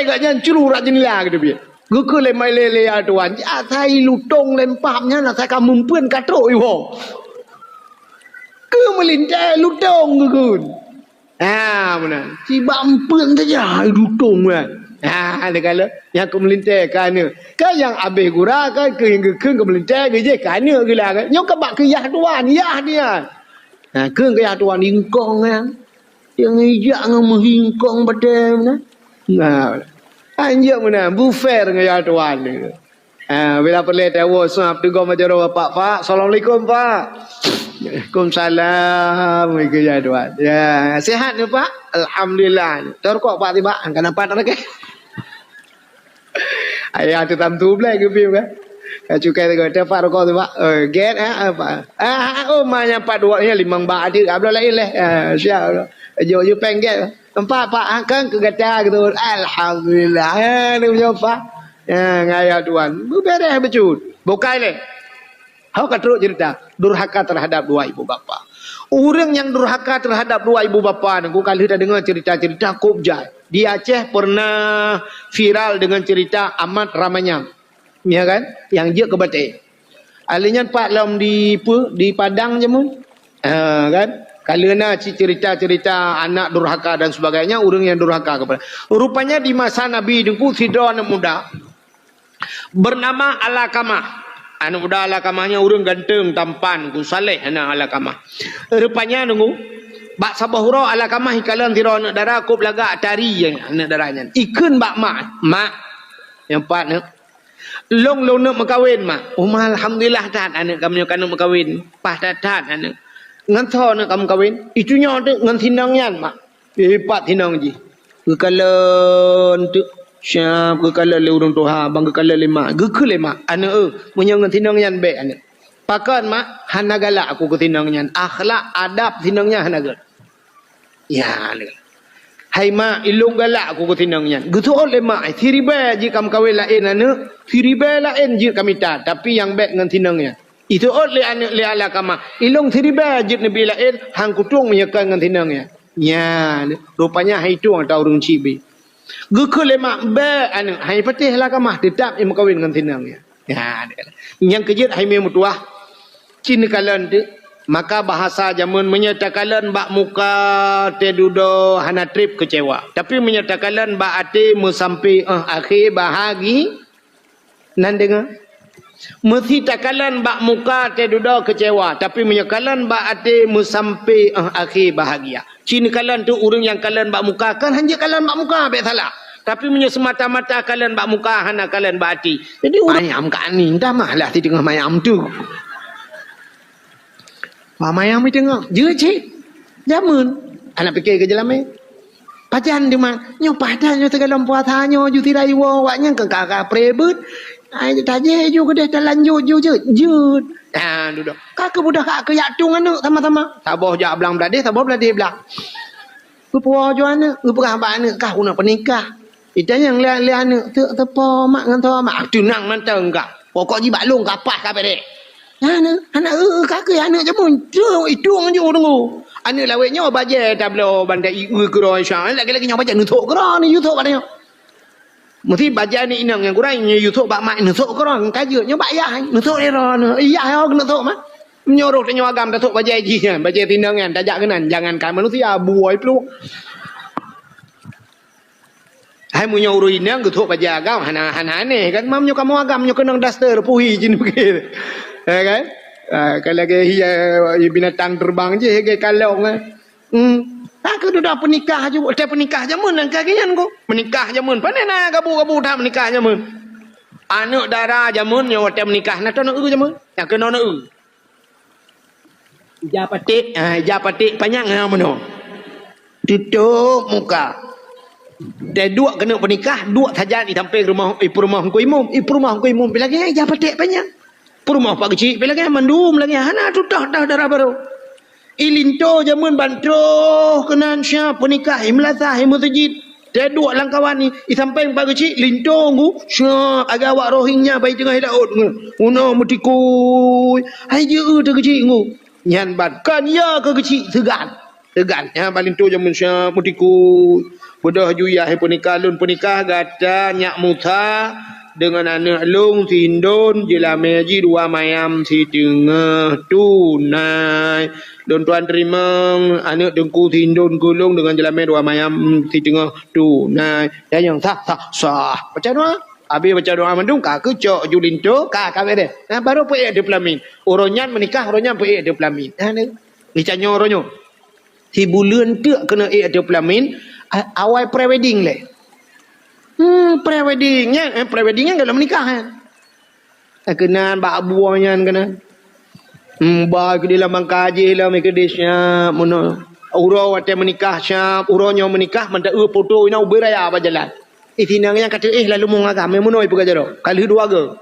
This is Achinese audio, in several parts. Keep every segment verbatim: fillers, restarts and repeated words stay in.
Gobnyan curu rot jeunela geuteubiet. Geukheun lé, lé, lé ya tuan, asai lutông lempah nyan asai ka meumpeuen ka trok iwoe. Keu meulintèe lutông geukheun. Ha, meunan. Sibak meumpeuen saja lutông nyan. Ha, lé ka lheueh. Nyang keu meulintèe ka nyoe. Kan nyang abéh gura kan keu nyang geukheun keu meulintèe geujeh ka nyoe geula kan. Nyoe ka bak keu yah tuan, yah dia. Ha, kheun keu yah tuan ingkong nyan. Nyang ijak ngon meuhingkong batèe na. Nah, anjak meunan, beufair ngon ya tuan. Ah, bila peureulèe tawoe seuab teugom jaroe bapak, "Pak, assalamualaikum, Pak." "Waalaikumsalam," geukheun ya tuan. "Ya, sehat ni, Pak?" "Alhamdulillah." "Teu rukok, Pak, tiba." Angka nampak tak lagi. Ayah tu tam tu belai geubim kan. Ka cukai teugok, "Teu, Pak, rukok tu, Pak." "Oh, get, ha, apa?" "Ah, oh, ma nyang pat dua ni limong bak adik, abloh lain leh." Ah, siap. Jok, jok pengget. Empat, Pak, ha, kan keu gata gitu. Alhamdulillah. Ha, ni punya, Pak. Ha, ngaya tuan. Beberes becut. Bukai leh. Hok ka trok cerita. Durhaka terhadap dua ibu bapa. Ureueng nyang durhaka terhadap dua ibu bapa ni, ku ka lheueh tadeungoe cerita-cerita kôb jai. Di Aceh pernah viral dengan cerita Amat Ramanyang. Ya kan? Nyang jeuet keu batèe. Ahli nyan pat lom di, peue, di Padang jameun. Ha, kan? Ka lheueh na cit cerita-cerita anak durhaka dan sebagainya, ureueng nyang durhaka kepada. Rupanya di masa Nabi Teungku, sidroe aneuk muda bernama Alakamah. Aneuk muda Alakamah nyan ureueng ganteng, tampan, ku saleh aneuk Alakamah. Rupanya Teungku, bak saboh uroe Alakamah ikalon sidroe aneuk dara kôb lagak tari aneuk dara nyan. Ikheun bak mak, "Mak, nyang pat neuk, lôn, lôn neuk meukawen, Mak." "Oh, Ma, alhamdulillah that aneuk kamoe nyoe ka neuk meukawen. Paih that-that aneuk." "Ngon soe neuk ka meukawen?" "Itu nyoe teuk ngon si inong nyan, Mak." Ipat si inong jih. Geukalon teuk, siap geukalon lé ureueng tuha, ban geukalon lé mak. Geukheun lé mak, "Aneuk, eh, meunyoe ngon si inong nyan bèk aneuk." "Pakon, Mak?" "Hana galak aku keu si inong nyan. Akhlak, adab si inong nyan hana gèt." Ya, lé. "Hai mak, ilôn galak aku keu si inong nyan." Geuseuôt lé mak, "Siribèe jeuet ka meukawen laén aneuk, siribèe laén jeuet ka mita, tapi nyang bèk ngon si inong nyan." Iseuôt lé aneuk lé Alakamah, "Ilôn siribèe jeuet neubri laén, han kutueng meunyoe kon ngon si inong nyan." Nyan, rupanya han itueng ata ureueng chik bri. Geukheun lé mak, "Bèk aneuk." Han ipatéh Alakamah, teutap imeukawen ngon si inong nyan. Nyan, nyang keujeuet hai meutuah. Cit neukalon teuk, maka bahasa jameun meunyoe takalon bak muka teududoe hana trép keucewa. Tapi meunyoe takalon bak até meusampé 'oh akhé bahagi, nan deungoe. Meusi takalon bak muka teududoe keucewa, tapi meunyoe kalon bak até meusampé 'oh akhé bahagia. Cit neukalon teuk ureueng nyang kalon bak muka, kan han jeuet kalon bak muka bèk salah. Tapi meunyoe seumata-mata kalon bak muka, hana kalon bak até. Jadi ureueng manyam ka aneuk, entah malah si teungoh manyam tu. Wah, manyam meuteungoh, jeuet cit. Jameun. Aneuk pike keu jeulamé. Pajan teuma, nyoe pajan nyoe sigohlom puasa nyoe ju sira iwoe, awak nyan keu ka-ka pré beuet. Ai tajé ju keudeh talanjut ju jeuet, jeuet. Ha, dudoe. Ka keu budoh ka keu jak tueng aneuk sama-sama. Saboh jak blang bladeh, saboh bladeh blang. Geupuwoe ju aneuk, geupeugah bak aneuk, "Kah keuneuk peunikah." Itanyong lé, lé aneuk, "Teuk teupo mak ngon toe mak?" "Teunang mantong kah. Pokok jih bak lôn ka paih ka bèrèh." Hana, hana eu, eu, ka keu aneuk jameun. Trok itueng ju deungoe. Aneuk lawét nyoe bajèe tabloe ban ta ieu keudroe Isya. Lagèe-lagèe nyoe bajèe neusok keudroe, neuyue sok bak nyoe. Meusti bajèe aneuk inong nyang gurèe nyoe yue sok bak mak neusok keudroe, ka jeuet nyoe bak yah, neusok lé droeneuh. Yah nyoe keuneuk sok mak. Meunyoe roh tanyoe agam tasok bajèe jih nyan, bajèe si inong nyan, tajak keunan, jangankan manusia, buôi plueng. Hai meunyoe ureueng inong geusok bajèe agam, hana, hana aneh kan? Mam nyoe kamoe agam nyoe keunong daster, puhi jih pike. Ya kan? Ah, ka lagèe hi, eh, binatang terbang jih, lagèe kalong, eh. Hmm. Ka keu dudoe peunikah ju, watèe peunikah jameun nyang ka geuh nyan ku. Peunikah jameun, pane na gabu-gabu that peunikah jameun. Aneuk dara jameun nyoe watèe peunikah na tonoe eu jameun. Nyang keunoe eu. Ija paték, ah, ija paték panyang, ah, meunoe. Tutôp muka. Teuduek keuneuk peunikah, duek sajan itampe rumoh, ipeurumoh Teungku Imum, ipeurumoh Teungku Imum pi lagèe ija paték panyang. Peurumoh Pak Geuchik pi lagèe mandum lagèe hana tutoh dah dara barô. Ilinto jameun ban troh keunan siap peunikah, imeulasah, imeuseujid. Teuduek lam kawan ni, isampéng Pak Geuchik, linto ngu, siap, agak awak Rohingya bai teungoh laôt ngu. Unoe meutikui, hai jeuet teu Geuchik ngu. Nyan ban, kon ya keu Geuchik seugan. Teugan, nyan bak linto jameun siap meutikui. Beudôh ju yah peunikah, lôn peunikah gata nyak Musa deungon aneuk lôn si Indon, jeulamé jih dua mayam siteungoh tunai. Lôn tuan teurimong aneuk teungku si Indon keu lôn deungon jeulamé dua mayam siteungoh tunai. Nyan nyang sah, sah, sah. Baca doa. Habéh baca doa mandum, ka keucok ju linto, ka, ka beureh. Nah, baru peuék ateueh peulamin. Uroe nyan meunikah, uroe nyan peuék ateueh peulamin. Nah, ni. Ni tanyoe uroe nyoe. Sibuleuen teuk keuneuk ék ateueh peulamin, a-, awai pre-wedding lé. Hmm, pre-wedding nyan, eh, pre-wedding nyan gohlom meunikah, eh. Eh, keunan bak buoe nyan keunan. Hmm, ba keudéh lam bangka jih lom, keudéh siap meunoe. Uroe watée meunikah siap, uroe nyoe meunikah, mantong eu foto inoe ubé raya bak jalan. Isinang nyang ka teuéh lalu meuagam, meunoe peugah jaroe, ka lheueh dua goe.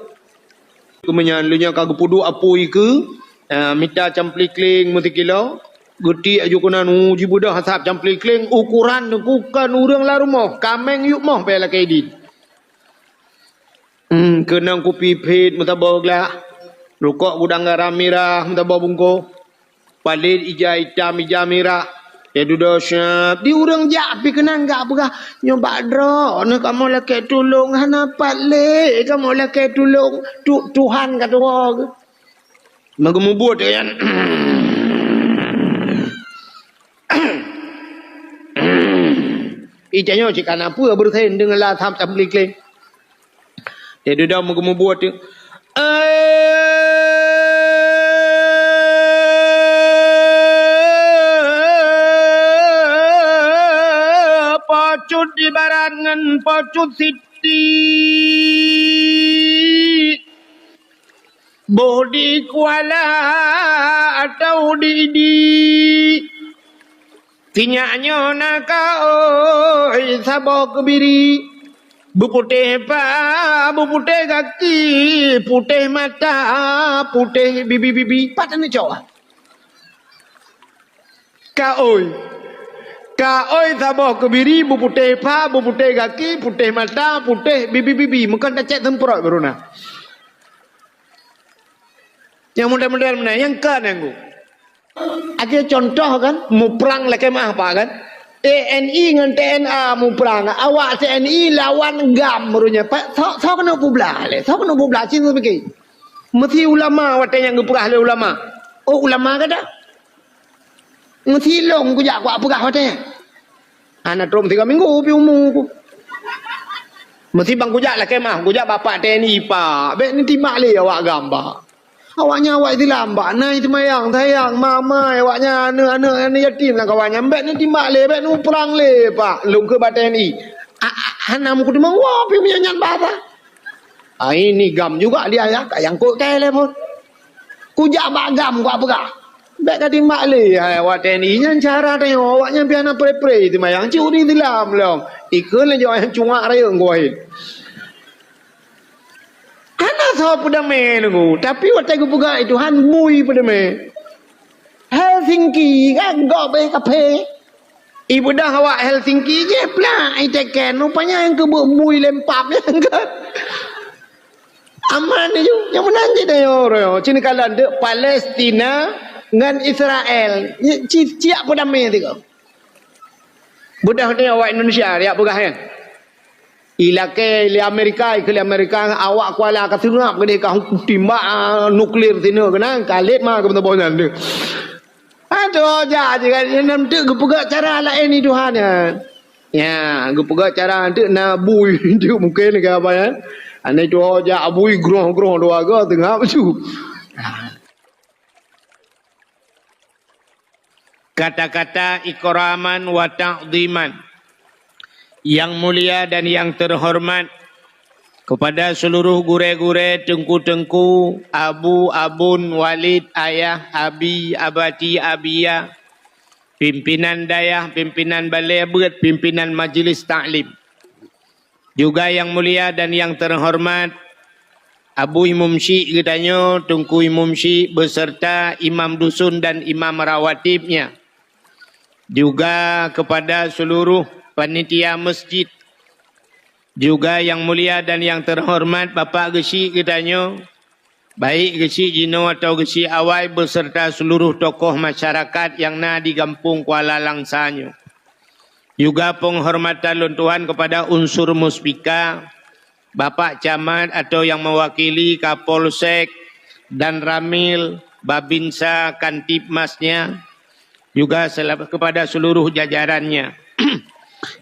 Keumeunyan lheueh nyan ka geupeuduek apui keu, ah, mita camplikling meusikilo, geutiek ju keunan, uh, jibeudôh asab camplikling, ukoran teungku kon ureuëng lam rumoh, kaméng yup moh bèk lakée idin. Hmm, keunong kupi phét meusaboh glah, rukok gudang garam mirah meusaboh bungkôh. Palét ija itam, ija mirah. Ya dudoe syab. Di ureuëng jak pih keunan gak peugah, "Nyoe bak droeneuh kamoe lakée tulông, hana pat lé kamoe lakée tulông. Tu-, Tuhan ka tuwoe." Meugeumubuet nyan. Ija nyoe cit kana peue beureusen deungon la tham-tham klik-klik. Di dudoe meugeumubuet tu. Eh, Po Cut ibarat ngon Po Cut Siti. Boh di Kuala atau di Idi. Sinyak nyoe na kaôi saboh keubiri, beuputéh pa, beuputéh gaki, putéh mata, putéh bibi-bibi. Pat aneuk cok? Kaôi. Kaôi saboh keubiri, beuputéh pa, beuputéh gaki, putéh mata, putéh bibi-bibi. Meukan tacek semprot baru na. Nyang model-model meunan, nyang ka nyang gu. Akhé contoh kan, muprang lakée meuah pak kan. T N I ngon T N A muprang. Awak T N I lawan gam meureunya. Pak, soe, soe keuneuk peublah lé? Soe keuneuk peublah? Cit pike. Meusi ulama watée nyang geupeugah lé ulama. Oh, ulama gata? Meusi lôn kujak kuak peugah watée nyan. Hana trok meusigoe minggu pih umu ku. Meusi ban kujak lakée meuah, kujak bapak T N I pak. Bék neutimbak lé awak gam pak. Awaknyan awak Islam pak. Na seumayang, sayang, ma-ma, awaknyan aneuk-aneuk, aneuk yatim lam kawan nyan. Bék neutimbak lé, bék neuprang lé pak. Lôn keu bak T N I. A, a, hana meukeudeumeung woe pih meunyan nyan bahasa. Ai ni gam juga dia ya, ka nyang kot kai lé phon. Kujak bak gam kuak peugah. Bék ka timbak lé hai awak T N I nyan cara tanyoe, awaknyan piah na pre-pre teumayang curi dilam lom. Ikheun lé jawai nyang cungak rayeuk goe. Hana soe peudamé nunggu, tapi watée geupeugah Tuhan bui peudamé. Helsinki kan gob eh kaphé. Ibeudôh awak Helsinki jih plak iteken, rupanya nyang keubeuk bui lempap nyan kan. Aman ju, nyang meunan jih dayoe roh. Cina kalon deuk Palestina ngon Israel. Ci-, ciyak peudamé tiga. Beudôh ni awak Indonesia, riak peugah nyan. Ilakée lé Amerika, ikeu lé Amerika, awak Kuala ka seungab keudeh ka timbak, ah, nuklir sineuk keunan, ka lét ma keu meusaboh nyan deuh. Aduh, jak je kan, nyan teuk geupeugah cara laén ni Tuhan nyan. Ya, geupeugah cara teuk na bui teuk mungken keu apa nyan. Aneuk tuha jak bui groh-groh dua ga teungab su. Kata-kata ikraman wa ta'dhiman. Yang mulia dan yang terhormat, kepada seluruh gurée-gurée, teungku-teungku, abu, abon, walid, ayah, abi, abati, abiya, pimpinan dayah, pimpinan balée beuet, pimpinan majlis taklim. Juga yang mulia dan yang terhormat, Abu Imum Syik geutanyoe, Teungku Imum Syik beserta imam dusun dan imam rawatibnya. Juga kepada seluruh panitia masjid. Juga yang mulia dan yang terhormat Bapak Geuchik geutanyoe, Baik geuchik jinoe atawa geuchik awai beserta seluruh tokoh masyarakat nyang na di Gampông Kuala Langsa nyoe. Juga penghormatan lôn tuan kepada unsur muspika, Bapak Camat atau yang mewakili Kapolsek, Danramil, Babinsa, Kantipmasnya, juga sel-, kepada seluruh jajarannya.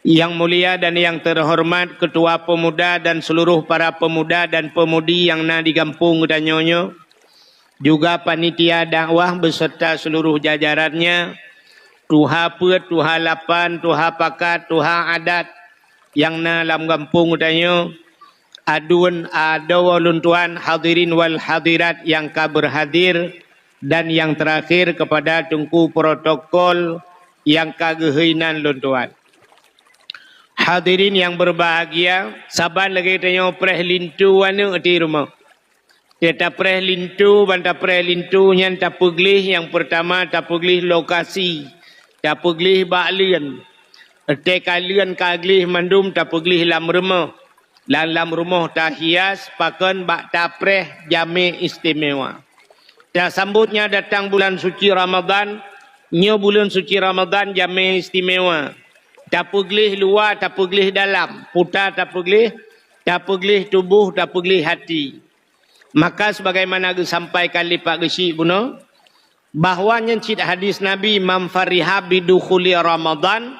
Yang mulia dan yang terhormat Ketua Pemuda dan seluruh para pemuda dan pemudi nyang na di gampông geutanyoe nyoe, juga panitia dakwah beserta seluruh jajarannya, tuha peuet, tuha lapan, tuha pakat, tuha adat nyang na lam gampông geutanyoe, aduen adoe lôn tuan, hadirin wal hadirat nyang ka berhadir, dan yang terakhir kepada teungku protokol nyang ka geuhôi nan lôn tuan. Hadirin yang berbahagia, saban lagèe tanyoe preh linto aneuk di rumoh. Teutab preh linto, ban tapreh linto nyan tapeugleh, nyang peurtama tapeugleh lokasi, tapeugleh bak leuen. Teutab ka leuen ka gleh mandum tapeugleh lam rumoh. Lam, lam rumoh tahias pakon bak tapreh jamé istimewa. Tasambot nyan datang bulan suci Ramadan, nyoe buleuen suci Ramadan jamé istimewa. Tapeugleh luwa, tapeugleh dalam, puta tapeugleh, tapeugleh tuboh, tapeugleh hati. Maka sebagaimana geusampaikan lé Pak Geuchik bunoe, bahwa nyan cit hadis Nabi, "Man fariha bidukhuli Ramadan,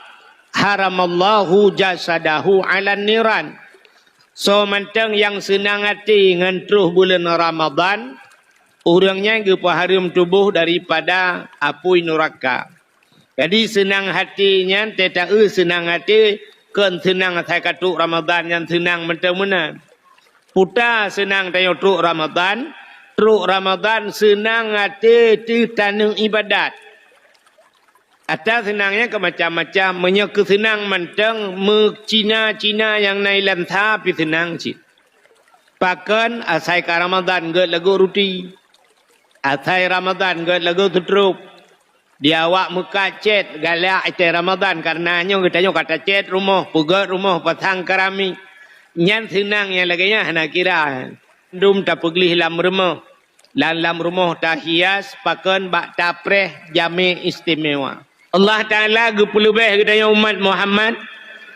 haramallahu jasadahu 'alan niran." Soe mantong nyang seunang até ngon troh buleuen Ramadan, ureuëng nyan geupeuhareuem tuboh daripada apui nuraka. Jadi seunang até nyan teuta eu seunang até, kon seunang asai ka trok Ramadan nyan seunang mantong meunan. Puta seunang tanyoe trok Ramadan, trok Ramadan seunang até teuh taneuk ibadat. Ata seunang nyan ka macam-macam, meunyoe keu seunang mantong meucina-cina nyang na ilansa pih seunang cit. Pakon asai ka Ramadan gét lagoe ruti, asai Ramadan gét lagoe seutrop. Di awak meukat cét galak watée Ramadan, kareuna nyoe geutanyoe ka tacét rumoh, peugét rumoh, pasang keramik. Nyan seunang nyang lagée nyan hana kira. Mandum tapeugleh lam rumoh, lam, lam rumoh tahias pakon bak tapreh jamé istimewa. Allah Taala geupeuleubeh geutanyoe umat Muhammad,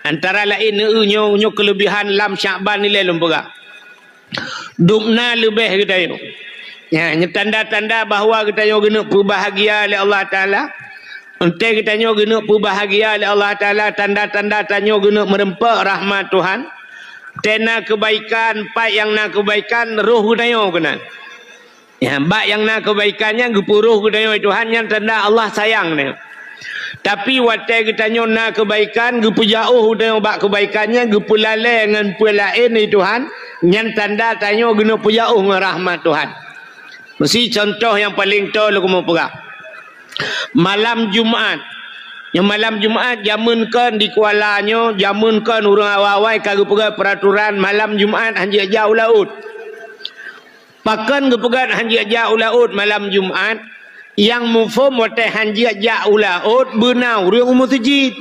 antara laén nyoe, nyoe keuleubiehan lam Syakban ilée lôn peugah. Dubna leubeh geutanyoe. Nyan, nyoe tanda-tanda bahwa geutanyoe geuneuk peubahgia lé Allah Taala. Entée geutanyoe geuneuk peubahgia lé Allah Taala, tanda-tanda tanyoe geuneuk meureumpok rahmat Tuhan. Tena keubaikan, pat nyang na keubaikan, roh geutanyoe keunan. Ya, bak nyang na keubaikan nyan geupeuroh geutanyoe Tuhan, nyan tanda Allah sayang nyoe. Tapi watée geutanyoe na keubaikan, geupeujauh geutanyoe bak keubaikan nyan, geupeulalée ngon peue laén di Tuhan, nyan tanda tanyoe geuneuk peujauh ngon rahmat Tuhan. Meusi contoh nyang paleng toe lôn keumeung peugah. Malam Jumat. Nyoe malam Jumat jameun kon di Kuala nyoe, jameun kon ureuëng awai-awai ka geupeugah peuraturan malam Jumat hanjeuet jak u laôt. Pakon geupeugah hanjeuet jak u laôt malam Jumat? Nyang muphom watée hanjeuet jak u laôt beuna ureuëng u meuseujid.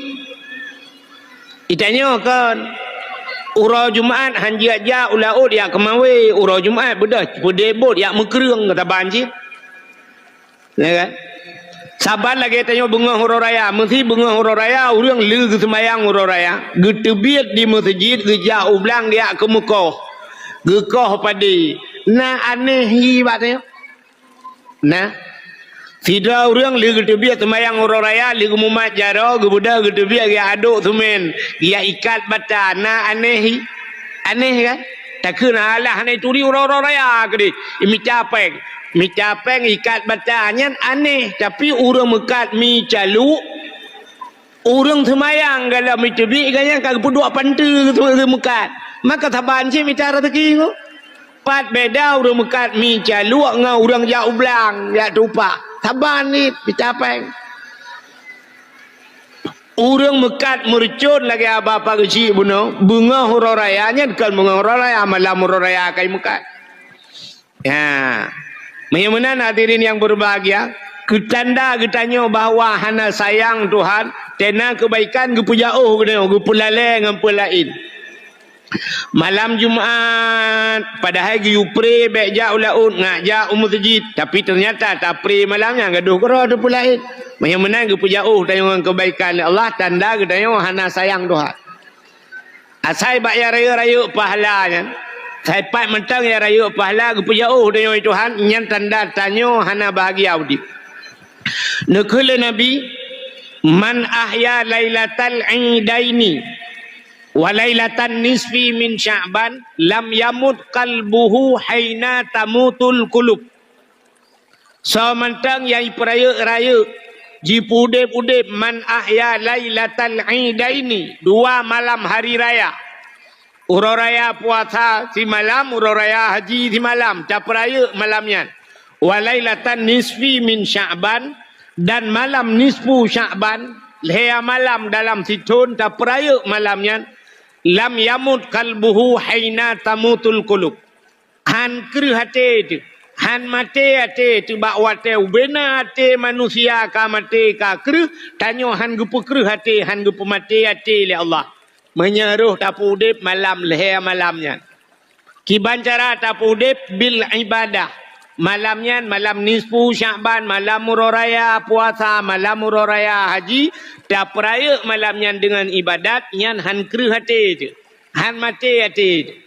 Itanyoe kon, uroe Jumat hanjeuet jak u laôt jak keumawe, uroe Jumat beudôh peudeh bot jak meukreueng keu saban cit. Ya kan? Saban lagée tanyoe beungoh uroe raya, meusi beungoh uroe raya ureuëng le geuseumayang uroe raya, geuteubiet di meuseujid, geujak u blang geujak keumeukoh, geukoh padé. Na aneh hi bak tanyoe? Na. Sidroe ureuëng le geuteubiet seumayang uroe raya, le geumumat jaroe, geubeudôh geuteubiet geujak adok seumén, geujak ikat bata, na aneh hi? Aneh kan? Takheun alah hana turi uroe-uroe raya keudeh, mita péng. Mita péng ikat bata nyan aneh, tapi ureuëng meukat mi caluk, ureuëng seumayang galom iteubiet gobnyan ka geupeuduek panteue keu meukat. Maka saban cit mita raseuki nyoe. Pat beda ureuëng meukat mi caluk ngon ureuëng jak u blang, jak tupak. Saban cit mita péng. Ureuëng meukat meureucon lagée haba Pak Geuchik bunoe, beungoh uroe raya nyan kon beungoh uroe raya, malam uroe raya ka imeukat. Ya. Meunyoe meunan hadirin nyang berbahagia, keutanda geutanyoe bahwa hana sayang Tuhan, tena keubaikan geupeujauh geutanyoe, geupeulalée ngon peue laén. Malam Jumat, padahai geuyue pré bèk jak u laôt, ngat jak u meuseujid, tapi teunyata tapré malam nyan gadôh keudroe teupeulaén. Meunyoe meunan geupeujaôh tanyoe ngon keubaikan lé Allah, tanda geutanyoe hana sayang Tuhan. Asai bak nyang rayeuk-rayeuk pahala nyan, asai pat mantong nyang rayeuk pahala geupeujaôh tanyoe Tuhan, nyan tanda tanyoe hana bahagia udép. Neukheun lé Nabi, "Man ahya lailatal idaini wa lailatan nisfi min Sya'ban, lam yamut qalbuhu haina tamutul qulub." Soe mantong nyang jipeurayeuk-rayeuk, jipeudép-udép, "Man ahya lailatal idaini", dua malam hari raya. Uroe raya puasa simalam, uroe raya haji simalam, tapeurayeuk malam nyan. "Wa lailatan nisfi min Sya'ban", dan malam nisfu Sya'ban, lhèe malam dalam sithon tapeurayeuk malam nyan, "lam yamut qalbuhu haina tamutul qulub." Hán kreueh até teuh, hán maté até teuh bak watèe ubena até manusia ka maté ka kreueh, tanyoe hán geupeukreueh até, hán geupeumaté até lé Allah. Meunyoe roh tapeuudép malam lhèe malam nyan. Kiban cara tapeuudép, bil ibadah. Malam nyan, malam nisfu Sya'ban, malam uroe raya puasa, malam uroe raya haji, tapeurayeuk malam nyan deungon ibadat, nyan hán kreueh até teuh, hán maté até teuh.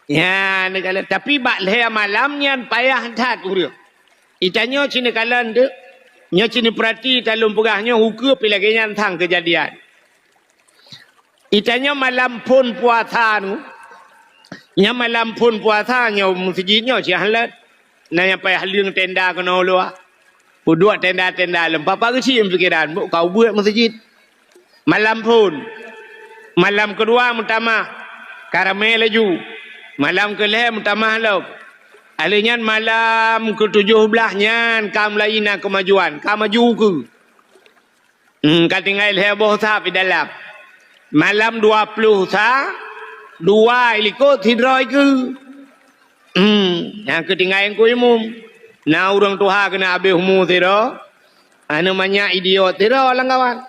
Nyan, neukalon. Tapi bak lhèe malam nyan payah that ureueng. Itanyoe ci neukalon teuh, nyoe ci neupeurati, talôn peugah nyoe ukeue pih lagèe nyan sang keujadian. Itanyoe malam phôn puasa nyoe, nyan malam phôn puasa nyoe meuseujid nyoe ci han lôn. Na nyang payah leueng tenda keunoe luwa. Peuduek tenda-tenda lom. Papa geuchik pikiran, bôh ka ubeuet meuseujid. Malam phôn. Malam keudua meutamah, ka ramè laju. Malam keulhèe meutamah lom. Alheuh nyan malam keutujôh blah nyan ka mulai na keumajuan, ka maju ukeue. Hmm, ka tinggai lhèe boh saf di dalam. Malam dua ploh sa, dua ilikot sidroe ikeue. Hmm, nyang keu tinggai Teungku Imum. Na ureueng tuha keuneuk habéh umu sidroe, aneuk manyak idiot sidroe lam kawan.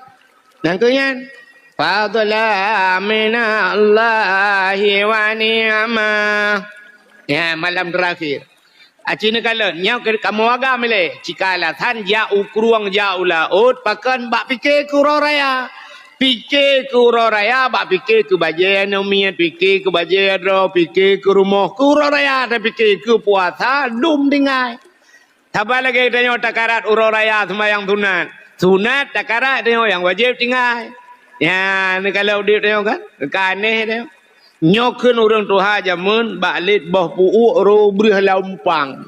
Nyang keu nyan, fadla minallahi wa ni'mah. Ya, malam terakhir. Aci neukalon, nyoe keu kamoe agam ilèe. Cika alasan jak u krueng, jak u laôt, pakon bak pike keu uroe raya. Pike keu uroe raya, bak pike keu bajèe aneuk miet, pike keu bajèe droe, pike keu rumoh, keu uroe raya, tapike keu puasa, dum tinggai. Saban lagèe tanyoe takarat uroe raya seumayang sunat. Sunat takarat tanyoe, nyang wajéb tinggai. Nyan, neukalon udép tanyoe kan? Ka aneh tanyoe. Nyoe kheun ureueng tuha jameun bak lét boh pu'uek roh breueh lam umpang.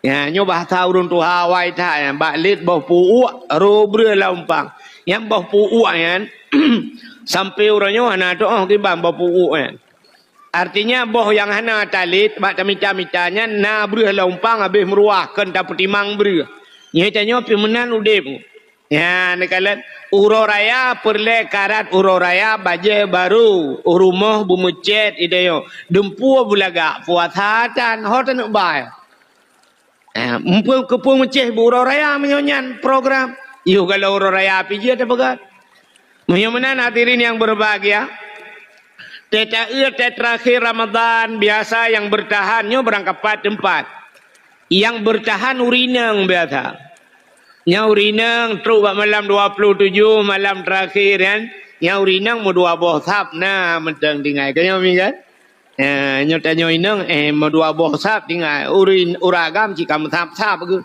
Ya, nyoe bahasa ureueng tuha awai that, ya, bak lét boh pu'uek roh breueh lam umpang. Nyang boh pu'uek nyan, sampoe uroe nyoe hana teu'oh kiban boh pu'uek nyan. Artinya, boh nyang hana talét bak tamita-mita nyan na breueh lam umpang habéh meuruah, kon tapeutimang breueh. Nyoe tanyoe pih meunan udép. Nyan, neukalon, uroe raya peureulèe karat uroe raya bajèe barô, u rumoh beumeucèt itanyoe, dumpeue beulagak, puasa tan, ho taneuk bai. Eh, muphom keupeue meucéh bak uroe raya meunyoe nyan program. Yoh, kalau uroe raya pih jeuet tapeugah. Meunyoe meunan hadirin yang berbahagia, teuh taeu teuh terakhir Ramadan biasa yang bertahan nyoe barangkapat teumpat. Nyang beurtahan ureueng inong biasa. Nyang ureueng inong trok bak malam dua puluh tujoh, malam teurakhe nyan, nyang ureueng inong meudua boh sab na mantong tinggai. Ka nyoe mi kan? Ha, nyoe tanyoe inong, eh, meudua boh sab tinggai. Ureueng, ureueng agam cit ka meusab-sab geuh.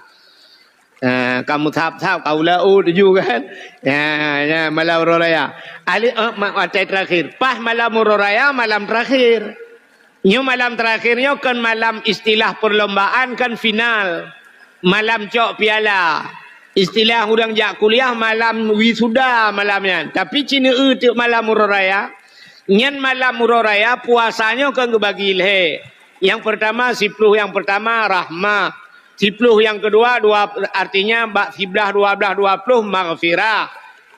Ha, ka meusab-sab, ka u laôt tujoh kan? Ha, ya, malam uroe raya. Ali, eh, ma-, watèe teurakhe. Pas malam uroe raya, malam teurakhe. Nyoe malam teurakhe nyoe kon malam istilah perlombaan, kon final. Malam cok piala. Istilah ureueng jak kuliah malam wisuda malam nyan. Tapi ci neueu teuk malam uroe raya. Nyan malam uroe raya puasa nyoe kon geubagi lhèe. Nyang peurtama, siploh nyang peurtama rahmah. Siploh nyang keudua, dua, artinya bak siblaih, dua blaih, dua ploh maghfirah.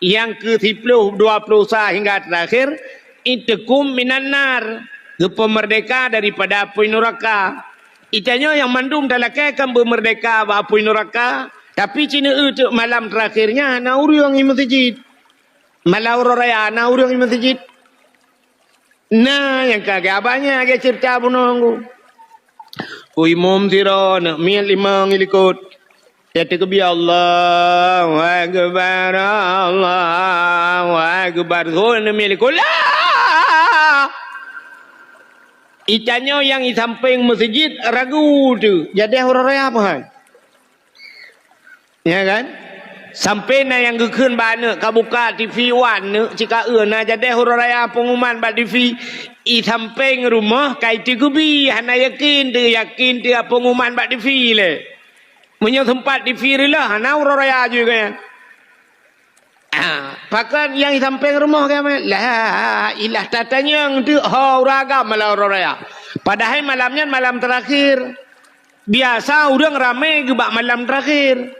Nyang keu siploh, dua ploh sa hingga teurakhe, itkum minan nar, geupeumerdeka daripada apui nuraka. Itanyoe nyang mandum talakèe kan beumerdeka bak apui nuraka, tapi ci neueu teuk malam teurakhe nyan hana ureueng i meuseujid. Malam uroe raya hana ureueng i meuseujid. Na nyang ka geuabah nyan lagèe ceurita bunoe ngon. Ku imum sidroe neuk miet limong ilikot. Ya takbir, Allahu Akbar, Allahu Akbar. Kon neuk miet ilikot. Lah! Itanyoe nyang i sampéng meuseujid ragu teuh. Jadeh uroe raya peue hai? Ya kan? Sampai na nyang geukheun bak aneuk ka buka T V wan neuk cit ka eu na jadeh uroe raya pengumuman bak T V. I sampéng rumoh ka i takbir, hana yakin teuh, yakin teuh pengumuman bak T V lé. Meunyoe seumpat T V reuloh, hana uroe raya jih kan. Ah, pakon nyang i sampéng rumoh kan? La ilah tatanyong teuh ho ureueng agam malam uroe raya. Padahai malam nyan malam terakhir. Biasa ureueng ramé geubak malam terakhir.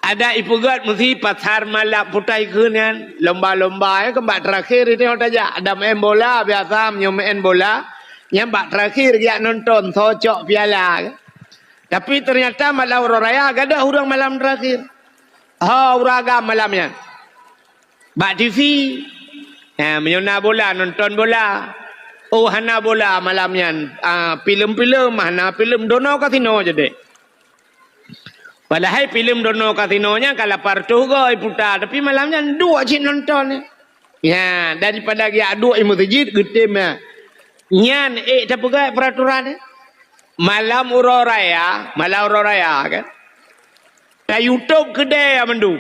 Adak ipeugét meusi pasar malam putai kheun nyan, lomba-lomba, ya, kan bak terakhir itu yang tajak. Ada main bola, biasa meunyoe main bola, nyan bak terakhir geujak nonton, soe cok piala. Tapi ternyata malam uroe raya gadôh ureueng malam terakhir. Ho ureueng agam malam nyan. Bak T V. Ha, meunyoe na bola, nonton bola. Oh, hana bola malam nyan. Ah, filem-filem, hana filem, dono kasino jadeh. Padahai filem dono kasino nyan ka lapan reutôh go iputa, tapi malam nyan duek cit nonton. Ya, daripada geujak duek i meuseujid geutem nyan. Nyan ék tapeugah peraturan. Malam uroe raya, malam uroe raya kan. Ta YouTube keudè mandum.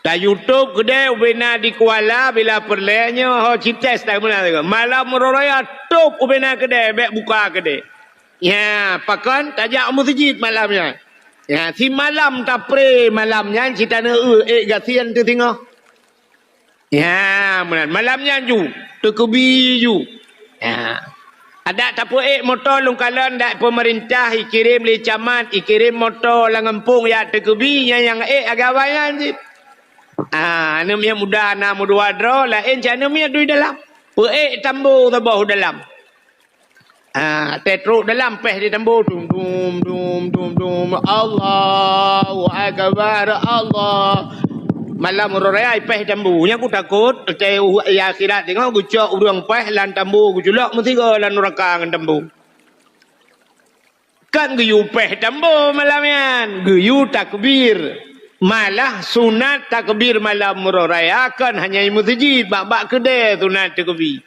Ta YouTube keudè ubena di Kuala bila peureulèe nyoe ho cites tak meunan. Malam uroe raya top ubena keudè, bèk buka keudè. Ya, pakon tajak u meuseujid malam nyan. Ya, simalam tapré malam nyan cit taneuk eu ék gasien teuh singoh. Ya, meunan. Malam nyan ju, teukeubie ju. Ya. Adak tapeuék moto lôn kalon dak peumeurintah ikirém lé camat, ikirém moto lam gampông jak teukeubie nyan nyang ék agam awai nyan cit. Ah, aneuk miet muda na meudua droe, laén cit aneuk miet dui dalam. Peuék tambo saboh dalam. Ah, teutrok dalam péh di tambo, dum, dum, dum, dum, dum. Allahu Akbar, Allah. Malam uroe raya péh tambo. Nyan ku takot, teu ya akhirat tengok geucok ureueng péh lam tambo, geuculok meusigoe lam nuraka ngon tambo. Kan geuyue péh tambo malam nyan, geuyue takbir. Malah sunat takbir malam uroe raya kon hanya i meuseujid, bak-bak keudè sunat takbir.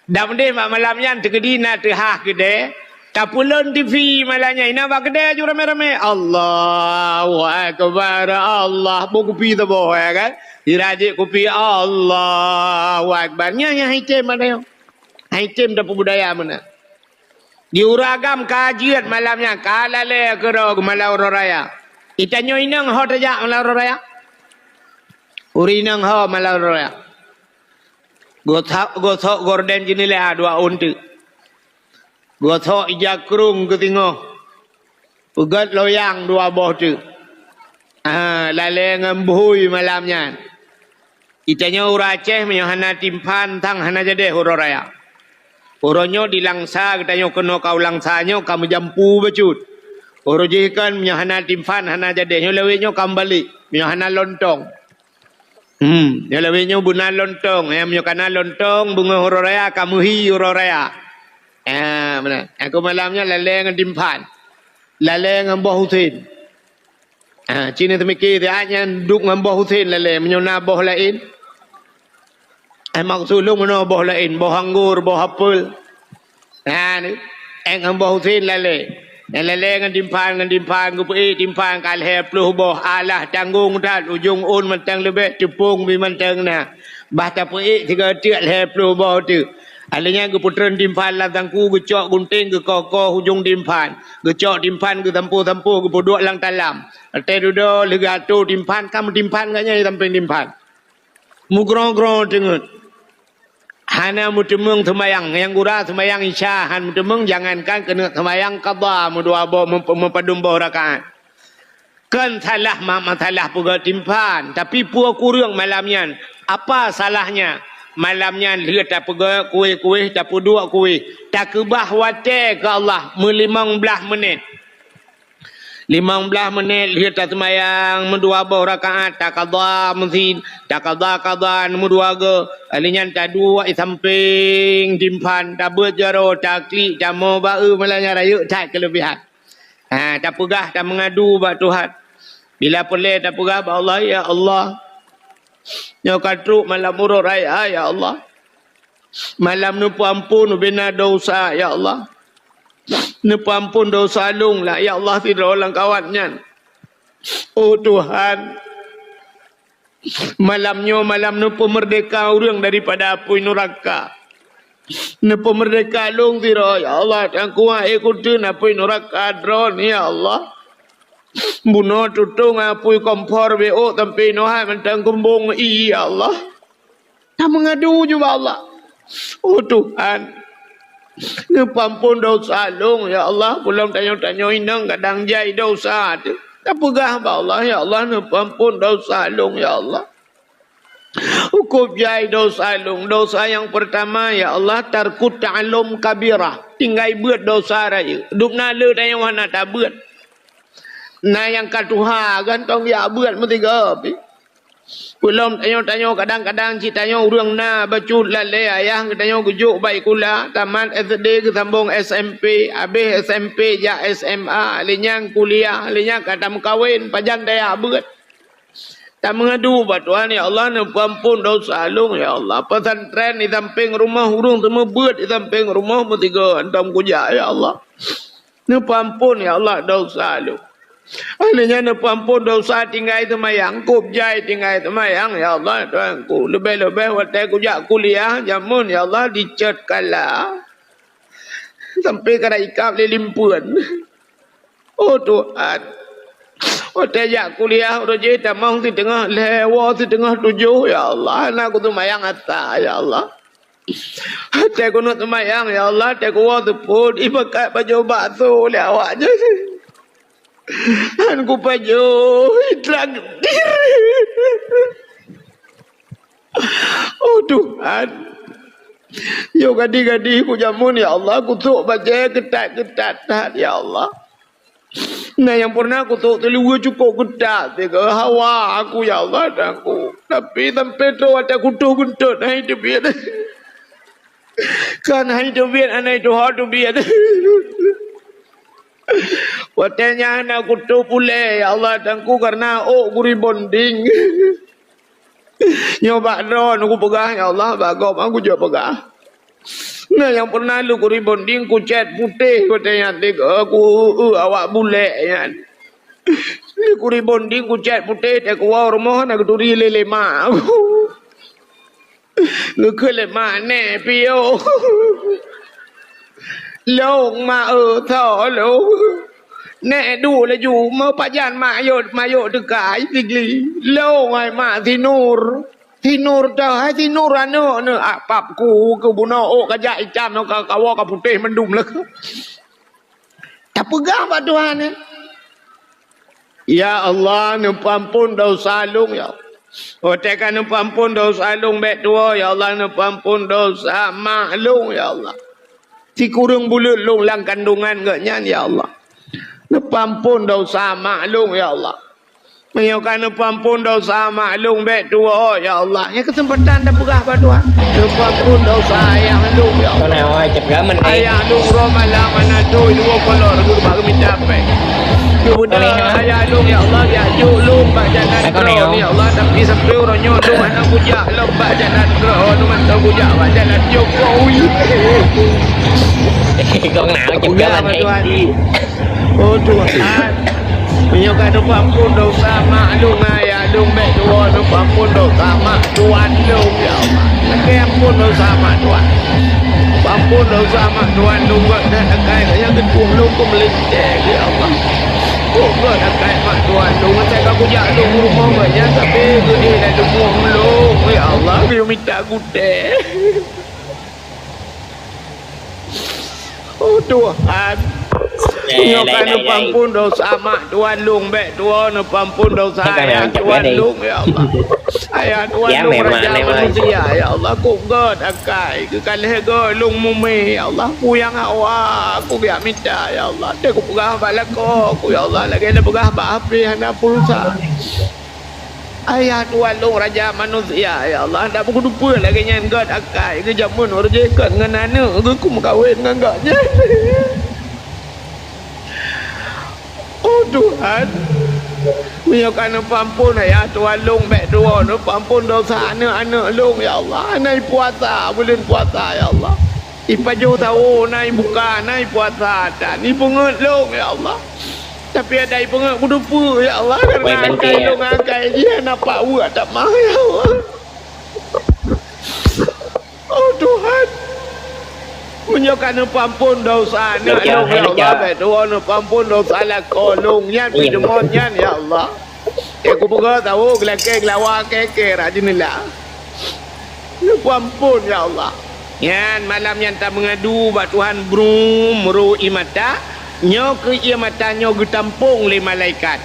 Dan udeh bak malam nyan teukeudi na teuhah keudè, tapeulon T V malam nyan, inan bak keudè aju ramé-ramé, "Allahu Akbar, Allah." Boh kupi saboh, ya kan? Dirajek kupi, "Allahu Akbar." Nyan nyang hai tem ada nyoe. Hai tem tapeubudaya meunan. Di ureueng agam ka jeuet malam nyan, ka lalè keudroe malam uroe raya. Itanyoe inong ho tajak malam uroe raya? Ureueng inong ho malam uroe raya? Gosok, gosok gorden jeuneula dua ôn teuk. Gosok ija krông keu singoh. Peugét loyang dua boh teuk. Ah, lalè ngon bhui malam nyan. Itanyoe ureueng Aceh meunyoe hana timphan sang hana jadeh uroe raya. Uroe nyoe di Langsa geutanyoe keunoe ka u Langsa nyoe ka meujampu bacut. Uroe jih kan meunyoe hana timphan hana jadeh nyoe lawét nyoe ka meubalek meunyoe hana lontong. Hmm, nyoe lawét nyoe beuna lontong, ya, meunyoe kana lontong beungoh uroe raya ka meuhi uroe raya. Ah, meunan. Aku malam nyoe lalè ngon timphan. Lalè ngon boh usen. Ah, cit na teumiki siat nyan duek ngon boh usen lalè meunyoe na boh laén. Ai maksud lôn meunoe boh laén, boh anggor, boh apel. Nah, ni. Ék ngon boh usen lalè. Nyang lalè ngon timphan, ngon timphan, geupeuék timphan ka lhèe ploh boh, alah tanggong that, ujong ôn mantong leubeh, teupông bi mantong na. Bah tapeuék sigoe teuk lhèe ploh boh teuk. Alheuh nyan geupeutreun timphan lam sangku, geucok gunténg, geukoh-koh ujong timphan. Geucok timphan, geusampôh-sampôh, geupeuduek lam talam. Watèe dudoe lheueh geuatô timphan, ka meutimphan gobnyan di sampéng timphan. Meugroe-groe teungeut. Hana meuteumeung seumayang. Nyang gura seumayang Isya han meuteumeung, jangankan keuneuk seumayang qadha meudua boh, meup-, meupadum boh rakaat. Kon salah ma-, masalah peugét timphan, tapi peue kureueng malam nyan? Apa salahnya? Malam nyan lheueh tapeugét kueh-kueh, tapeuduek kueh, takeubah watèe keu Allah meulimong blaih menit. Limong blaih menit lheueh taseumayang meudua boh rakaat, takadha meusi-, takadha-kadha meudua goe. Lheueh nyan taduek di sampéng timphan, tabeuet jaroe, taklik, tamoe ba-eu, malah nyan rayeuk that keuleubihan. Ha, tapeugah, tameungadu bak Tuhan. Bila peureulée tapeugah bak Allah, "Ya Allah, nyoe ka trok malam uroe raya, ya Allah. Malam neupeuamphon ubena desya, ya Allah. Neupeuamphon desya lôn lah, ya Allah, sidroe lam kawat nyan. Oh Tuhan, malam nyoe malam neupeumeurdeka ureuëng daripada apui nuraka. Neupeumeurdeka lôn sidroe, ya Allah, Tuhanku, han ék kuteun apui nuraka droeneuh, ya Allah. Bunoe tutong apui kompor bék ôk sampoe inoe hai mantong kumbong ié, ya Allah." Tameungadu ju bak Allah. Oh Tuhan, neupeuamphon desya lôn, ya Allah. Peulom tanyoe-tanyoe inong kadang jai desya teuh. Tapeugah bak Allah, "Ya Allah, neupeuamphon desya lôn, ya Allah." Hukôm jai desya lôn. Desya nyang peurtama, ya Allah, tarkut ta'allum kabirah. Tinggai beuet desya rayeuk. Dum na le tanyoe hana tabeuet. Na nyang ka tuha, gantong jak beuet meusigoe pih. Peulom tanyoe-tanyoe kadang-kadang cit tanyoe ureuëng na bacut lalée ayah geutanyoe geujok bak sikula, tamat S D geusambong S M P, habéh S M P jak S M A, lheueh nyan kuliah, lheueh nyan ka tameukawen, pajan tajak beuet. Tameungadu bak Tuhan, "Ya Allah, neupeuamphon desya lôn, ya Allah. Pesantren di sampéng rumoh, ureuëng seumeubeuet di sampéng rumoh meusigoe hantom kujak, ya Allah. Neupeuamphon, ya Allah, desya lôn." Lheueh nyan neupeuamphon desya tinggai seumayang, kôb jai tinggai seumayang, "Ya Allah, Tuhanku, leubeh-leubeh watée kujak kuliah jameun, ya Allah, dicet kala sampoe ka ikab lé limpeuen." Oh Tuhan, watée jak kuliah uroe jih tamong siteungoh lhée, woe siteungoh tujoh, ya Allah, hana kuseumayang asa, ya Allah. Watée keuneuk seumayang, ya Allah, watée kuwoe seupôt, ipakat pajoh bakso lé awak nyan. Han kupajoh, itraktir. Oh Tuhan, yoh gadih-gadih kujameun, ya Allah, kusôk bajée keutat-keutat that, ya Allah. Na nyang pernah kusôk teuliweue cukôp keutat sigoe hawa aku, ya Allah, dan aku. Tapi sampoe troh watée kutoh geuntot, hai teubiet. Kan hai teubiet, hana tuha teubiet. Watée nyan na kutoh puléh, ya Allah, dan aku karena ôk kuribonding. Nyoe bak droeneuh kupeugah, ya Allah, bak gob aku jeuet peugah. Na nyang pernah lôn kuribonding kucét putéh watée nyan, dek, eh, ku, eh, awak bulek nyan. Lôn kuribonding kucét putéh, teukuwoe rumoh na geuturi lé, lé mak. Geukheun lé mak, "Nèk, piôh." "Lôn, mak, eu, tho lôn." "Nèk, duek laju, meupajan mak yôt, mak yôt teuka, ai Sigli." "Lôn, ai mak, sinur." "Sinur tho, hai sinur aneuk neuh." Ah, pap ku keu bunoe ôk ka jak itam, ka kawoe ka putéh mandum lé. Tapeugah bak Tuhan nyan, "Ya Allah, neupeuamphon desya lôn, ya Allah. Watée ka neupeuamphon desya lôn bék tuwoe, ya Allah, neupeuamphon desya mak lôn, ya Allah. Sikureueng buleuen lôn lam kandongan geuh nyan, ya Allah. Neupeuamphon desya mak lôn, ya Allah. Meunyoe ka neupeuamphon desya mak lôn bék tuwoe, ya Allah." Nyan keuseumpatan tapeugah bak Tuhan. "Neupeuamphon desya ayah lôn, ya Allah. Ayah lôn roh malam hana doi dua kolor geubak geumita péng. Keubeudôh ayah lôn, ya Allah, jak jok lôn bak jalan droe, ya Allah, tapi sampoe uroe nyoe lôn hana kujak lom bak jalan droe, lôn mantong kujak bak jalan Jokowi." Kong na cit. Oh Tuhan, meunyoe ka neupeuamphon desya mak lôn, ayah lôn bék tuwoe, neupeuamphon desya mak tuan lôn, ya Allah. Lakée amphon desya mak tuan. Peuamphon desya mak tuan lôn, gét that akai nyang teutueng lôn keu meulintée, ya Allah. Kok gét akai mak tuan lôn, asai ka kujak lôn rumoh gét nyan, tapi geuéh lam leumoh lôn, ya Allah, geuyue mita gutée. Oh Tuhan, nyoe ka neupeuamphon desya mak tuan lôn bék tuwoe, neupeuamphon desya ayah tuan lôn, ya Allah. Ayah Tuhan, ya, lôn memang, raja memang manusia, ya Allah, kok gét akai, keu ka lheueh gét lôn mumé, ya Allah, peue nyang hawa kugeujak mita, ya Allah. Teuh kupeugah bak lakoe ku, ya Allah, lagèe na peugah bak Haféz hana pulsa. Ayah Tuhan, lôn raja manusia, ya Allah, dak beukeuteupeu lagèe nyan gét akai, keu jameun ureueng jih gét ngon aneuk geuh, kumeukawen ngon gét nyan. Oh Tuhan, meunyoe ka neupeuamphon ayah Tuhan lôn, bèk droe neupeuamphon desya aneuk-aneuk lôn, ya Allah. Na ipuasa buleuen puasa, ya Allah. Ipajoh sawoe, na ibuka, na ipuasa, dan ipeungeuet lôn, ya Allah. Tapi adak ipeungeuet kuteupeu, ya Allah, karena akai lôn akai jih hana pat weuek tamah, ya Allah. Oh Tuhan, meunyoe ka neupeuamphon desya aneuk lôn, ya Allah, bèk droe neupeuamphon desya lakoe lôn nyan, pih deungon nyan, ya Allah. Eh, kupeugah sawoe geulakèe geulawa kèe-kèe rot jeuneulah. Neupeuamphon, ya Allah. Nyan malam nyan tameungadu bak Tuhan, brum, ro ié mata. Nyoe keuh ié mata nyoe geutampông lé malaikat.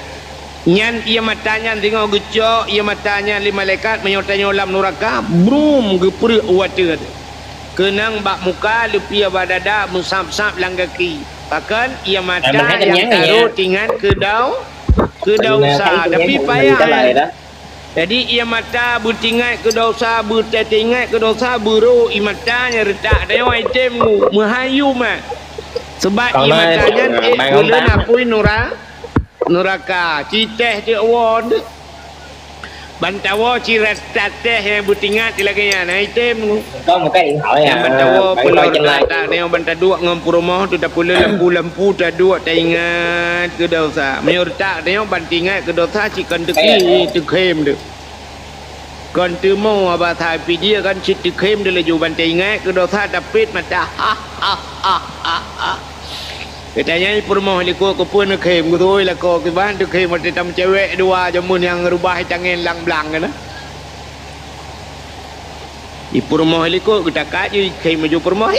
Nyan ié mata nyan singoh geucok ié mata nyan lé malaikat, meunyoe tanyoe lam nuraka, brum, geupreuek u ateueh. Keunong bak muka, leupie bak dada, meusab-sab lam gaki. Pakon ié mata nyang tarot teuingat keu dau-, keu desya. Tapi payah, eh. Jadi, ié mata beuteuingat keu desya, beuteuingat keu desya, beurô ié mata nyan reutak tanyoe item meuhayu mat. Sabab ié mata nyan ék buleuen apui nura-, nuraka. Ci teh teuk woe. Bantawoe ci rata teh nyang beuteuingat lagèe nyan, item. Nyang bantawoe peulom rata tanyoe ban taduek ngon peurumoh tu tapeuleueh lampu-lampu taduek taingat keu desya. Meunyoe reutak tanyoe ban teuingat keu desya ci kon teuki teukhém teuk. Kon teumo aba that pih jih kan cit teukhém dilaju ban teuingat keu desya tapet mata. Ha, ha, ha, ha, ha. Geutanyoe peurumoh likot keupeue neukhém, geutôi lakoe kiban teukhém watèe tameucewek dua jameun nyang reubah tangen lang blang keunan. Di peurumoh likot geutakat jih khém laju peurumoh.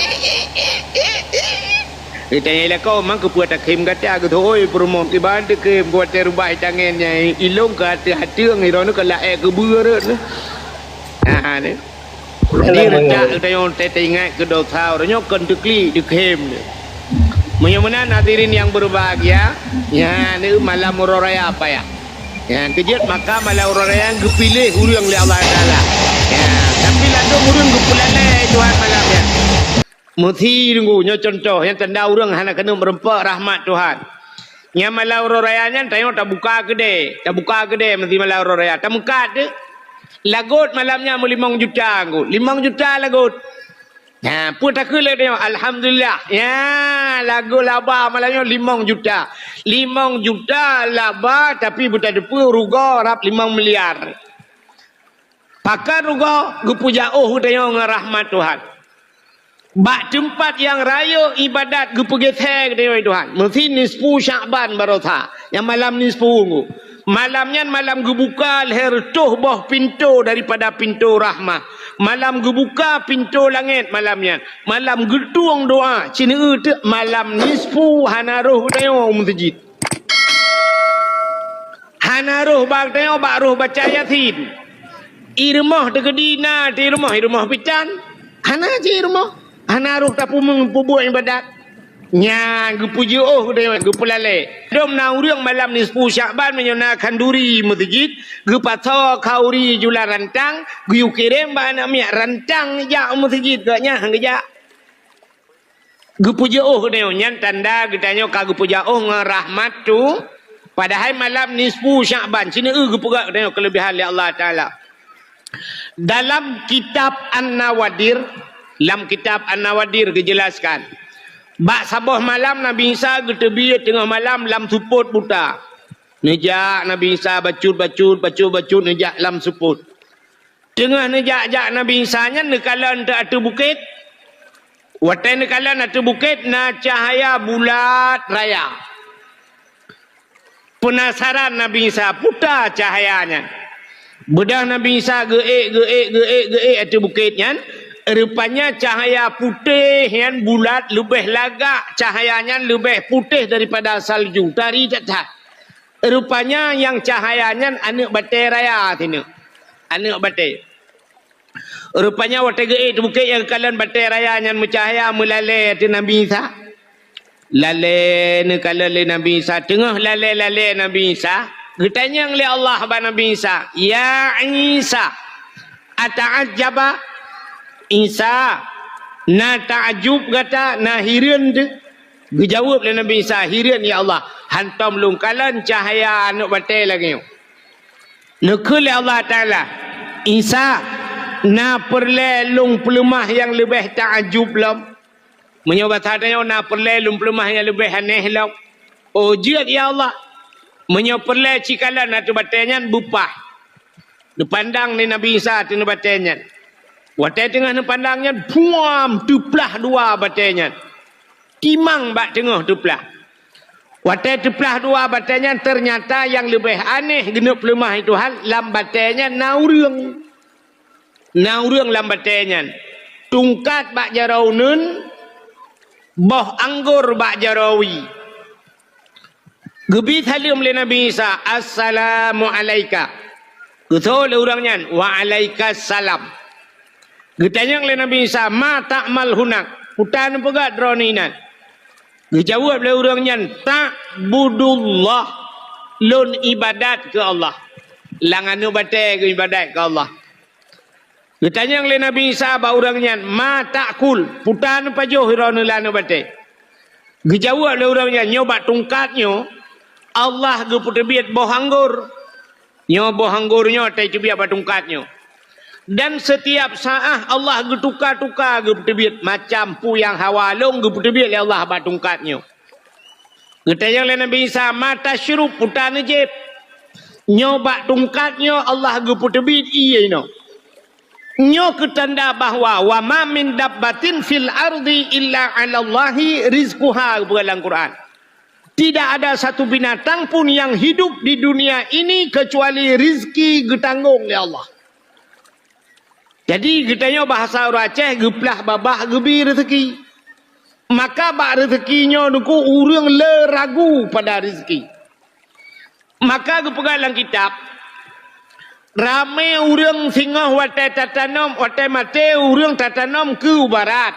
Geutanyoe lakoe, "Man keupeue takhém gata?" Geutôi peurumoh kiban teukhém keu watèe reubah tangen nyan, ilông keu ateueh ateueng, droeneuh keu laèe keu beureuet. Nah, ni. Jadi, reutak geutanyoe teuingat keu desya, uroe nyoe kon teuklik teukhém. Meunyoe meunan hadirin nyang berbahagia, nyan malam uroe raya payah. Nyan keujeuet maka malam uroe raya geupiléh ureueng lé Allah Taala. Nyan, tapi ladôm ureueng geupeulalèe Tuhan malam nyan. Meusi deungoe, nyoe cuntoh nyang tanda ureueng hana keuneuk meureumpok rahmat Tuhan. Nyan malam uroe raya nyan tanyoe tabuka keudè, tabuka keudè meusi malam uroe raya, tameukat deh. Lagot malam nyan meulimong juta ngku. Limong juta lagot. Nah, peue takheun lé tanyoe? Alhamdulillah. Ya, lagot laba malam nyoe limong juta. Limong juta laba, tapi beutateupeu rugoe rab limong miliar. Pakon rugoe? Geupeujak ôh tanyoe ngon rahmat Tuhan. Bak teumpat nyang rayeuk ibadat geupeugeuseue geutanyoe Tuhan. Meusi nisfu Syakban barosa, nyang malam nisfu ngku. Malam nyan malam geubuka lhèe reutôh boh pintoe daripada pintoe rahmat. Malam geubuka pintoe langèt malam nyan. Malam geutueng doa, ci neueu teuk malam nisfu hana rôh geutanyoe u meuseujid. Hana rôh bak tanyoe bak rôh baca Yasin. I rumoh teukeudi na, di rumoh, i rumoh pitan. Hana cit i rumoh. Hana rôh tapeubuet ibadat. Nyan geupeujeuôh deh, geupeulalèe. Dum na ureueng malam nisfu Syakban meunyoe na khanduri meuseujid, geupasoe khanduri jula rantang, geuyue kirém bak aneuk miet rantang jak u meuseujid, gobnyan han geujak. Geupeujeuôh geutanyoe, nyan tanda geutanyoe ka geupeujak ôh ngon rahmat tu. Padahai malam nisfu Syakban, ci neueu geupeugah geutanyoe keuleubehan lé Allah Taala. Dalam kitab An-Nawadir, lam kitab An-Nawadir geujelaskan, bak saboh malam Nabi Isa geuteubiet teungoh malam lam seupôt buta. Neujak Nabi Isa bacut-bacut, bacut-bacut neujak lam seupôt. Teungoh neujak-jak Nabi Isa nyan neukalon teuk ateueh bukét. Watèe neukalon ateueh bukét na cahya bulat raya. Peunasaran Nabi Isa, peue ta cahya nyan. Beudôh Nabi Isa geuék, geuék, geuék, geuék ateueh bukét nyan, rupanya cahya putéh nyan bulat leubeh lagak, cahya nyan leubeh putéh daripada salju, tari that-that. Rupanya nyang cahya nyan aneuk batèe raya sineuk. Aneuk batée. Rupanya watée geuék bukét nyang geukalon batée raya nyan meucahya meulalée ateueh Nabi Isa. Lalée neukalon lé Nabi Isa, teungoh lalée-lalée Nabi Isa, geutanyong lé Allah bak Nabi Isa, "Ya Isa, ata'ajjaba?" Isa, na taajub gata, na hireuen teuh? Geujaweueb lé Nabi Isa, "Hireuen, ya Allah, hantom lôn kalon cahya aneuk batée lagée nyoe." Neukheun lé Allah Taala, "Isa, na peureulée lôn peuleumah nyang leubeh taajub lom?" Meunyoe basa tanyoe, "Na peureulée lôn peuleumah nyang leubeh aneh lom?" "Oh, jeuet, ya Allah." "Meunyoe peureulée, ci kalon ateueh batée nyan beupah." Neupandang lé Nabi Isa ateueh batée nyan. Watée teungoh neupandang nyan, buam, teuplah dua batée nyan. Timang bak teungoh teuplah. Watée teuplah dua batée nyan, teunyata nyang leubeh aneh geuneuk peuleumah lé Tuhan, lam batée nyan na ureuëng. Na ureuëng lam batée nyan, tungkat bak jaroe uneuen, boh anggor bak jaroe wie. Geubi saleuem lé Nabi Isa, "Assalamu alaika." Geutho lé ureuëng nyan, "Wa alaikas salam." Geutanyong lé Nabi Isa, "Ma ta'mal hunak?" "Peue tapeugét droeneuh inan?" Geujaweueb lé ureuëng nyan, "Ta'budullah." "Lôn iébadat keu Allah." Lam aneuk batée geuiébadat keu Allah. Geutanyong lé Nabi Isa bak ureuëng nyan, "Ma ta'kul?" "Peue tapajoh droeneuh lam aneuk batée?" Geujaweueb lé ureuëng nyan, "Nyoe bak tungkat nyoe, Allah geupeuteubiet boh anggor. Nyoe boh anggor nyoe watée teubiet bak tungkat nyoe. Dan seutiab saát Allah geutuka-tuka geupeuteubiet macam peue nyang hawa lôn geupeuteubiet lé Allah bak tungkat nyoe." Geutanyong lé Nabi Isa, "Ma tasyrub?" "Peue tajieb?" "Nyoe bak tungkat nyoe Allah geupeuteubiet ié inoe." Nyoe keu tanda bahwa, "Wa ma min dabbatin fil ardi illa 'alallahi rizquha," geupeugah lam Quran. Tidak ada satu binatang pun yang hidup di dunia ini kecuali rizki geutanggong lé Allah. Jadi, geutanyoe bahasa ureuëng Aceh, geuplah babah geubi rezeki. Maka bak rezeki nyoe Teungku, ureuëng le ragu pada rezeki. Maka geupeugah lam kitab, ramé ureuëng singoh watée tatanom, watée maté ureuëng tatanom keu barat.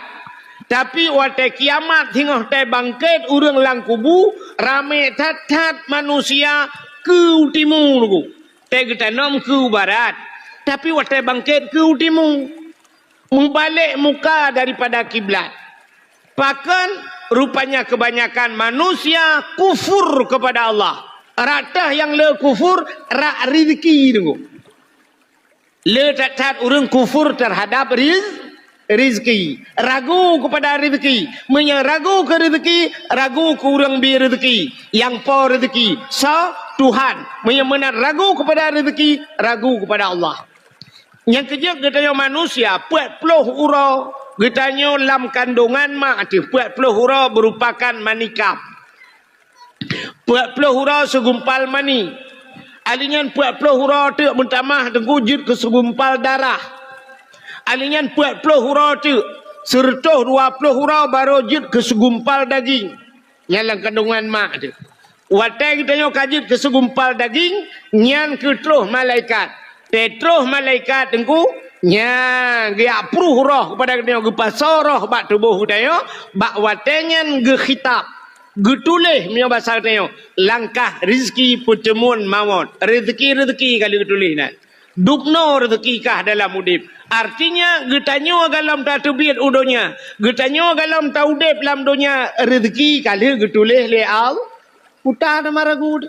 Tapi watée kiamat singoh watée bangkét ureuëng lam kubu, ramé that-that manusia keu timu Teungku. Watée geutanom keu barat, tapi watée bangkét keu timu. Meubalek muka daripada kiblat. Pakon? Rupanya kebanyakan manusia kufur kepada Allah. Rata nyang le kufur, rak rizki Teungku. Le that-that ureuëng kufur terhadap riz-, rizki. Ragu kepada rizki. Meunyoe ragu keu rizki, ragu keu ureuëng bi rizki. Nyang po rizki, soe? Tuhan. Meunyoe meunan ragu kepada rizki, ragu kepada Allah. Nyang keujeuet geutanyoe manusia, peuet ploh uroe geutanyoe lam kandongan mak teuh, peuet ploh uroe meurupakan manikam. Peuet ploh uroe seugumpal mani. Ali nyan peuet ploh uroe teuk meutamah Teungku jeuet keu seugumpal darah. Ali nyan peuet ploh uroe teuk, seureutôh dua ploh uroe barô jeuet keu seugumpal daging. Nyan lam kandongan mak teuh. Watée geutanyoe ka jeuet keu seugumpal daging, nyan keuh troh malaikat. Teutroh malaikat Teungku, nyan geujak pruh roh kepada geutanyoe, geupasoe roh bak tuboh geutanyoe, bak watée nyan geukhitab, geutuléh meunyoe basa geutanyoe, langkah rizki peuteumuan mawöt. Rezeki-rezeki ka lheueh geutuléh nan. Dubnoe rezeki kah dalam udeb. Artinya, geutanyoe gohlom tateubiet u donya, geutanyoe gohlom taudeb lam donya, rezeki ka lheueh geutuléh lé Allah. Uta teuma ragu.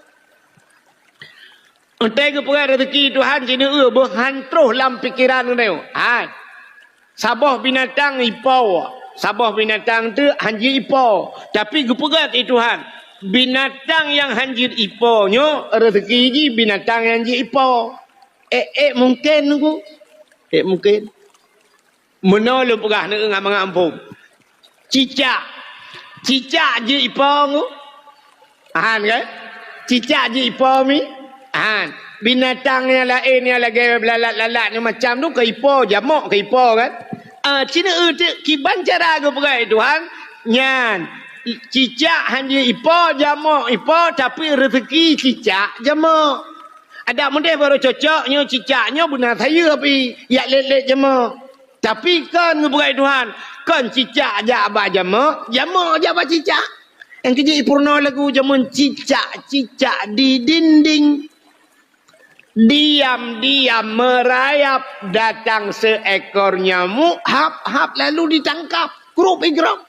Entée geupeugah rezeki Tuhan, sineuk eu beuh han troh lam pikeran geutanyoe. Han. Saboh binatang ipo, saboh binatang teuk han jeuet ipo. Tapi geupeugah lé Tuhan, binatang nyang han jeuet ipo nyoe rezeki jih binatang nyang jeuet ipo. Ék, ék mungken Teungku. Ék mungken. Meunoe lôn peugah neuk ngat mangat muphom. Cicak. Cicak jeuet ipo Teungku? Han kan? Cicak jeuet ipo mi? Han. Binatang nyang laén nyang lagée lalat-lalat nyang macam tu ka ipo, jamok ka ipo kan? Ah, sineuk eu teuk kiban cara geupeugah lé Tuhan, nyan cicak han jeuet ipo, jamok ipo, tapi rezeki cicak jamok. Adak meudeh barô cocok nyoe cicak nyoe beuna sayeup i, yak lét-lét jameuk. Tapi kon geupeugah Tuhan, kon cicak jak bak jameuk, jameuk jak bak cicak. Nyang keu jih i peurunoe lagu jameun cicak-cicak di dinding. Diam-diam merayap datang seekor nyamuk, hap-hap lalu ditangkap. Krup igrop.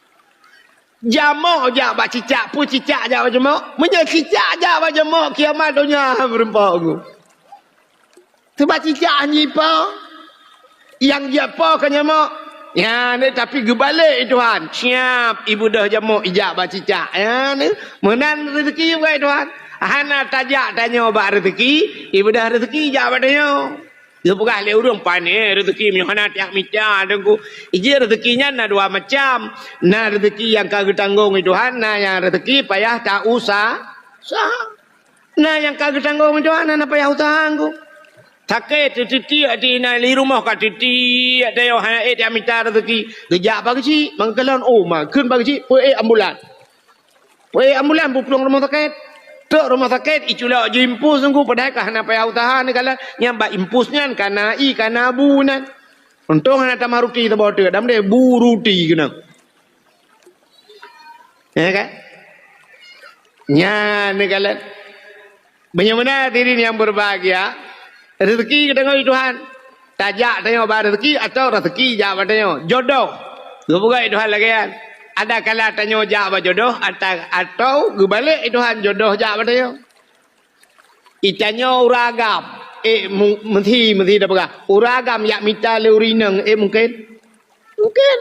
Jameuk jak bak cicak, peue cicak jak bak jameuk? Meunyoe cicak jak bak jameuk, kiamat donya meureumpok ngon. Sebab cicak han jipo, nyang jipo ka jameuk. Nyan, tapi geubalek i Tuhan. Siap, ibeudôh jameuk ijak bak cicak. Nyan, meunan rezeki bak Tuhan. Hana tajak tanyoe bak rezeki, ibeudôh rezeki jak bak tanyoe. Geupeugah lé ureuëng, "Pane rezeki meunyoe hana tajak mita, Teungku." Iji rezeki nyan na dua macam. Na rezeki nyang ka geutanggong i Tuhan, na nyang rezeki payah ta-usa-, usaha. Na nyang ka geutanggong i Tuhan, hana payah usaha, Teungku. Sakét, teutiek, di na di rumoh ka teutiek, tanyoe hana ék tajak mita rezeki. Geujak bak geuchik, mangkalon, oh, ma, kheun bak geuchik, peuék ambulan. Weh, ambulan buplueng rumoh sakét. Trok rumoh sakét, iculok jiimpus Teungku, padahai ka hana payah usaha neukalon. Nyang bak impus nyan kana ie, kana bu nyan. Untông hana tamah ruti saboh teuk, dam deh bu ruti keunong. Ya kan? Nyan neukalon. Meunyoe meunan hadirin nyang berbahagia, rezeki geutanyoe di Tuhan. Tajak tanyoe bak rezeki atau rezeki jak bak tanyoe. Jodoh. Geupeugah Tuhan lagée nyan. Ada kala tanyoe jak bak jodoh, ata-, atau geubalek Tuhan jodoh jak bak tanyoe. Itanyoe ureuëng agam, eh, mu-, meusi, meusi tapeugah. Ureuëng agam jak mita lé ureuëng inong, eh, mungken? Mungken.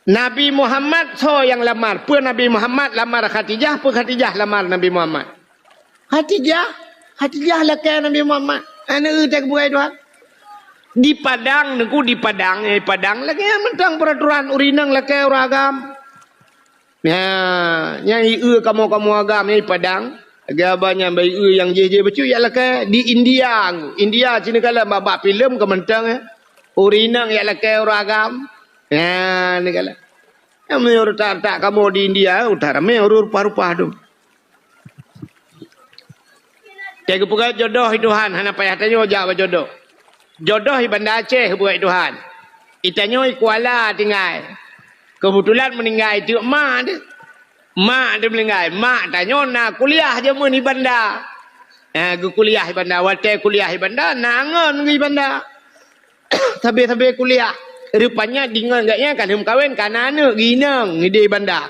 Nabi Muhammad soe nyang lamar? Peue Nabi Muhammad lamar Khadijah, peue Khadijah lamar Nabi Muhammad? Khadijah, Khadijah lakée Nabi Muhammad. Aneuk teuh geupeugah Tuhan. Di Padang, Teungku, di Padang, eh, Padang lagée nyan mantong peraturan ureuëng inong lakée ureuëng agam. Ya, nyang ieu kamoe-kamoe agam nyang di Padang, lagée abah nyan bak ieu nyang jih-jih bacut yak lakée di India. India sinoe kalon bak-bak filem ka mantong, eh. Ureuëng inong yak lakée ureuëng agam. Ya, ni kalon. Nyang meunyoe uroe that-that kamoe di India, uroe that ramé ureuëng rupa-rupa tu. Teuh geupeugah jodoh i Tuhan, hana payah tanyoe jak bak jodoh. Jodoh i Banda Aceh geupeugah i Tuhan. Itanyoe i Kuala tinggai. Keubeutulan meuninggai teuk mak teuh. Mak teuh meuninggai. Mak tanyoe na kuliah jameun i Banda. Eh, geukuliah i Banda. Watée kuliah i Banda, na ngon geuh i Banda. Sabe-sabe kuliah. Rupanya deungon gobnyan ka lheueh meukawen, ka na aneuk geuh inong ideh Banda.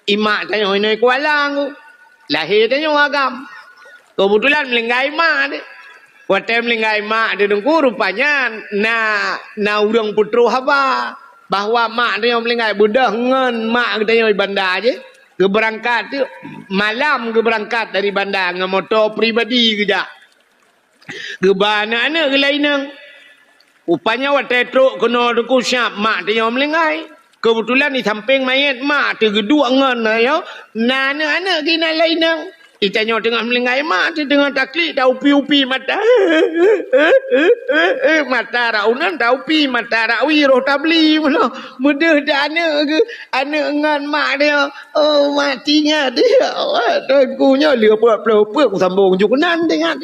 I mak tanyoe inong i Kuala Teungku. Lahé tanyoe agam. Keubeutulan meuninggai mak teuh. Watée meuninggai mak teuh Teungku, rupanya na, na ureuëng peutroh haba bahwa mak tanyoe meuninggai, beudôh ngon mak geutanyoe i Banda jih. Geubeurangkat teuk, malam geubeurangkat dari Banda ngon moto pribadi geujak. Geuba aneuk-aneuk geuh lam inong. Rupanya watée trok keunoe Teungku, siab mak tanyoe meuninggai. Keubeutulan di sampéng manyét mak teuh geuduek ngon tanyoe, na aneuk-aneuk geuh inan lam inong. Itanyoe teungoh meuninggai mak teuh teungoh taklik, taupi-upi mata. Mata rot uneuen taupi, mata rot wie roh tabli meunoe. Meudeuh teuh aneuk geuh, aneuk ngon mak tanyoe. Oh, mati nyan, ya Allah, Teungku nyoe lheueh peuet ploh peuet kusambong ju keunan teuh nyan.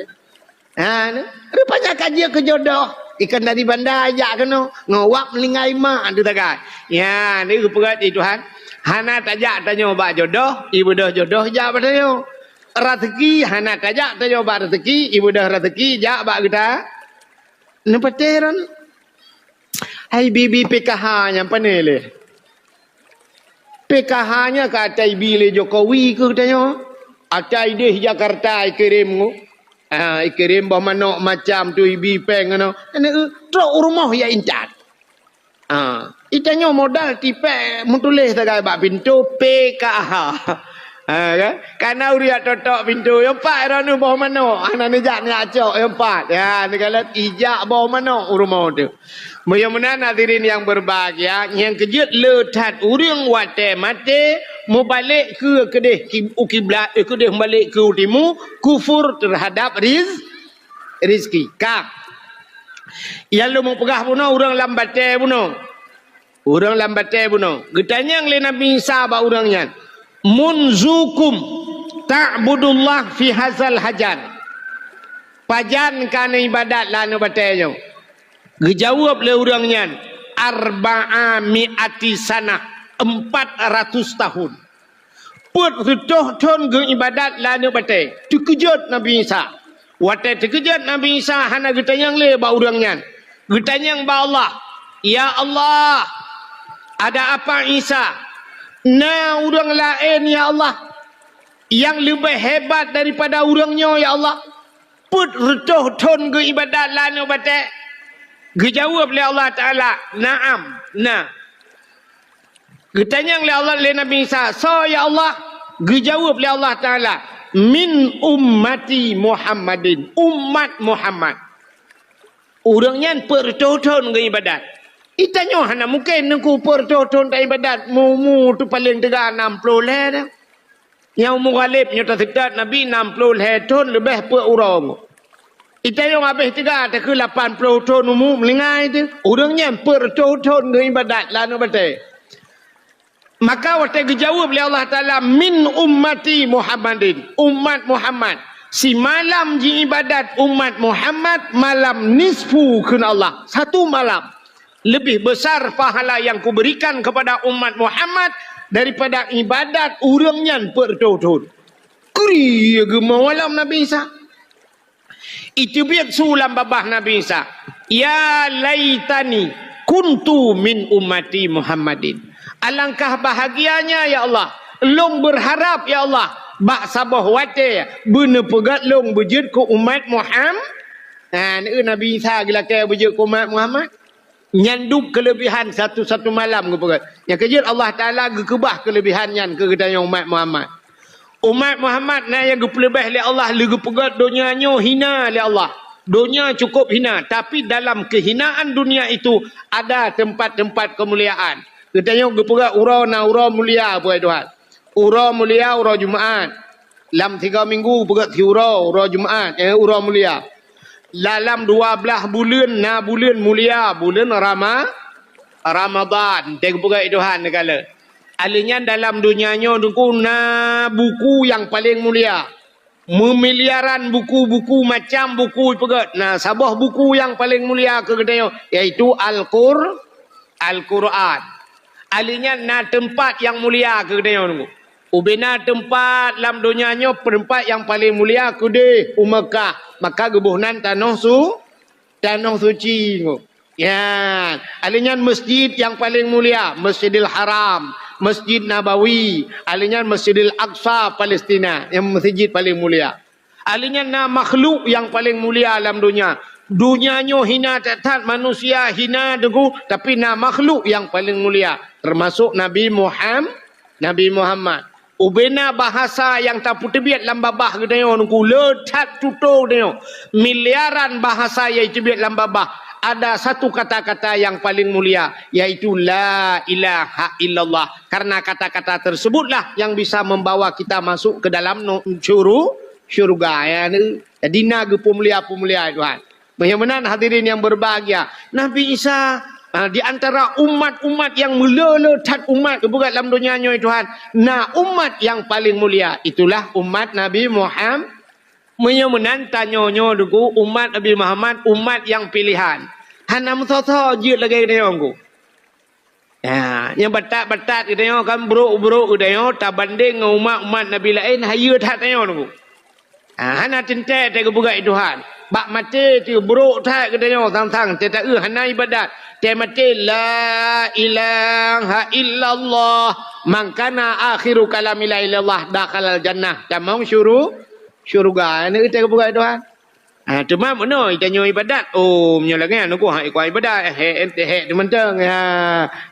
Ha, ni. Rupanya ka jeuet keu jodoh. Ikan dari Banda jak keunoe. Ngon wak meuninggai mak teuh tagai. Ya, ni geupeugah di Tuhan. Hana tajak tanyoe bak jodoh, ibeudôh jodoh jak bak tanyoe. Rezeki hana tajak tanyoe bak rezeki, ibeudôh rezeki jak bak geuta. Neupatéh ron. Hai bibi P K H nyang pane lé. P K H nyan ka ata ibi lé Jokowi keu tanyoe. Ata ideh Jakarta ikirém ngu. Ah, ikirém boh manok macam tu ibi péng keunoe. Aneuk, trok u rumoh ya intat. Ah, itanyoe modal tipék meutuléh sagai bak pintoe P K H. Ha, kan? Kana ureuëng jak totok pintoe, nyang pat droeneuh boh manok, hana neujak neujak cok, nyang pat. Ya, neukalon ijak boh manok u rumoh tu. Meunyoe meunan hadirin nyang berbahagia, nyang keujeuet le that ureuëng watée maté mubalek keu keudeh ki-, u kiblat, eh, keudeh mubalek keu timu, kufur terhadap riz-, rezeki. Ka. Nyang lôn peugah bunoe ureuëng lam batée bunoe. Ureuëng lam batée bunoe. Geutanyong lé Nabi Isa bak ureuëng nyan, "Munzukum, "Ta'budullah fi hazal hajar." Pajan ka neuibadat lam aneuk batée nyoe? Geujaweueb lé ureuëng nyan, "Arba'a mi'ati sanah," empat ratus tahun. Peuet reutôh thon geuibadat lam aneuk batée. Teukeujot Nabi Isa. Watée teukeujot Nabi Isa hana geutanyong lé bak ureuëng nyan. Geutanyong bak Allah, "Ya Allah, ada apa Isa? Na ureuëng laén, ya Allah, nyang leubeh hebat daripada ureuëng nyoe, ya Allah?" Peuet reutôh thon geuibadat lam aneuk batée. Geujaweueb lé Allah Taala, "Na'am, na." Geutanyong lé Allah, lé Nabi Isa, "Soe, ya Allah?" Geujaweueb lé Allah Taala, "Min ummati Muhammadin, umat Muhammad." Ureuëng nyan peuet reutôh thon geuibadat. Geutanyoe hana mungken Teungku peuet reutôh thon taibadat, mu-, mu tu paleng teuga nam ploh lhée dah. Nyang umu ghaleb nyoe taseutôt Nabi nam ploh lhée thon leubeh peuet uroe. Geutanyoe habéh teuga takheun lapan ploh thon umu, meulingai teuh. Ureuëng nyan peuet reutôh thon geuibadat lam aneuk batée. Maka watée geujaweueb lé Allah Taala, "Min ummati Muhammadin," umat Muhammad. Simalam jiibadat umat Muhammad, malam nisfu kheun Allah. Satu malam. Lebih besar pahala yang kuberikan kepada umat Muhammad daripada ibadat ureuëng nyan peuet reutôh thon. Kri geumawalom Nabi Isa. Iteubiet su lam babah Nabi Isa, "Ya laitani kuntu min ummati Muhammadin." Alangkah bahagianya, ya Allah, lôn beurharab, ya Allah, bak saboh watée beuneupeugét lôn beujeuet keu umat Muham-, nah, Nabi Isa geulakée beujeuet keu umat Muhammad. Nyan dub keuleubihan satu-satu malam geupeugét. Nyang keujeuet Allah Taala geukeubah keuleubihan nyan keu geutanyoe umat Muhammad. Umat Muhammad na nyang geupeuleubeh lé Allah, lé geupeugét donya nyoe hina lé Allah. Donya cukup hina, tapi dalam kehinaan dunia itu ada tempat-tempat kemuliaan. Geutanyoe geupeugét uroe na uroe mulia, peue Tuhan. Uroe mulia, uroe Jumaat. Lam tiga minggu peugét siuroe, uroe Jumaat, eh, uroe mulia. Dalam dua belas buleuen na buleuen mulia, buleuen Rama-, Ramadan. Teupeugah Tuhan neugala. Aleuh nyan dalam donya nyoe Teungku na buku nyang paleng mulia. Meumiliaran buku-buku, macam buku peugét. Nah, saboh buku nyang paleng mulia keu geutanyoe, yaitu Al-Qur-, Al-Quran. Aleuh nyan na teumpat nyang mulia keu geutanyoe Teungku. Ubena teumpat lam donya nyoe, teumpat nyang paleng mulia keudeh u Meukah, maka geuboh nan tanoh su-, tanoh suci. Nyan, aleuh nyan masjid nyang paleng mulia, Masjidil Haram, Masjid Nabawi, aleuh nyan Masjidil Aqsa, Palestina, nyang masjid paleng mulia. Aleuh nyan na makhluk nyang paleng mulia lam donya. Donya nyoe hina that-that, manusia hina Teungku, tapi na makhluk nyang paleng mulia, teumasok Nabi Muham-, Nabi Muhammad. Ubena bahasa nyang tapeuteubiet lam babah geutanyoe Teungku, le that tutoe geutanyoe. Miliaran bahasa nyang teubiet lam babah, ada satu kata-kata nyang paleng mulia, yaitu la ilaha illallah. Karena kata-kata tersebutlah yang bisa membawa kita masuk ke dalam nu-, syuru-, syurga. Ya, ni. Jadi na geupeumulia-peumulia Tuhan. Meunyoe meunan hadirin yang berbahagia, Nabi Isa, ah, di antara umat-umat yang meulé-lé that umat geupeugah lam donya nyoe Tuhan, na umat yang paling mulia, itulah umat Nabi Muham-, meunyoe meunan tanyoe nyoe Teungku, umat Nabi Muhammad, umat yang pilihan. Hana meusoe-soe jeuet lagée nyoe Teungku. Ya, nyang batat-batat geutanyoe kan brok-brok geutanyoe tabandeng ngon umat-umat Nabi laén hayeue that tanyoe Teungku. Ha, hana teuntée teugeubeugat Tuhan. Bak maté teuh brok that geutanyoe sang-sang teuh taeu hana ibadat. Teuh maté la ilaha illallah, man kana akhiru kalami la ilallah dakhalal jannah. Tamong syuru-, syurga. Hana teugeubeugat Tuhan. Ha, teuma meunoe tanyoe ibadat. Oh, meunyoe lagée nyan Teungku hana ikuat ibadat, hek, hek, hek teuh mantong. Ha,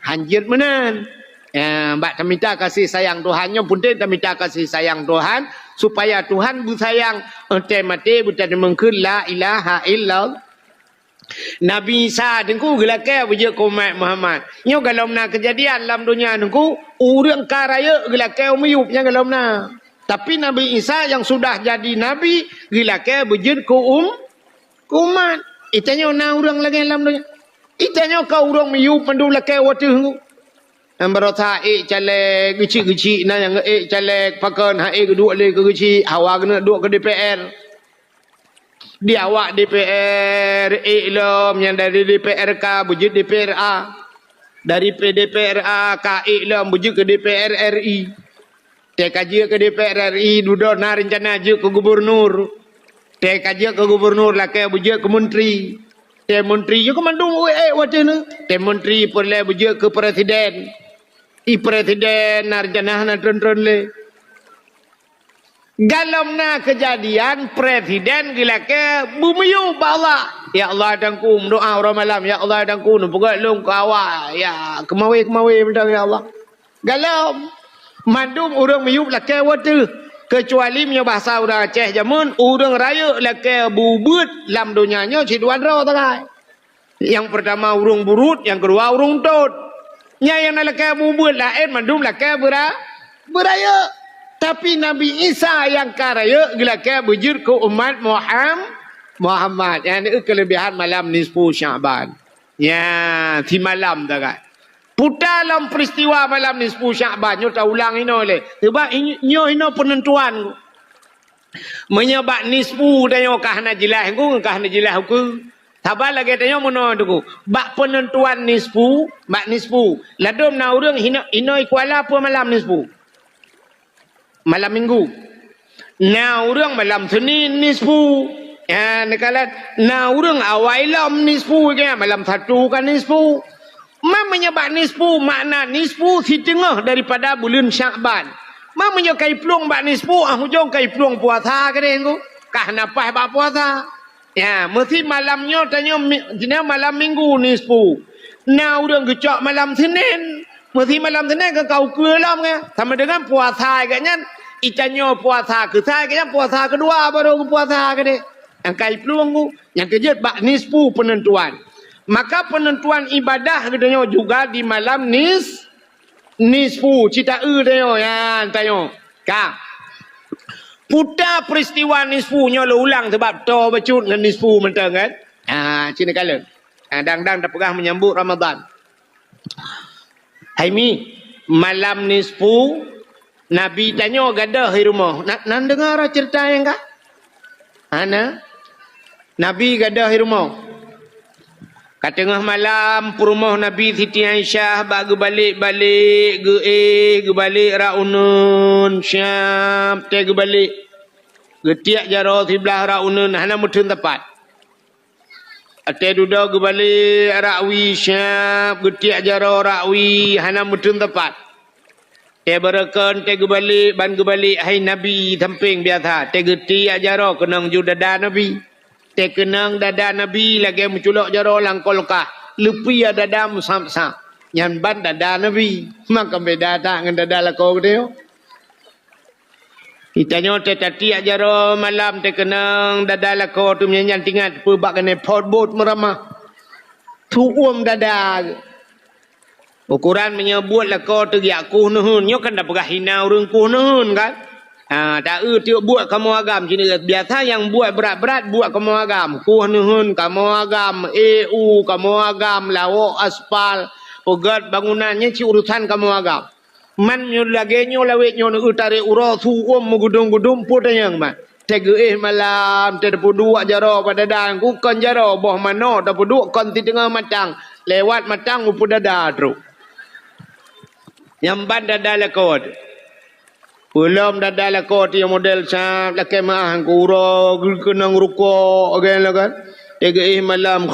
hanjeuet meunan. Ya, bak tamita kasih sayang Tuhan nyoe, peunteng tamita kasih sayang Tuhan supaya Tuhan beusayang, eh, teuh maté beutateumongkeun la ilaha illallah. Nabi Isa Teungku geulakée beujeuet keu umat Muhammad. Nyoe galom na keujadian lam donya Teungku, ureuëng ka rayeuk geulakée u miyueb nyan galom na. Tapi Nabi Isa nyang sudah jadi nabi geulakée beujeuet keu um-, keu umat. Itanyoe na ureuëng lagée lam donya. Itanyoe ka ureuëng miyueb mandum lakée wateuh Teungku. Nyang barosa ék caleg, geuchik-geuchik na nyang ék caleg, pakon han ék geuduek lé keu geuchik, hawa keuneuk duek keu D P R. Di awak D P R ék lom nyang dari D P R K beujeuet D P R A. Dari P-, D P R A ka ék lom beujeuet keu D P R R I. Tée ka jeuet keu D P R R I, dudoe na reuncana jeuet keu gubunur. Tée ka jeuet keu gubunur lakée beujeuet keu menteri. Tée menteri jeuet keu mandum ék watée nyoe. Tée menteri peureulée beujeuet keu presiden. I presiden na reuncana hana tron-tron lé. Galom na keujadian presiden geulakée beumiyueb bak Allah. "Ya Allah, Tuhanku," meudoá uroe malam, "Ya Allah, Tuhanku, neupeugét lôn keu awak, ya, keumawé-keumawé mantong, ya Allah." Galom. Mandum ureuëng miyueb lakée watée. Keucuali meunyoe bahasa ureuëng Aceh jameun, ureuëng rayeuk lakée beubeuet lam donya nyoe sidua droe sagai. Nyang peurtama ureuëng buruet, nyang keudua ureuëng tot. Nyan nyang na lakée beubeuet laén mandum lakée beura-, beurayeuk. Tapi Nabi Isa nyang ka rayeuk geulakée beujeuet keu umat Muham-, Muhammad. Nyan keulebihan malam nisfu Sya'ban. Nyan, simalam sagai. Puta lom peuristiwa malam nisfu Sya'ban, nyoe taulang inoe lé. Sebab i-, nyoe inoe peunentuan. Meunyoe bak nisfu tanyoe ka hana jeulaih, engku ka hana jeulaih ukeue. Saban lagée tanyoe meunoe teungku. Bak peunentuan nisfu, bak nisfu, ladôm na ureuëng hino-, inoe i Kuala peue malam nisfu. Malam Minggu. Na ureuëng malam Senin nisfu. Ya, neukalon na ureuëng awai lom nisfu, ya, malam Sabtu ka nisfu. Ma meunyoe bak nisfu, makna nisfu siteungoh daripada buleuen Syakban. Ma meunyoe ka iplueng bak nisfu, ah ujong ka iplueng puasa keudeh engku. Ka hana paih bak puasa. Ya, meusi malam nyoe tanyoe mi-, jinoe malam Minggu nisfu. Na ureuëng geucok malam Senin. Meusi malam Senin ka kau keue lom nyan. Sama dengan puasa geuh nyan, itanyoe puasa keusai geuh nyan puasa keudua baru geupuasa keudeh. Nyang ka iplueng ku, nyang keujeuet bak nisfu peunentuan. Maka peunentuan ibadah geutanyoe juga di malam nis-, nisfu, cit taeu tanyoe, ya, tanyoe. Ka. Puta peuristiwa nisfu nyoe lôn ulang sabab toe bacut ngon nisfu mantong kan. Ha, cit neukalon. Ha, dang-dang tapeugah menyambut Ramadan. Hai mi, malam nisfu, Nabi tanyoe gadôh i rumoh. Na, na neudeungoe ceurita nyang ka? Hana. Nabi gadôh i rumoh. Ka teungoh malam, peurumoh Nabi Siti Aisyah bak geubalek-balek, geuéh, geubalek rak uneuen, siab tée geubalek. Geutiek jaroe siblah rak uneuen, hana meuteun teumpat. Watée dudoe geubalek rak wie, siab geutiek jaroe rak wie, hana meuteun teumpat. Tée beureukeun tée geubalek, ban geubalek hai Nabi sampéng biasa, tée geutiek jaroe keunong ju dada Nabi. Tée keunong dada Nabi lagée meuculok jaroe lam kulkah, leupie dada meusab-sab. Nyan ban dada Nabi. Maka beda that ngon dada lakoe geutanyoe. Geutanyoe tée tatiek jaroe malam tée keunong dada lakoe teuh meunyan tingat peue bak keuneuk phot buet meuramah. Tuom dada. Ukoran meunyoe buet lakoe teuh geujak kueh neuheun, nyoe kan tapeugah hina ureuëng kueh neuheun kan? Ha, taeu tiek buet kamoe agam cit, biasa nyang buet brat-brat buet kamoe agam. Kueh neuheun kamoe agam, éh u kamoe agam, lawok aspal, peugét bangunan, nyan cit urusan kamoe agam. Man nyoe lagée nyoe lawét nyoe neueu tarek uroe su uem meugudum-gudum peue tanyong man. Tée geuéh malam, tée tapeuduek jaroe bak dada, kon jaroe boh manok tapeuduek kon siteungoh matang, lewat matang u peue dada trok. Nyang ban dada lakoe teuh. Peulom dada lakoe teuh nyang model sab lakée meuáh keu uroe geukeunong rukok lagée nyan kan. Tée geuéh malam.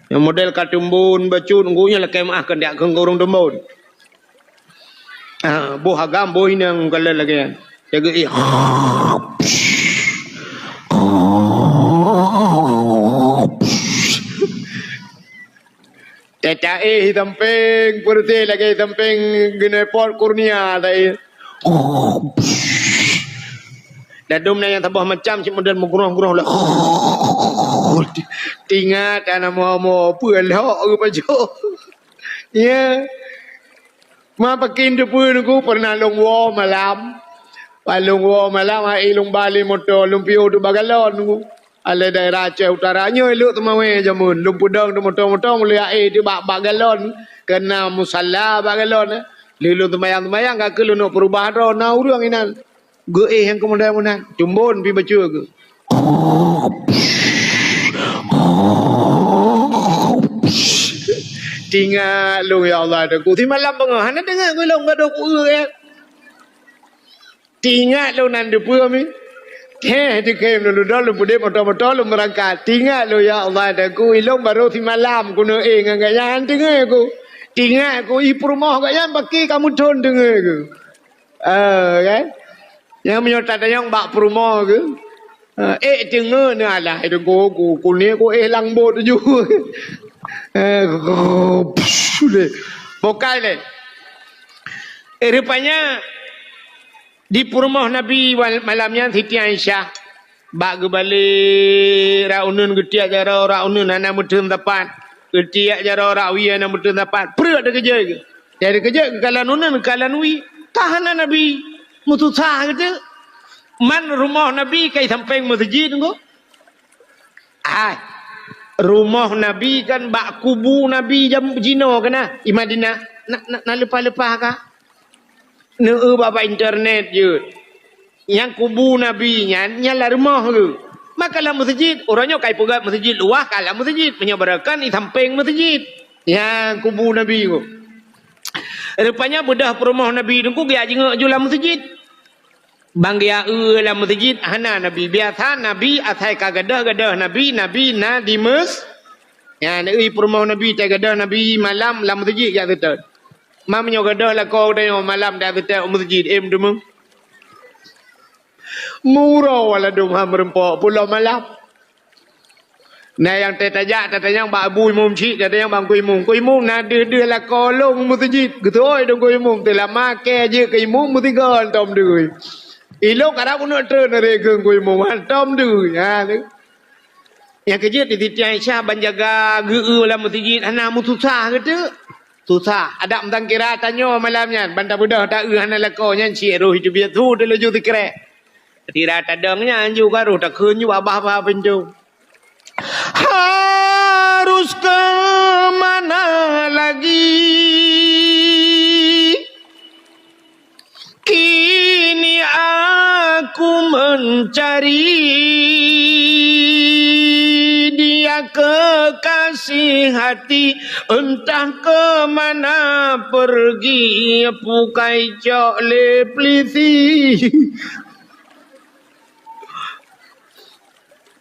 Nyang model ka teumbon bacut, ngon nyan lakée meuáh keuneuk keu ureuëng teumbon. Ah, boh agam, boh inong kalon lagée nyan. Jaga, eh. Tata, eh, sampéng, peureuteh lagée sampéng geuneupot kurnia, ta, eh. Dadum na nyang saboh macam cit model meugroh-groh lah. Tingat ana moe-moe peue lhok geupajoh. Ya. Ma pakin teupeue nunggu pernah lôn woe malam. Pas lôn woe malam, hai lôn ba lé moto, lôn piôh teuh ba galon nunggu. Alai daerah Aceh Utara nyoe lhok teumawé jameun. Lôn peudong teumoto-moto mulai aé di bak, bak galon. Keu na musala bak galon, eh. Lheuh lôn seumayang-seumayang, ka keuh lôn neuk peurubah droe, na ureueng inan. Geuéh nyang keumudian-keumudian. Cumbon pi bacut geuh. Tingat lôn, ya Allah, Teungku. Simalam beungoh, hana deungoe lôn gadoh ku-eu, eh. Tingat lôn nan deupeue mi. Heh, dikhem lôn dudoe lôn peudeh moto-moto lôn meurangkat. Tingat lôn, ya Allah, Teungku, ilôn barô simalam keuneuk éh ngon gobnyan, deungoe ku. Tingat ku, i peurumoh gobnyan paki ka meuthon deungoe ku. Eh, kan? Nyang meunyoe tatanyong bak peurumoh ku. Eh, ék teungoe neuh alah, Teungku, ku, ku ni ku éh lam bot ju. Eh, pshu lé. Pokai lé. Eh, rupanya, di peurumoh Nabi wal-, malam nyan Siti Aisyah, bak geubalek rak uneuen, geutiek jaroe rak uneuen hana meuteun sapat, geutiek jaroe rak wie hana meuteun sapat, preuet teukeujot geuh. Jadi keujot geukalon uneuen, geukalon wie, ka hana Nabi. Meususah geuh teuk. Man rumoh Nabi ka i sampéng meuseujid geuh. Ai, rumoh Nabi kan bak kubu Nabi jam jinoe keunan, i Madinah. Na, na, na leupah-leupah ka? Neu-eu bak, bak internet jeuet. Nyang kubu Nabi nyan, nyan lam rumoh geuh. Maka lam meuseujid, uroe nyoe ka ipeugöt meuseujid luwah, ka lam meuseujid. Meunyoe barokon, i sampéng meuseujid. Nyang kubu Nabi geuh. Rupanya beudôh peurumoh Nabi Teungku geujak jingieng ju lam meuseujid. Ban geujak eu lam meuseujid hana Nabi. Biasa Nabi asai ka gadôh, gadôh Nabi, Nabi na di meus-, nyan, i peurumoh Nabi, tai gadôh Nabi malam lam meuseujid jak seutôt. Ma meunyoe gadôh lakoe tanyoe malam jak seutôt u meuseujid, eh, meuteumé. Meuuroe ladôm han meureumpok, pulo malam. Na nyang teutajak tatanyong bak Abu Imum chik, tatanyong bak Teungku Imum. Teungku Imum, na deuh-deuh lakoe lôn meuseujid. Geutôi Teungku Imum, teulama kèe jeuet keu imum meusigoe tom deuh. Ilôn karab uneuk treun lé keu Teungku Imum, tom deuh. Ha, tu. Nyang keujeuet di Siti Aisyah ban jaga geu-eu lam meuseujid hana meususah geuh teuk. Susah. Adak meusangkira tanyoe malam nyan, ban tabeudôh ta-eu hana lakoe nyan cit roh teubiet su teulaju sikrek. Tira tadong nyan ju ka roh takheun ju bak bah-bah pintoe. Harus ke mana lagi? Kini aku mencari dia kekasih hati, entah ke mana pergi, pukai cok lé plisi.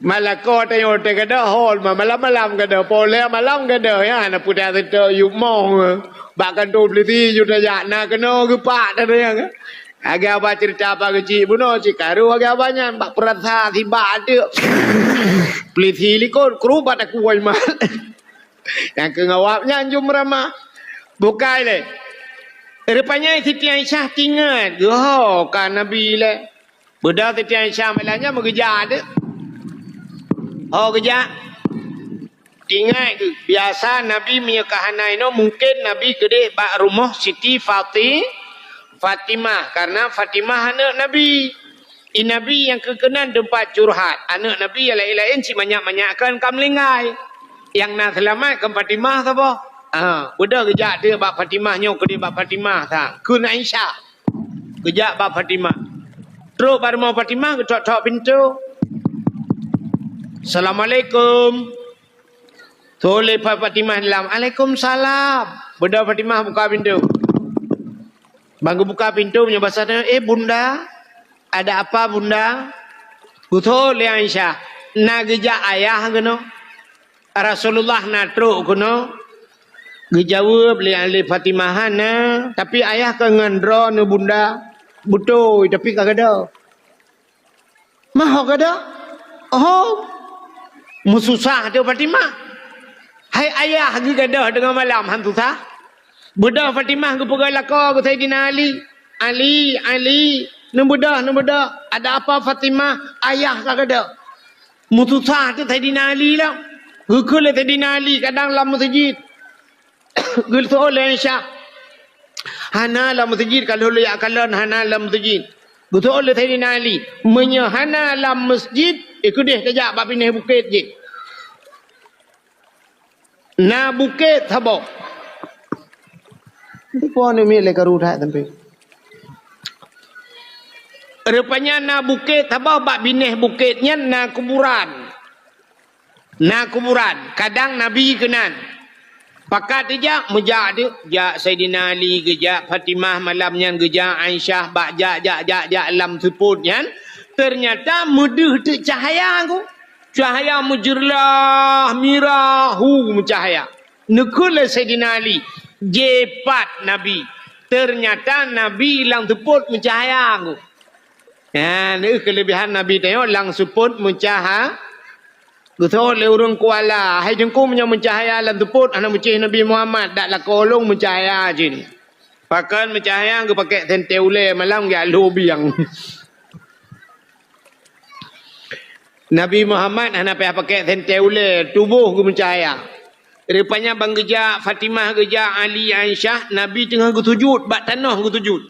Malako tanyoe teuh gadôh, hol ma-, malam-malam gadôh, polé malam gadôh, ya, na pudah seutôt yub moh, bak kantô polisi yub tajak, na keunoe geupak teuh, ya. Agak ba cerita apa keucik bunoe, cit karu agak ba nyan, bak peurasa sibak ateuk. Polisi likot, kru bak takue imat. Nyang keu ngawab nyan jeuem ramah. Bukai lé. Rupanya Siti Aisyah tingat, geuho ka Nabi lé. Beudôh Siti Aisyah malam nyan meugeujak teuk. Ho geujak. Ingat keu, biasa Nabi meunyoe ka hana inoe, mungken Nabi keudeh bak rumoh Siti Fati-, Fatimah, karena Fatimah aneuk Nabi. I Nabi nyang keu keunan teumpat curhat. Aneuk Nabi nyang laén-laén cit manyak-manyak kan ka meuninggai. Nyang na seulamat kan Fatimah saboh. Ha, beudôh geujak teuk bak Fatimah nyoe keudeh bak Fatimah sang. Kheun Aisyah. Geujak bak Fatimah. Trok bak rumoh Fatimah, geutok-tok pintoe. "Assalamualaikum." Tho lé Fa-, Fatimah dalam. "Alaikumsalam." Beudôh Fatimah buka pintoe. Ban geubuka pintoe meunyoe basa tanyoe, "Eh, Bunda, ada apa, Bunda?" Geutho lé Aisyah, "Na geujak ayah keunoe." Rasulullah na trok keunoe, geujaweueb lé, lé Fatimah, "Hana, tapi ayah ka ngon droeneuh Bunda." "Beutôi, tapi ka gadôh." "Ma ho gadôh?" "Ho." Meususah teuk Fatimah. Hai ayah geugadôh teungoh malam han susah? Beudôh Fatimah geupeugah lakoe keu Saidina Ali, "Ali, Ali, neubeudôh, neubeudôh." "Ada apa Fatimah? Ayah ka gadôh." Meususah teuk Saidina Ali lom. Geukheun lé Saidina Ali kadang lam meuseujid. Geuseuôt lé Aisyah. "Hana lam meuseujid, ka lheueh lôn jak kalon hana lam meuseujid." Geuseuôt lé Saidina Ali. "Meunyoe hana lam meuseujid, Eh, keudeh tajak bak binéh bukét jih. Na bukét saboh. Di po ni mi lé karu that sampai. Rupanya na bukét saboh, bak binéh bukét nyan na kuburan. Na kuburan, kadang Nabi keunan. Pakat dijak, meujak teuk, jak Saidina Ali, geujak Fatimah malam nyan, geujak Aisyah, bak jak, jak, jak, jak lam seupôt nyan, teunyata meudeuh teuk cahya ku. Cahya meujeurlah, mirah, hu, meucahya. Neukheun lé Saidina Ali, jipat Nabi. Teunyata Nabi lam seupôt meucahya ku. Nyan, neu keulebihan Nabi tanyoe lam seupôt meucaha-, Geuthôt lé ureuëng Kuala, "Hai Teungku, meunyoe meucahya lam seupôt hana meucéh Nabi Muhammad, dak lakoe lôn meucahya cit." Pakon meucahya, geupakèk sentée ulée malam geujak lhôk biang. Nabi Muhammad hana payah pakèk sentée ulée, tuboh geumeucahya. Rupanya ban geujak Fatimah, geujak Ali, Aisyah, Nabi teungoh geusujut, bak tanoh geusujut.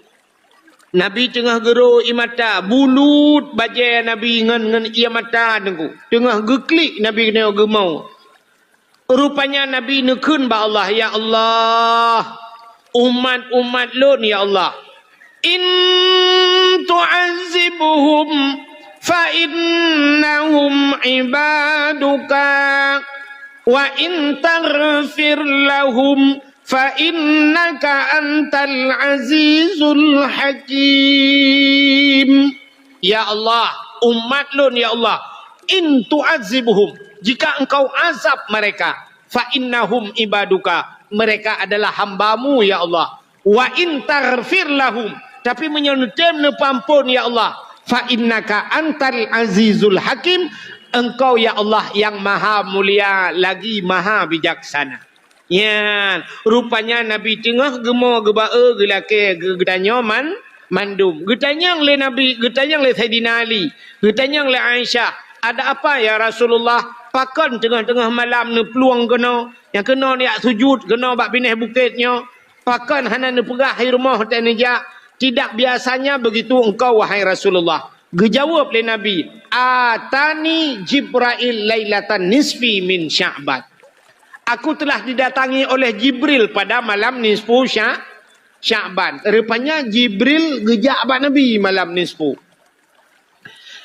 Nabi teungoh geuro ié mata, bulut bajée Nabi ngon, ngon ié mata Teungku. Teungoh geuklik Nabi keunoe geumo. Rupanya Nabi neukheun bak Allah, "Ya Allah, umat-umat lôn, ya Allah, in tu'azzibhum fa innahum ibaduka, wa in taghfir lahum fa innaka antal azizul hakim." Ya Allah, umat lôn, ya Allah, in tu'azzibhum, jika Engkau azab mereka, fa innahum ibaduka, mereka adalah hamba-Mu, ya Allah. Wa in taghfir lahum, tapi meunyoe neutem neupeuamphon, ya Allah, fa innaka antal azizul hakim, Engkau, ya Allah, yang maha mulia lagi maha bijaksana. Nyan, rupanya Nabi teungoh geumo geuba-e geulakée geu-, geutanyoe man-, mandum. Geutanyong lé Nabi, geutanyong lé Saidina Ali, geutanyong lé Aisyah, "Ada apa, ya Rasulullah? Pakon teungoh-teungoh malam neuplueng keunoe? Nyang keunoe neujak sujut keunoe bak binéh bukét nyoe? Pakon hana neupeugah hai rumoh teuh neujak? Tidak biasanya begitu engkau, wahai Rasulullah." Geujaweueb lé Nabi, "Atani Jibrail lailatan nisfi min Sya'ban." Aku telah didatangi oleh Jibril pada malam nisfu Sya-, Sya'ban. Rupanya Jibril geujak bak Nabi malam nisfu.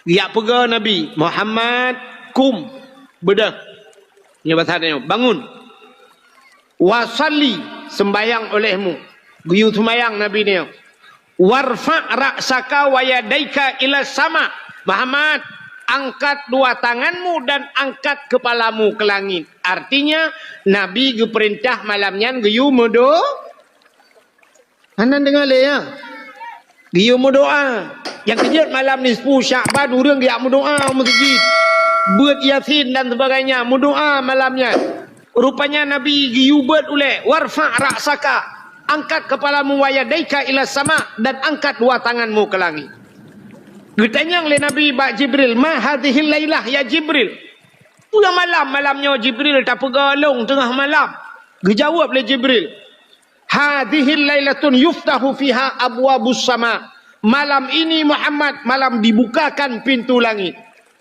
Geujak peugah Nabi, "Muhammad, kum, beudôh." Nyoe bahasa tanyoe, "Bangun. Wasalli, sembahyang olehmu." Geuyue seumayang Nabi nyoe. "Warfa' ra'saka wa yadaika ila sama." Muhammad, angkat dua tanganmu dan angkat kepalamu ke langit. Artinya, Nabi geupeurintah malam nyan geuyue meudo-, hana deungoe lé, ya? Geuyue meudoa. Nyang keujeuet malam nisfu Sya'ban ureuëng geujak meudoa u meuseujid. Beuet Yasin dan sebagainya, meudoa malam nyan. Rupanya Nabi geuyue beuet ulée, "Warfa' ra'saka, angkat kepalamu, wa yadaika ila sama, dan angkat dua tanganmu ke langit." Geutanyong lé Nabi bak Jibril, "Ma hadhihil lailah, ya Jibril?" "Peue malam, malam nyoe, Jibril, tapeugah lôn teungoh malam?" Geujaweueb lé Jibril, "Hadhihil lailatun yuftahu fiha abwabus sama." Malam ini, Muhammad, malam dibukakan pintu langit.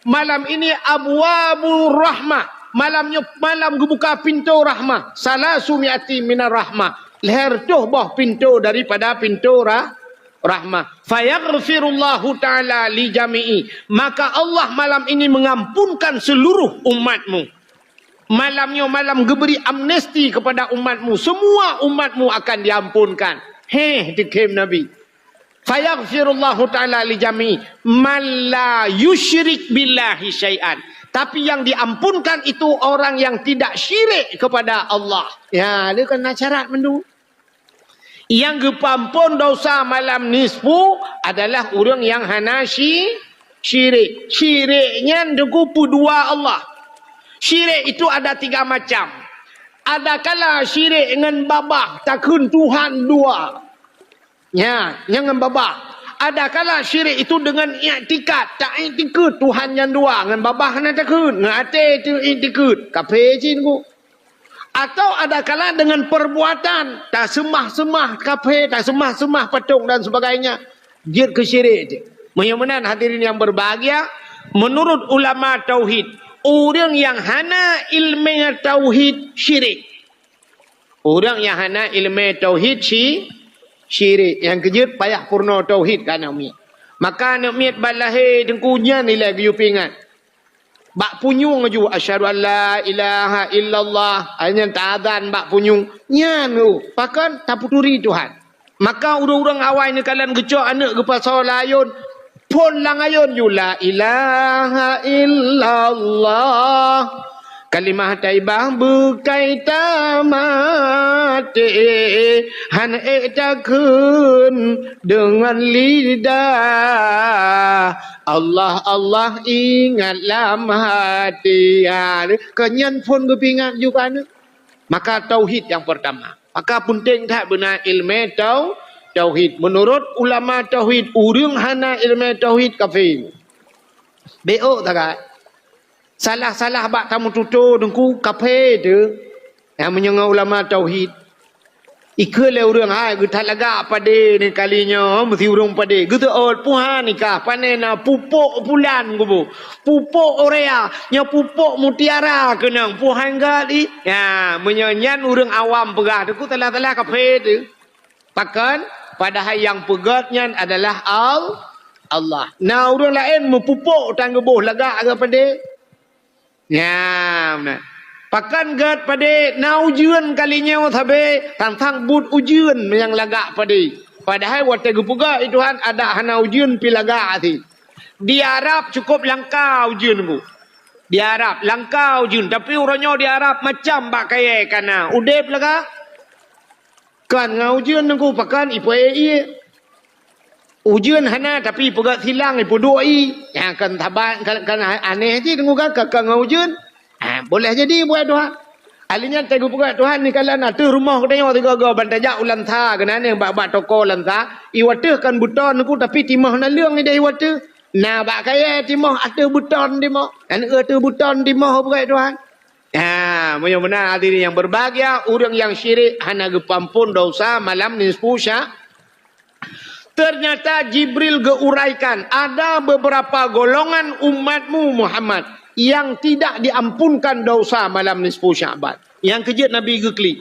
Malam ini abwabur rahmah. Malam nyoe malam geubuka pintoe rahmah. Salasu mi'ati minar rahmah. Lhèe reutôh boh pintoe daripada pintoe rah-, rahmah. Fayaghfirullahu ta'ala li jami'i. Maka Allah malam ini mengampunkan seluruh umatmu. Malam nyoe malam geubri amnesti kepada umatmu. Semua umatmu akan diampunkan. Heh, dikhém Nabi. Fayaghfirullahu ta'ala li jami man la yusyrik billahi syai'an. Tapi yang diampunkan itu orang yang tidak syirik kepada Allah. Ya, dia kan na syarat mandum. Yang geupeuamphon dosa malam nisfu adalah ureuëng yang hana syi-, syirik. Syirik nyan deuku peudua Allah. Syirik itu ada tiga macam. Ada kala syirik ngon babah, takheun Tuhan dua. Nya, nyang ngon babah. Ada kala syirik itu dengan iktikad, tak iktikad Tuhan nyang dua, ngon babah hana takheun, ngon até itu iktikad. Kafé cit ku. Atau ada kala dengan perbuatan, taseumah-seumah kafé, taseumah-seumah patong dan sebagainya. Jeuet keu syirik. Meunyoe meunan hadirin yang berbahagia, Meunurot ulama tauhid, ureuëng nyang hana iéleumé tauhid syirik. Ureuëng nyang hana iéleumé tauhid si, syirik. Nyang keujeuet payah peurunoe tauhid keu aneuëk miet. Maka aneuëk miet ban lahé teungku nyan ilée geuyue peuingat. Bak punyueng aju, "Asyhadu an la ilaha illallah." Hai nyan taazan bak punyueng. Nyan, oh, pakon tapeuturi Tuhan. Maka ureuëng-ureuëng awai neukalon geucok aneuëk geupasoe lam ayôn, phon lam ayôn ju, "La ilaha illallah, kalimah thaibah beukai tamaté, han ék takheun deungon lidah, Allah, Allah ingat lam haté." Ha, keu nyan phon geupeuingat ju keu aneuëk. Maka tauhid nyang peurtama. Maka peunteng that beuna iéleumé tau-, tauhid. Meunurot ulama tauhid, ureuëng hana iéleumé tauhid kafé. Bék ôk sagai. Salah-salah bak tameututoe teungku kafé teuh. Nyang meunyoe ngon ulama tauhid. Ikheun lé ureuëng, hai geuthat lagak padé ni kali nyoe, meusi ureuëng padé. Geuteuôt puhan nikah, pané na pupuk pulan kubu. Pupuk urea, nyoe pupuk mutiara keunong, puhan gat i. Ya, meunyoe nyan ureuëng awam peugah, teungku salah-salah kafé teuh. Pakon? Padahai nyang peugét nyan adalah Al-, Allah. Na ureuëng laén meupupuk tan geuboh lagak keu padé. Nyam na. Pakon gét padé na ujeuen kali nyoe sabe, tantang buet ujeuen nyang lagak padé. Padahai watée geupeugah i Tuhan adak hana ujeuen pi lagak até. Di Arab cukup langka ujeuen bu. Di Arab langka ujeuen, tapi uroe nyoe di Arab macam bak kayée kana. Udeb lagak. Kan ngon ujeuen teungku pakon ipeue ié. Ujeuen hana tapi peugah silang ipeuduek i. Nyang kan saban kan, kan aneh cit teungku kan ka, ka ngon ujeuen. Ha, boleh jadi buat Tuhan. Ahli nyan teungku peugah Tuhan ni kalau na teuh rumoh geutanyoe tiga-tiga ban tajak u Lansa keunan bak-bak toko Lansa. Iwateuh kan buton teungku tapi timoh na leung ideh iwateuh. Na bak kayée timoh ateuh buton timoh. Kan ateuh buton timoh peugah Tuhan. Ha, meunyoe beuna hadirin yang berbahagia, ureuëng nyang syirik hana geupeuampon dosa malam nisfu sya-, ternyata Jibril geuuraikan, ada beberapa golongan umatmu Muhammad yang tidak diampunkan dosa malam nisfu Sya'ban. Nyang keujeuet Nabi geuklik.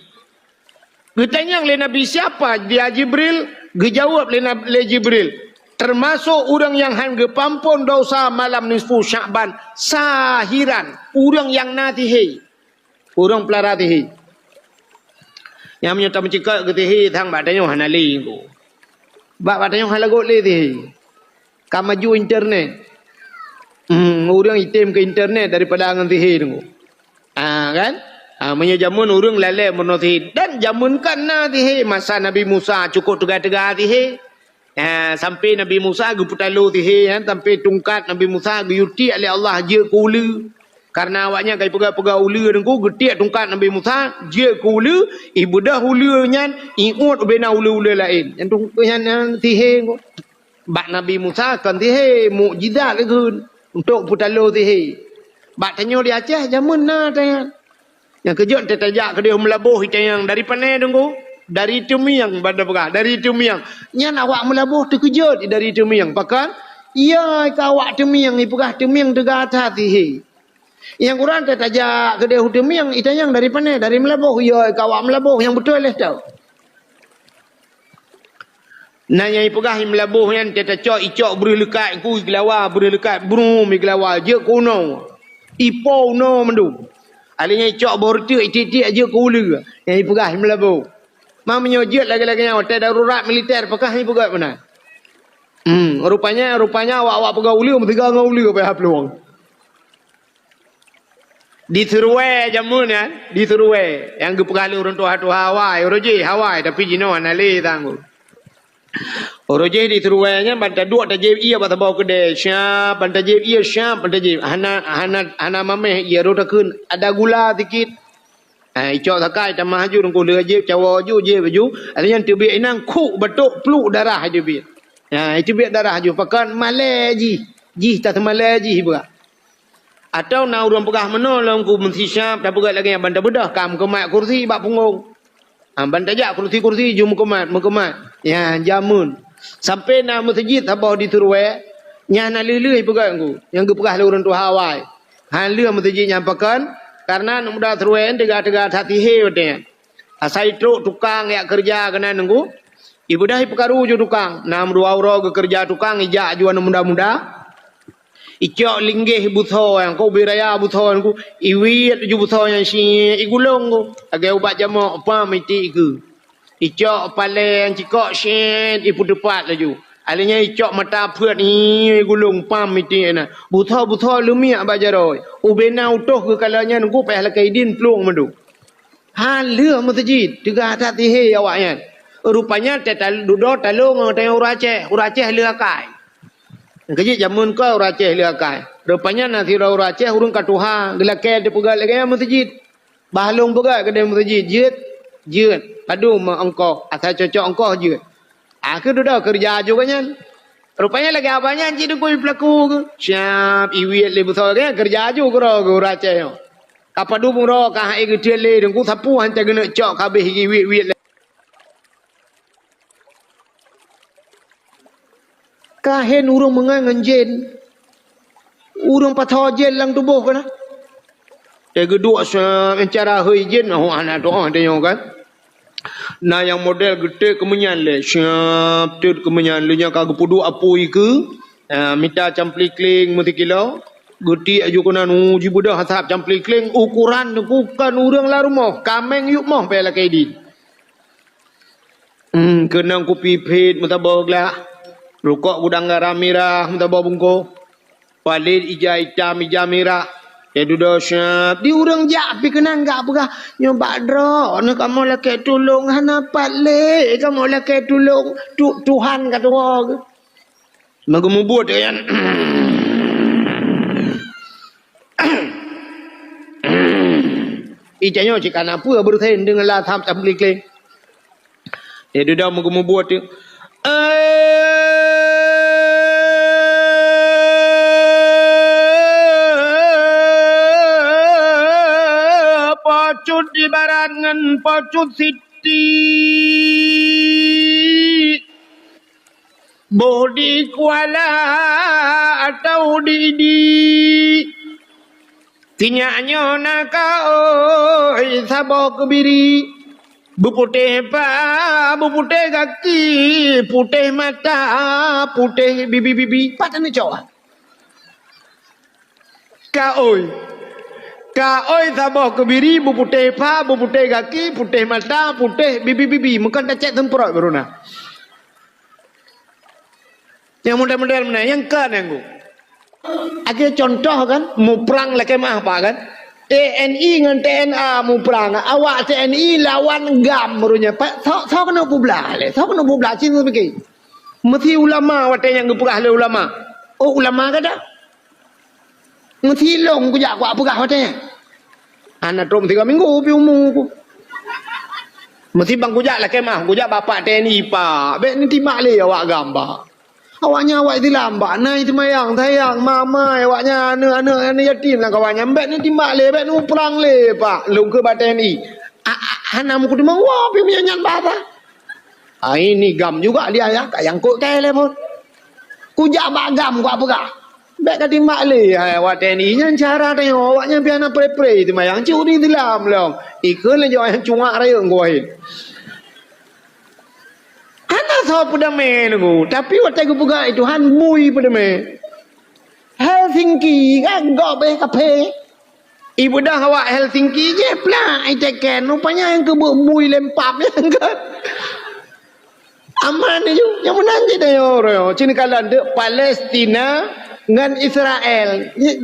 Geutanyong lé Nabi, "Siapa dia Jibril?" Geujaweueb lé Nab-, lé Jibril, "Teumasok ureuëng nyang han geupeuampon dosa malam nisfu Sya'ban, sahiran, ureuëng nyang na sihé." Ureuëng peulara sihé. Nyang meunyoe tameucikak keu sihé, sang bak tanyoe hana lé. Bak, bak tanyoe hana lagot lé sihé. Ka maju internet. Hmm, ureuëng item keu internet daripada ngon sihé teungku. Ah, kan? Ah, meunyoe jameun ureuëng lalée meunoe sihé. Dan jameun kan na sihé. Masa Nabi Musa cukup teuga-teuga sihé. Ah, sampai Nabi Musa geupeutalo sihé, kan? Sampai tungkat Nabi Musa geuyue tiek lé Allah jeuet keu uleue. Karena awaknyan ka jipeugah-peugah uleue teungku, geutiek tungkat Nabi Musa, jeuet keu uleue, ibeudoh uleue nyan, iuet ubena uleue-uleue laén. Nyan tung-, nyan, nyan sihé teungku. Bak Nabi Musa kon sihé, mukjizat lagée untuk peutalo sihé. Bak tanyoe di Aceh jameun na tanyan. Nyang keujeuet teutajak keudeh meulaboh itanyang dari pane teungku, dari Teumieng ban tapeugah, dari Teumieng. Nyan awak meulaboh teukeujot dari Teumieng. Pakon? Iya ka awak Teumieng ipeugah Teumieng teuga that sihé. Nyang kurang teutajak keudeh u Teumieng itanyang dari pane, dari meulaboh. Iya ka awak meulaboh nyang beutôi leh tau. Na nyang ipeugah i meulaboh nyan teuta cok, icok breuh leukat ku igelawa, breuh leukat brum igelawa, jeuet keu unoe. Ipo unoe mandum. Alèh nyan icok boh reuteuek itiek-tiek jeuet keu uleue. Nyang ipeugah i meulaboh. Ma meunyoe jeuet lagèe-lagèe nyan watèe darurat militer, pakah ipeugah meunan. Hmm, rupanya, rupanya awak-awak peugah uleue meusiga ngon uleue payah plueng. Di Seruwe jameun nyan, di Seruwe, nyang geupeugah lé ureueng tuha-tuha awai, uroe jih awai, tapi jinoe hana lé tanggong. Uroe jih di Seruwe nyan ban taduek tajép ié bak saboh keudè, syab, ban tajép ié, syab, ban tajép. Hana, hana, hana mamèh ié, rot takheun, ada gula sikit. Ha, icok sakai tamah aju, teungku lheueh jép, cawoe aju, jép aju. Ada nyan teubiet inang, khuk batok, pluk darah aju biet. Ha, itu biet darah aju, pakon malèe jih. Jih taseumalèe jih ipeugah. Atau na ureueng peugah meunoe lom ku meusisyab, tapeugah lagèe nyan ban tabeudôh, ka meukeumèe kursi bak punggong. Ha, ban tajak kursi-kursi ju meukeumèe, meukeumèe. Ya, jameun. Sampai na meuseujid saboh di Seruwe, Nyan na lheueh-lheueh ipeugah ngon nyang geupeugah lé ureuëng tuha awai. Han lheueh meuseujid nyan pakon, kareuna aneuk muda Seuruen teuga-teuga that sihé watée nyan. Asai trok tukang jak keureuja keunan nunggu. Ibeudôh ipeukaru ju tukang. Na meudua uroe geukeureuja tukang, ijak ju aneuk muda-muda. Icok linggéh busoe nyang ka ubé raya busoe nyang ku, iwiet ju busoe nyang syiek igulong ku. Lagée ubat jamok pam itiek ikeue. Icok paleng cikok syiek ipeuteupat laju. Alheuh nyan icok mata peuet nyi igulong pam itiek na. Busoe-busoe leumiek bak jaroe. Ubé na utoh geukalon nyan ku payah lakée idin plueng mandum. Han lheueh meuseujid, teuga that sihé awaknyan. Rupanya teutal-, dudoe talong ngon tayong ureuëng Aceh, ureuëng Aceh lheueh akai. Keujeuet jameun ka ureuëng Aceh lheueh akai. Rupanya na sidroe ureuëng Aceh ureuëng ka tuha, geulakée teupeugah lagée nyan meuseujid. Bah lôn peugah keudeh meuseujid, jeuet, jeuet. Padum ongkoh, asai cocok ongkoh jeuet. Akhé dudoe keureuja ju geuh nyan. Rupanya lagée abah nyan cit dukui peulaku geuh. Siab iwiet lé busoe geuh nyan keureuja ju keudroe geuh ureuëng Aceh nyoe. Ka padum uroe ka hai geutiet lé deungku sapeue han teugeuneuek cok ka abéh iwiet-wiet lé. Ka hen ureuëng meungai ngon jén. Ureuëng pasoe jén lam tuboh keunan. Teugeuduk se-, cara hôi jén, oh, hana doa tanyoe kan. Na nyang model geutek keumeunyan lé, siab teut keumeunyan lé nyang ka geupeuduek apui keu, ah, mita camplikling meusikilo, geutiek aju keunan, uh, jibeudôh asab camplikling, ukuran bukan ureuëng lam rumoh, kaméng yup moh bèk lakée idin. Hmm, keunong kupi phit meusaboh glah, rukok gudang garam mirah meusaboh bungkôh. Palét ija itam, ija mirah. Ya dudoe siab. Di ureuëng jak pi keunan gak peugah, "Nyoe bak droeneuh kamoe lakée tulông, hana pat lé kamoe lakée tulông. Tu-, Tuhan ka tuwoe." Meugeumubuet nyan. Ija nyoe cit kana peue beureusen deungon lasam tam klik-klik. Ya, dudoe meugeumubuet tu. Eh, pocut ibarat ngon pocut siti. Boh di Kuala atau di Idi. Sinyak nyoe na kaôi saboh keubiri, beuputéh pa, beuputéh gaki, putéh mata, putéh bibi-bibi. Pat neucok? Kaôi. Kaôi saboh keubiri, beuputéh pa, beuputéh gaki, putéh mata, putéh bibi-bibi. Meukan tacek seumprot baru na. Nyang model-model meunan, nyang ka nyang gu. Akhé contoh kan, muprang lakée meuah pa kan. T N I ngon T N A muprang. Awak T N I lawan gam meureunya. Pa, so, so keuneuk peublah lé. So keuneuk peublah, cit meupiké. Meusi ulama watée nyang geupeugah lé ulama. Oh, ulama gata? Meusi lôn kujak kuak peugah watée nyan. Hana trok meusigoe minggu pi umu ku. Meusi bang kujak lakée meuah, kujak bapak T N I pak. Bék neutimak lé awak gam bak. Awaknyan awak Islam bak, na seumayang, sayang, mama, awaknyan aneuk-aneuk, aneuk yatim lam kawan nyan. Bék neutimak lé, bék neuprang lé pak. Lôn keu bak T N I. A, a, hana meukuteumang wa pi meunyan nyan bahasa. Ai ni gam juga dia ya, ka nyangkut kai lé pun. Kujak bak gam kuak peugah. Bék ka timbak lé, hai awak T N I nyan cara tanyoe, awaknyan pih hana pre-pre teumayang cit ureuëng Islam lom. Ikheun lé jaweueb nyang cungak rayeuk geuwahé. Hana soe peudamé nunggu, tapi watée geupeugah Tuhan bui peudamé. Helsinki kan gob eh kaphé. Ibeudôh awak Helsinki jih plak iteken, rupanya nyang keubeuk bui lempap nyan kan. Aman ju, nyang meunan jih tanyoe uroe nyoe. Cit neukalon deuk Palestina ngon Israel.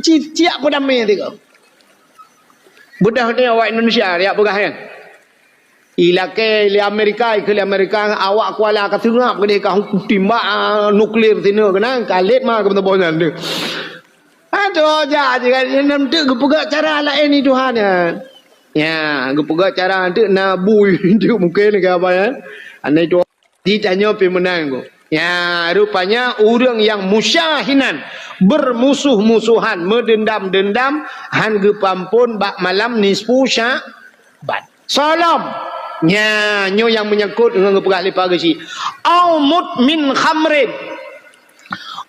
Ci-, ciyak peudamé tiga. Beudôh ni awak Indonesia, jak peugah nyan. Ilakée lé Amerika, ikheun lé Amerika, awak Kuala ka seungab keudeh ka timbak, ah, nuklir sineuk keunan, ka lét ma keu meuteubong nyan tu. Aduh, jak je kan, nyan teuk geupeugah cara laén ni Tuhan nyan. Ya, geupeugah cara teuk na bui teuk mungken ke apa ya. Anai tu di tanyoe pi meunan ko. Ya, rupanya ureuëng nyang musyahinan, bermusuh-musuhan, meudendam-dendam, han geupeuampon bak malam nisfu Sya-, Ban. Solom. Nya, nyoe nyang meunyangkot ngon geupeugah lé Pak Geuchik. Au mut min khamrin.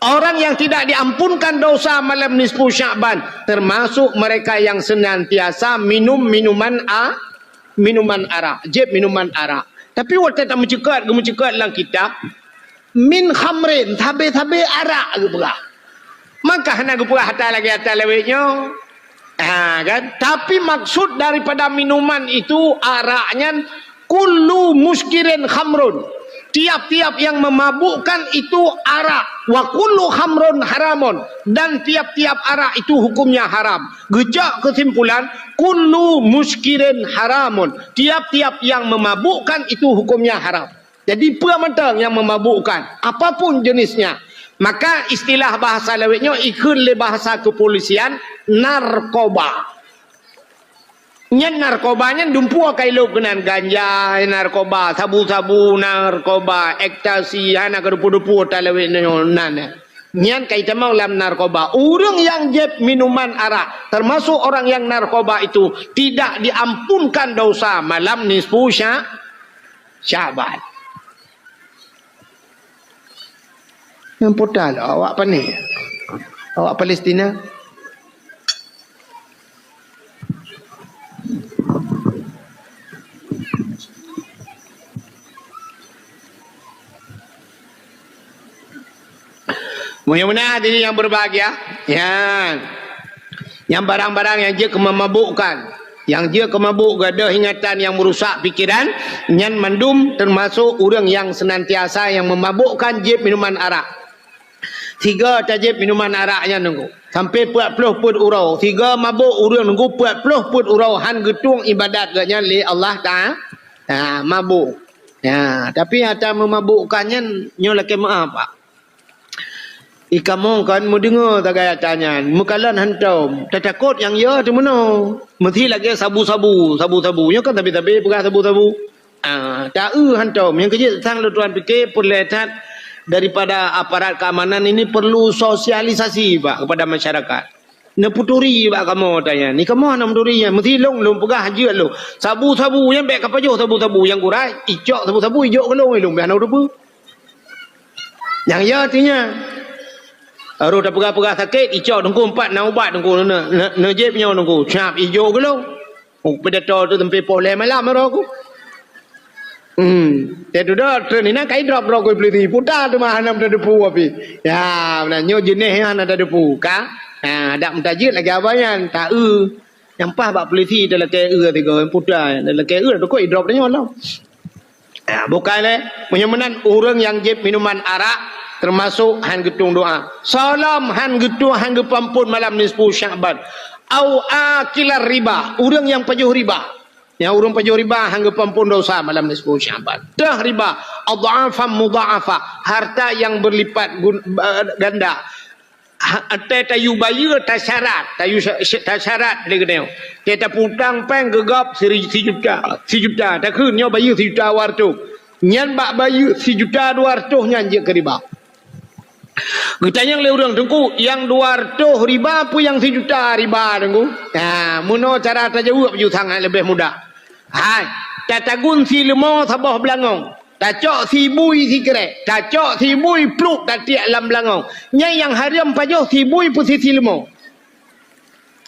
Orang yang tidak diampunkan dosa malam nisfu Sya'ban, termasuk mereka yang senantiasa minum minuman a-, minuman arak, jieb minuman arak. Tapi watée tameuceukat, geumeuceukat lam kitab, min khamrin, sabe-sabe arak geupeugah. Maka hana geupeugah ata lagée ata lawét nyoe. Ha, kan? Tapi maksud daripada minuman itu, arak nyan, kullu muskirin khamrun. Tiap-tiap yang memabukkan itu arak. Wa kullu khamrun haramun. Dan tiap-tiap arak itu hukumnya haram. Geucok kesimpulan, kullu muskirin haramun. Tiap-tiap yang memabukkan itu hukumnya haram. Jadi, peue mantong nyang memabukkan, apapun jenisnya. Maka istilah bahasa lawét nyoe ikheun lé bahasa kepolisian, narkoba. Nyan narkoba nyan dumpeue ka ilop keunan, ganja narkoba, sabu-sabu narkoba, ekstasi, hana keudeupu-deupu ata lawét nyoe nan. Nyan ka itamong lam narkoba. Ureuëng nyang jieb minuman arak, termasuk orang yang narkoba itu, tidak diampunkan dosa malam nisfu Sya-, Syaban. Nyang puta lom awak pane? Awak Palestina? Meunyoe meunan hadirin yang berbahagia, nyan, nyang barang-barang nyang jeuet keu meumabukkan, nyang jeuet keu mabuk, gadôh ingatan nyang meurusak pikeran, nyan mandum teumasok ureuëng nyang seunantiasa nyang meumabukkan jieb minuman arak. Sigoe tajieb minuman arak nyan nunggu, sampai peuet ploh peuet uroe. Sigoe mabuk ureuëng nunggu peuet ploh peuet uroe, han geutueng ibadat gobnyan lé Allah Taala. Ha, mabuk. Ha, tapi ata meumabukkan nyan nyoe lakée meu'ah, Pak. I kamoe kan meudeungoe sagai ata nyan, meukalon hantom, tatakot nyang yo teumeunoe. Meusi lagée sabu-sabu, sabu-sabu. Nyoe kan sabe-sabe peugah sabu-sabu. Ah, ta-eu hantom. Nyang keujeuet sang lôn tuan pike peureulée that daripada aparat keamanan ini perlu sosialisasi, Pak, kepada masyarakat. Neuputuri bak kamoe ata nyan. Ni kamoe hana meuturi nyan. Meusi lôn, lôn peugah jeuet lôn. Sabu-sabu nyan bék kapajoh sabu-sabu nyang gura, icok sabu-sabu ijok keu lôn, lôn bék hana teupeue. Nyang ya artinya, roh tapeugah-peugah sakét, icok teungku empat na ubat teungku, ne, ne, neujép nyoe teungku, cap ijok keu lôn. Oh, pidato tu sampai poh lhée malam aro ku. Hmm, teuh dudoe treun inan kai drop droe ku peulisi, puta teuma hana meuteudeupu api. Ya, meunan nyoe jeuneh nyan hana teudeupu ka. Ha, dak meutajeuet lagée abah nyan, ta-eu. Nyang paih bak peulisi talakée eu tiga puta, talakée eu teuka idrop tanyoe lom. Ah, bukai lé. Meunyoe meunan ureuëng nyang jieb minuman arak teumasok han geutueng doa. Soe lom han geutueng, han geupeuampon malam nisfu Sya'ban. Au akilar riba, ureuëng nyang pajoh riba. Nyang ureuëng pajoh riba han geupeuampon dosa malam nisfu Sya'ban. Teuh riba, adhafan mudha'afah, harta yang berlipat gun-, eh, ganda. Ha, watée tayue bayeue tasyarat, tayue sya-, sya-, tasyarat lé geutanyoe. Watée tapeutang péng keu gob siri-, sijuta, sijuta, takheun nyoe bayeue sijuta dua reutôh. Nyan bak bayeue sijuta dua reutôh nyan jeuet keu riba. Geutanyong lé ureuëng, "Teungku, nyang dua reutôh riba peue nyang sijuta riba, Teungku?" Nah, meunoe cara tajaweueb ju sangat leubeh mudah. Hai, tatagun sileumô saboh beulangong. Tacok sibui sikrek, tacok sibui pluk tatiek lam beulangong. Nyan nyang hareuem pajoh sibui peue si sileumô.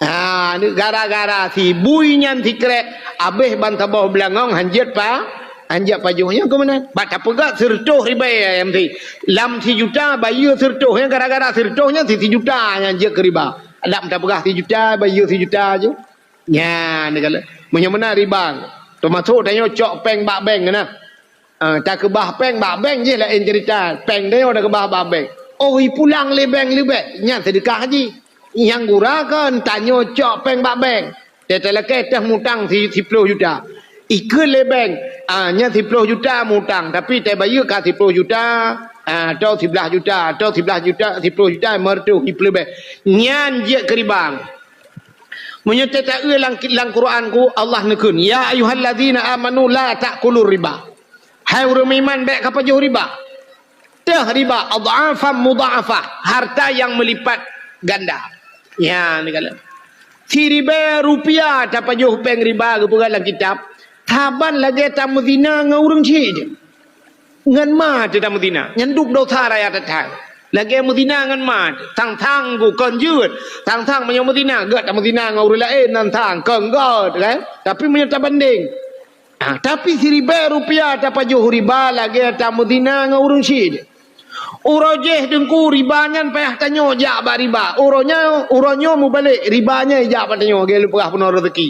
Ha, gara-gara sibui nyan sikrek, abéh ban saboh beulangong hanjeuet pa, hanjeuet pajoh. Nyan keuh meunan. Bak tapeugah sireutôh ribée ayam si. Lam sijuta bayeue sireutôh. Nyan gara-gara sireutôh nyan si sijuta nyan jeuet keu riba. Dak tapeugah sijuta, bayeue sijuta ju. Nyan, meunyoe meunan riba, teumasok tanyoe cok péng bak bank keunan. Ah, takeubah péng bak bank jih laén ceurita. Péng tanyoe takeubah bak bank. Oh, ipulang lé bank leubeh, nyan seudeukah jih. Nyang gura kon tanyoe cok péng bak bank. Teutalakée teuh mutang si-, siploh juta. Ikheun lé bank, ah, nyan siploh juta mutang, tapi tabayeue ka siploh juta, ah, atau siblaih juta, atau siblaih juta, siploh juta, lima reutôh, ipleubeh. Nyan jeuet keu riba. Meunyoe tataeu lam, lam Quran ku Allah neukheun, "Ya ayyuhallazina amanu la ta'kulur riba." Hai ureuëng meuiman, bék kapajoh riba. Teuh riba, adhafan mudha'afah, harta yang meulipat ganda. Ya, ni kala. Siribée rupiah tapajoh péng riba geupeugah lam kitab, saban lagée tameuzina ngon ureuëng chik jih. Ngon ma teuh tameuzina, nyan duek dosa raya that-that. Lagèe meuzina ngon ma, thang-thang kon jeuet. Thang-thang meunyoe meuzina, gèt tameuzina ngon ureueng laén, thang-thang kon gèt, kan? Tapi meunyoe tabandeng, ah, tapi siribèe rupiah tapajoh riba lagèe tameuzina ngon ureueng syik. Uroe jéh Teungku, riba nyan payah tanyoe jak bak riba. Uroe nyoe, uroe nyoe mubalek, riba nyan jak bak tanyoe, lagèe lôn peugah peunoh raseuki.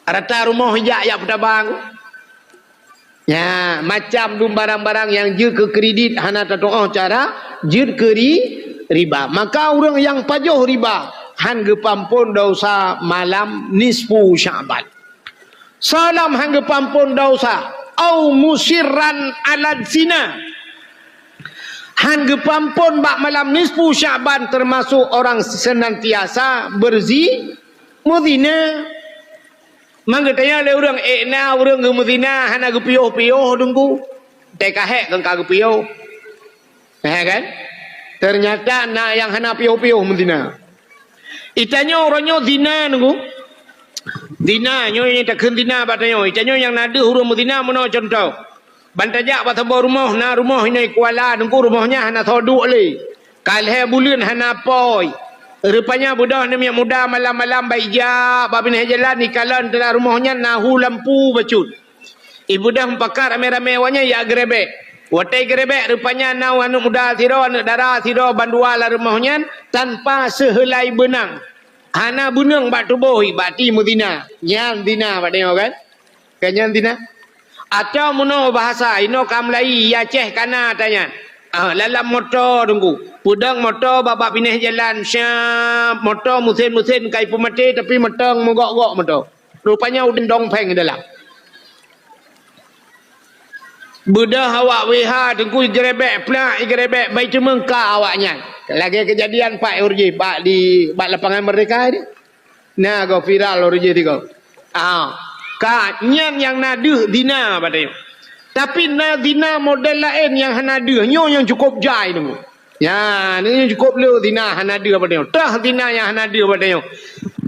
Rata rumoh ijak jak peutabang. Nya, macam dum barang-barang nyang jeuet keu kredit hana tatu'oh cara jeuet keu ri-, riba. Maka ureueng nyang pajoh riba han geupeuampon desya malam nisfu Sya'ban. Salam han geupeuampon desya, au musirran ala zina. Han geupeuampon bak malam nisfu Sya'ban, teumasok orang seunantiasa beurzi-, meuzina. Mangkeutanyoe lé ureueng, ék na ureueng geumeuzina hana geupiôh-piôh Teungku. Teuka hék kon ka geupiôh. Hé kan? Teunyata na nyang hana piôh-piôh meuzina. Itanyoe uroe nyoe zina Teungku. Zina, nyoe nyang takheun zina bak tanyoe. Itanyoe nyang na deuh ureueng meuzina meunoe cuntoh. Ban tajak bak saboh rumoh, na rumoh inoe Kuala Teungku, rumoh nyan hana soe duek lé. Ka lhèe buleuen hana apôi. Rupanya beudôh aneuk miet muda malam-malam bak ijak bak binéh jalan, ikalon teulah rumoh nyan na hu lampu bacut. Ibeudôh meupakat ramé-ramé awaknyan jak geurebek. Watèe geurebek, rupanya na aneuk muda sidroe, aneuk dara sidroe bandua lam rumoh nyan tanpa seuheulai beunang. Hana beunang bak tuboh, bak ti meuzina. Nyan zina bak tanyoe kan? Kan nyan zina? Atau meunoe bahasa inoe ka meulayi, Aceh kana tanyan. Ah, lalam moto Teungku. Peudong moto bak, bak binéh jalan, syap, moto meusén-meusén ka ipeumaté, tapi mantong meugok-gok moto. Rupanya udeb dong pheng dalam. Beudôh awak W H Teungku, igerebek plak, igerebek bai teumeung ka awaknyan. Lagèe keujadian pat ureueng jih bak di, bak Lapangan Merdeka di. Na goe viral ureueng jih tiga. Ah, ka nyan nyang na deuh zina bak tanyoe. Tapi na zina model laén nyang hana deuh, nyoe nyang cukôp jai Teungku. Nyan, nyoe nyang cukôp le zina hana deuh bak tanyoe. Teuh zina nyang hana deuh bak tanyoe.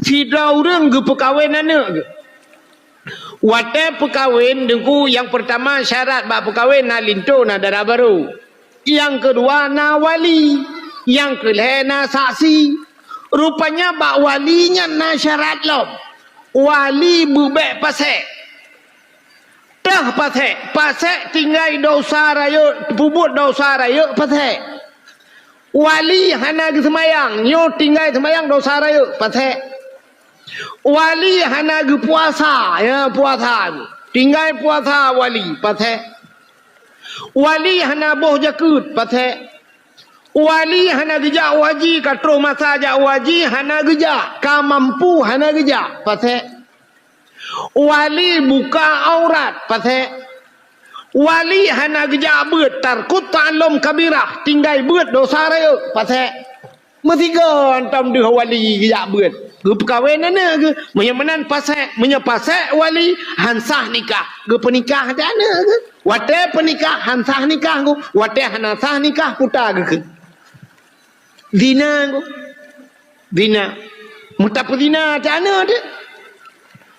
Sidroe ureueng geupeukawen aneuk geuh. Watèe peukawen Teungku, nyang peurtama syarat bak peukawen na linto, na dara barô. Nyang keudua na wali, nyang keulhèe na saksi. Rupanya bak wali nyan na syarat lom. Wali beubèk pasék. Teuh pasék, pasék tinggai desya rayeuk, peubuet desya rayeuk pasék. Wali hana geuseumayang, nyoe tinggai seumayang desya rayeuk pasék. Wali hana geupuasa, ya puasa. Tinggai puasa wali, pasék. Wali hana boh jakeuet, pasék. Wali hana geujak u haji, ka troh masa jak u haji, hana geujak. Ka mampu, hana geujak, pasék. Wali buka aurat, pasék. Wali hana geujak beuet, tarkut ta'allum kabirah, tinggai beuet desya rayeuk, pasék. Meusigoe hantom deuh wali geujak beuet. Geupeukawen aneuk geuh. Meunyoe meunan pasék, meunyoe pasék wali, han sah nikah. Geupeunikah aneuk geuh. Watèe peunikah han sah nikah geuh. Watèe hana sah nikah puta geukheun. Zina geuh. Zina. Meutapeuzina aneuk teuh.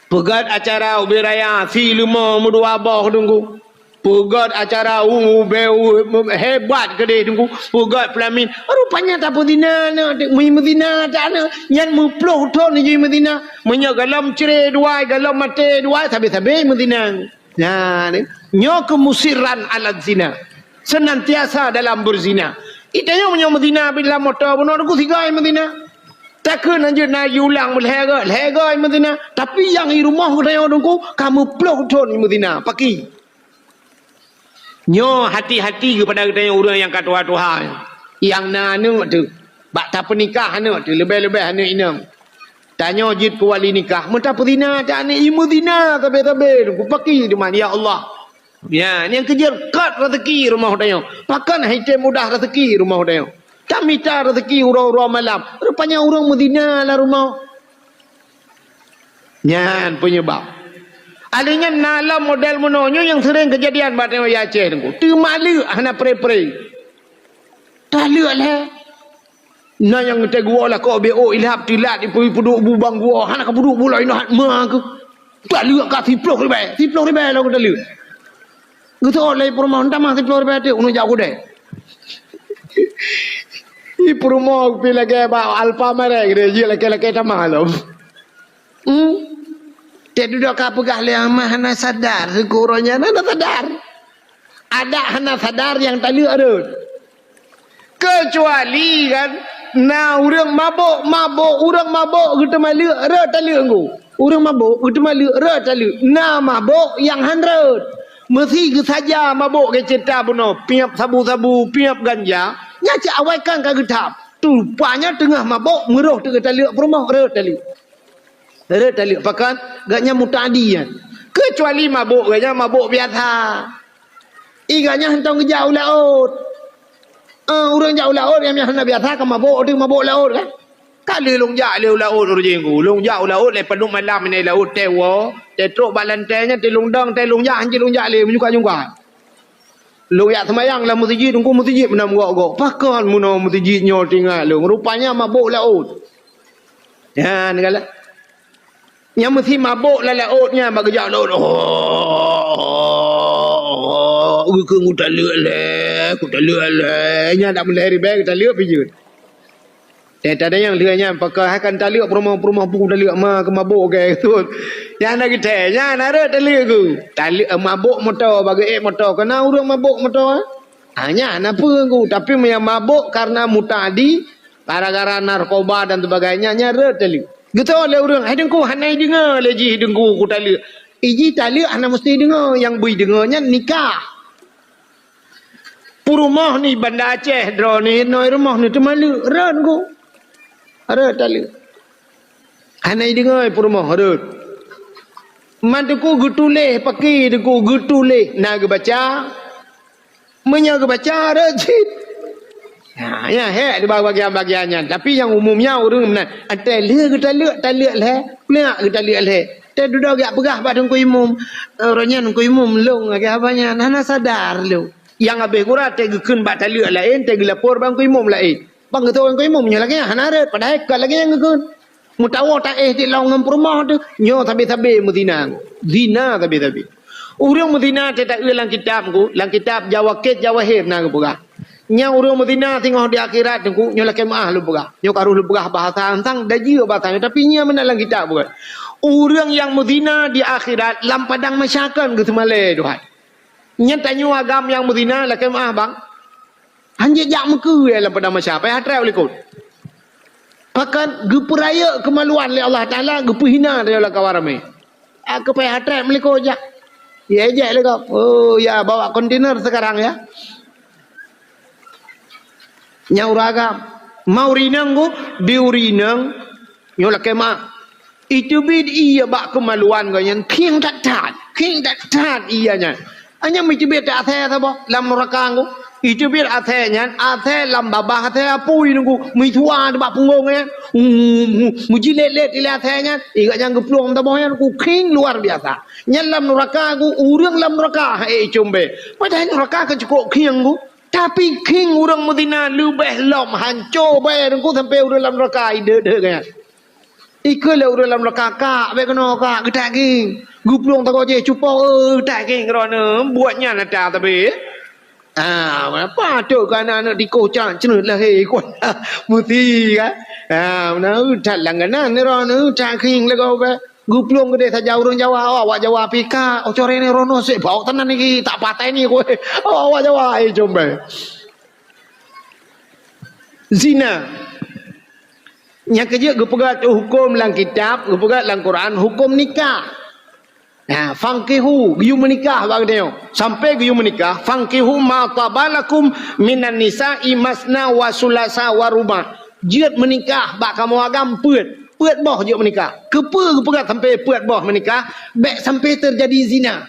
Peugèt acara ubé raya, si leumo meudua boh Teungku. Peugèt acara u, u, be, u, hebat keudéh Teungku. Peugèt peulamin. Rupanya tapeuzina aneuk, meumeuzina aneuk. Nyan meuploh thon jih meuzina. Meunyoe gohlom cre dua, gohlom maté dua, sabe-sabe meuzina. Nyan, nyoe keuh musirran ala zina. Senantiasa dalam berzina. Itanyoe meunyoe meuzina bak lam moto bunoe Teungku sigoe meuzina. Takheun hanjeuet na jiulang lhèe goe, lhèe goe meuzina. Tapi nyang i rumoh geutanyoe Teungku ka meuploh thon meuzina. Pakri. Nyoe hati-hati keupada geutanyoe ureueng nyang ka tuha-tuha nyoe. Nyang na aneuk teuh, bak tapeunikah aneuk teuh, leubeh-leubeh aneuk inong. Tanyoe jeuet keu wali nikah, meutapeuzina aneuk, imeuzina sabe-sabe, kupaki teuma, ya Allah. Ya, nyang keujeuet kot raseuki rumoh tanyoe. Pakon han item mudah raseuki rumoh tanyoe. Tamita raseuki uroe-uroe malam. Rupanya ureueng meuzina lam rumoh. Nyan peunyeubab. Alèh nyan na lom model meunoe nyoe nyang seuring keujadian bak tanyoe Aceh Teungku. Teumaleuek hana pre-pre. Taleuek lhèe. Na nyang teuguwoe lakoe B O ilhab teulat ipeuduek bu bang guwoe hana ka peuduek bu laén hat ma keuh. Taleuek ka siploh ribèe, siploh ribèe lom taleuek. Geuseuôt lé peurumoh, "Tamah siploh ribèe teuk, uneuk jak u keudè." Di peurumoh pih lagèe bak Alfamart, jeuet lakèe-lakèe tamah lom. Hmm? Teududoe ka peugah lé amah hana sadar, sikureueng nyan hana sadar. Adak hana sadar nyang taleuek rhot. Keucuali kan, na ureueng mabök, mabök, ureueng mabök geuteuma leuek, rhot taleuek ngon. Ureueng mabök geuteuma leuek, rhot taleuek. Na mabök nyang han rhot. Meusi geusaja mabök geucebta bunoe, piep sabu-sabu, piep ganja, nyan cit awaikan ka geutham. Rupanya teungoh mabök, meurôh teuk taleuek peurumoh, rhot taleuek. Rhot taleuek, pakon gobnyan muta'adi nyan. Keucuali mabök gobnyan mabök biasa. Ié gobnyan hantom geujak u laôt. Ah, ureueng jak u laôt nyang hana biasa ka mabök, teuk mabök laôt kan. Ka lheueh lôn jak lé u laôt ureueng jih ngon. Lôn jak u laôt lé padub malam inan laôt teuwoe, teutrok bak lantée nyan teulông dong, teulông jak, hanjeuet lôn jak lé meunyoe ka jungkat. Lôn jak seumayang lam meuseujid, teungku meuseujid meunan gok-gok. Pakon meunoe meuseujid nyoe teuingat lôn. Rupanya mabök laôt. Nyan galak. Nyang meusi mabök lam laôt nyan bak geujak laôt. Oh, oh, oh, oh, geukheun kutaleuek lé, kutaleuek lé. Nyan dak meulahé ribée kutaleuek pih jeuet. Eh, tadayang lheueh nyan, pakon hai kan taleuek peurumoh-peurumoh pun taleuek ma keu mabök gèt. Nyan na geutée, nyan na rhot taleuek ku. Taleuek, eh, mabök moto, bagi ék moto. Kana ureueng mabök moto, eh? Ah, nyan na peue ku. Tapi meunyo mabök karena muta'adi, gara-gara narkoba dan sebagainya, nyan rhot taleuek. Geutôi lé ureueng, hai teungku, hana ideungoe lé jih teungku kutaleuek. Iji taleuek hana meusti deungoe, nyang beu ideungoe nyan nikah. Peurumoh ni Banda Aceh droeneuh, noe rumoh ni teuma leuek, rhot ku. Rhot taleuek. Hana ideungoe peurumoh, rhot. Man teungku geutuléh, pakri teungku geutuléh, na geubaca. Meunyoe geubaca, rhot cit. Ha, nyan hék di bak bagian-bagian nyan. Tapi nyang umum nyan ureueng meunan. Até lheueh geutaleuek, taleuek lhée, neuk geutaleuek lhée. Teududoe geujak peugah bak teungku imum. Eh, uroe nyan teungku imum lôn lagèe haba nyan, hana sadar lôn. Nyang habéh gura teugeukheun bak taleuek laén, teugeulapor bak teungku imum laén. Bang geutôi teungku imum nyoe lagèe nyan hana rhot, padahai kon lagèe nyan geukheun. Meutawoe taéh di lôn ngon peurumoh teuh, nyoe sabe-sabe meuzina. Zina sabe-sabe. Ureueng meuzina teuh taeu lam kitab ku, lam kitab Jawakit Jawahir na geupeugah. Nyang ureueng meuzina singoh di akhirat teungku, nyoe lakèe meu'ah lôn peugah. Nyoe ka rôh lôn peugah bahasa ansang, dajeuek bahasa nyoe, tapi nyan meunan lam kitab bukan. Ureueng nyang meuzina di akhirat lam padang mahsyar kon geuseumalée Tuhan. Nyan tanyoe agam nyang meuzina lakèe meu'ah bang. Hanjeuet jak meukeue lam padang mahsyar, payah trép u likot. Pakon geupeurayeuk keumaluan lé Allah Taala, geupeuhina lé lam kawan ramé. Aku payah trép meulikot jak. Ya ejek lé gob. Oh ya, bawa kontainer sekarang ya. Nyang ureueng agam. Ma ureueng inong ku, di ureueng inong, nyoe lakèe ma. Iteubiet ié bak keumaluan geuh nyan, khieng that-that, khieng that-that ié nyan. Anyang meuteubiet asèe saboh lam nuraka nyan. Iteubiet asèe nyan, asèe lam babah asèe apui nunggu, meusua bak punggong nyan. Meujilet-let ilèe asèe nyan, igat nyang geuplueng saboh nyan, ku khieng luar biasa. Nyan lam nuraka ku, ureueng lam nuraka, hai icumbe. Padahai nuraka ka cukop khieng ku. Tapi khieng ureueng meuzina leubeh lom hanco bae teungku sampoe ureueng lam nuraka ideuh-deuh gaya. Ikeu lé ureueng lam nuraka kak, bèk keunoe kak, geutak khieng. Geuplueng tagoe jih cupo, eh, geutak khieng droeneuh, buet nyan ata sabe. Ah, meunan patut keu aneuk-aneuk tikoh cak ceuneut lahé kuat. Meuti kan? Ah, meunan that langganan droeneuh, that khieng lagoe bèk. Geuplueng keudeh saja ureueng Jawa, awak Jawa pih ka, oh, corée ni rono sek bau tenan niki, tak patai ni kowe. Awak Jawa, eh, jombai. Zina. Nyang keujeuet geupeugah tu huköm lam kitab, geupeugah lam Quran, huköm nikah. Nah, fankihu, geuyue meunikah bak geutanyoe. Sampai geuyue meunikah, fankihu ma taba lakum minan nisa'i masna wa sulasa wa ruba'. Jeuet meunikah bak kamoe agam peuet. Peuet boh jeuet meunikah. Keupeue geupeugah sampai peuet boh meunikah? Bèk sampai teujadi zina.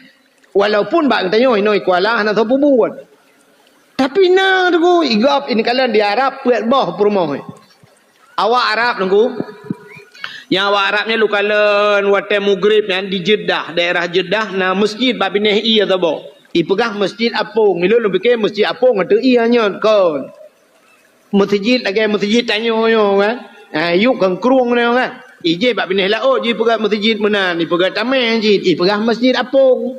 Walaupun bak geutanyoe inoe Kuala hana soe peubuet. Tapi na teungku, i gob ineuk kalon di Arab peuet boh peurumoh. Awak Arab teungku, nyang awak Arab nyan lôn kalon watèe mugrib nyan di Jeddah, daerah Jeddah na masjid bak binéh ié saboh. Ipeugah Masjid Apong. Ilôn lôn pike Masjid Apong ateueh ié nyan kon. Meuseujid lagèe meuseujid tanyoe nyoe kan. Ha, yub kan krueng nyoe kan. Ijih bak binéh laôt jipeugah meuseujid meunan, ipeugah tamèh jih, ipeugah Masjid Apong.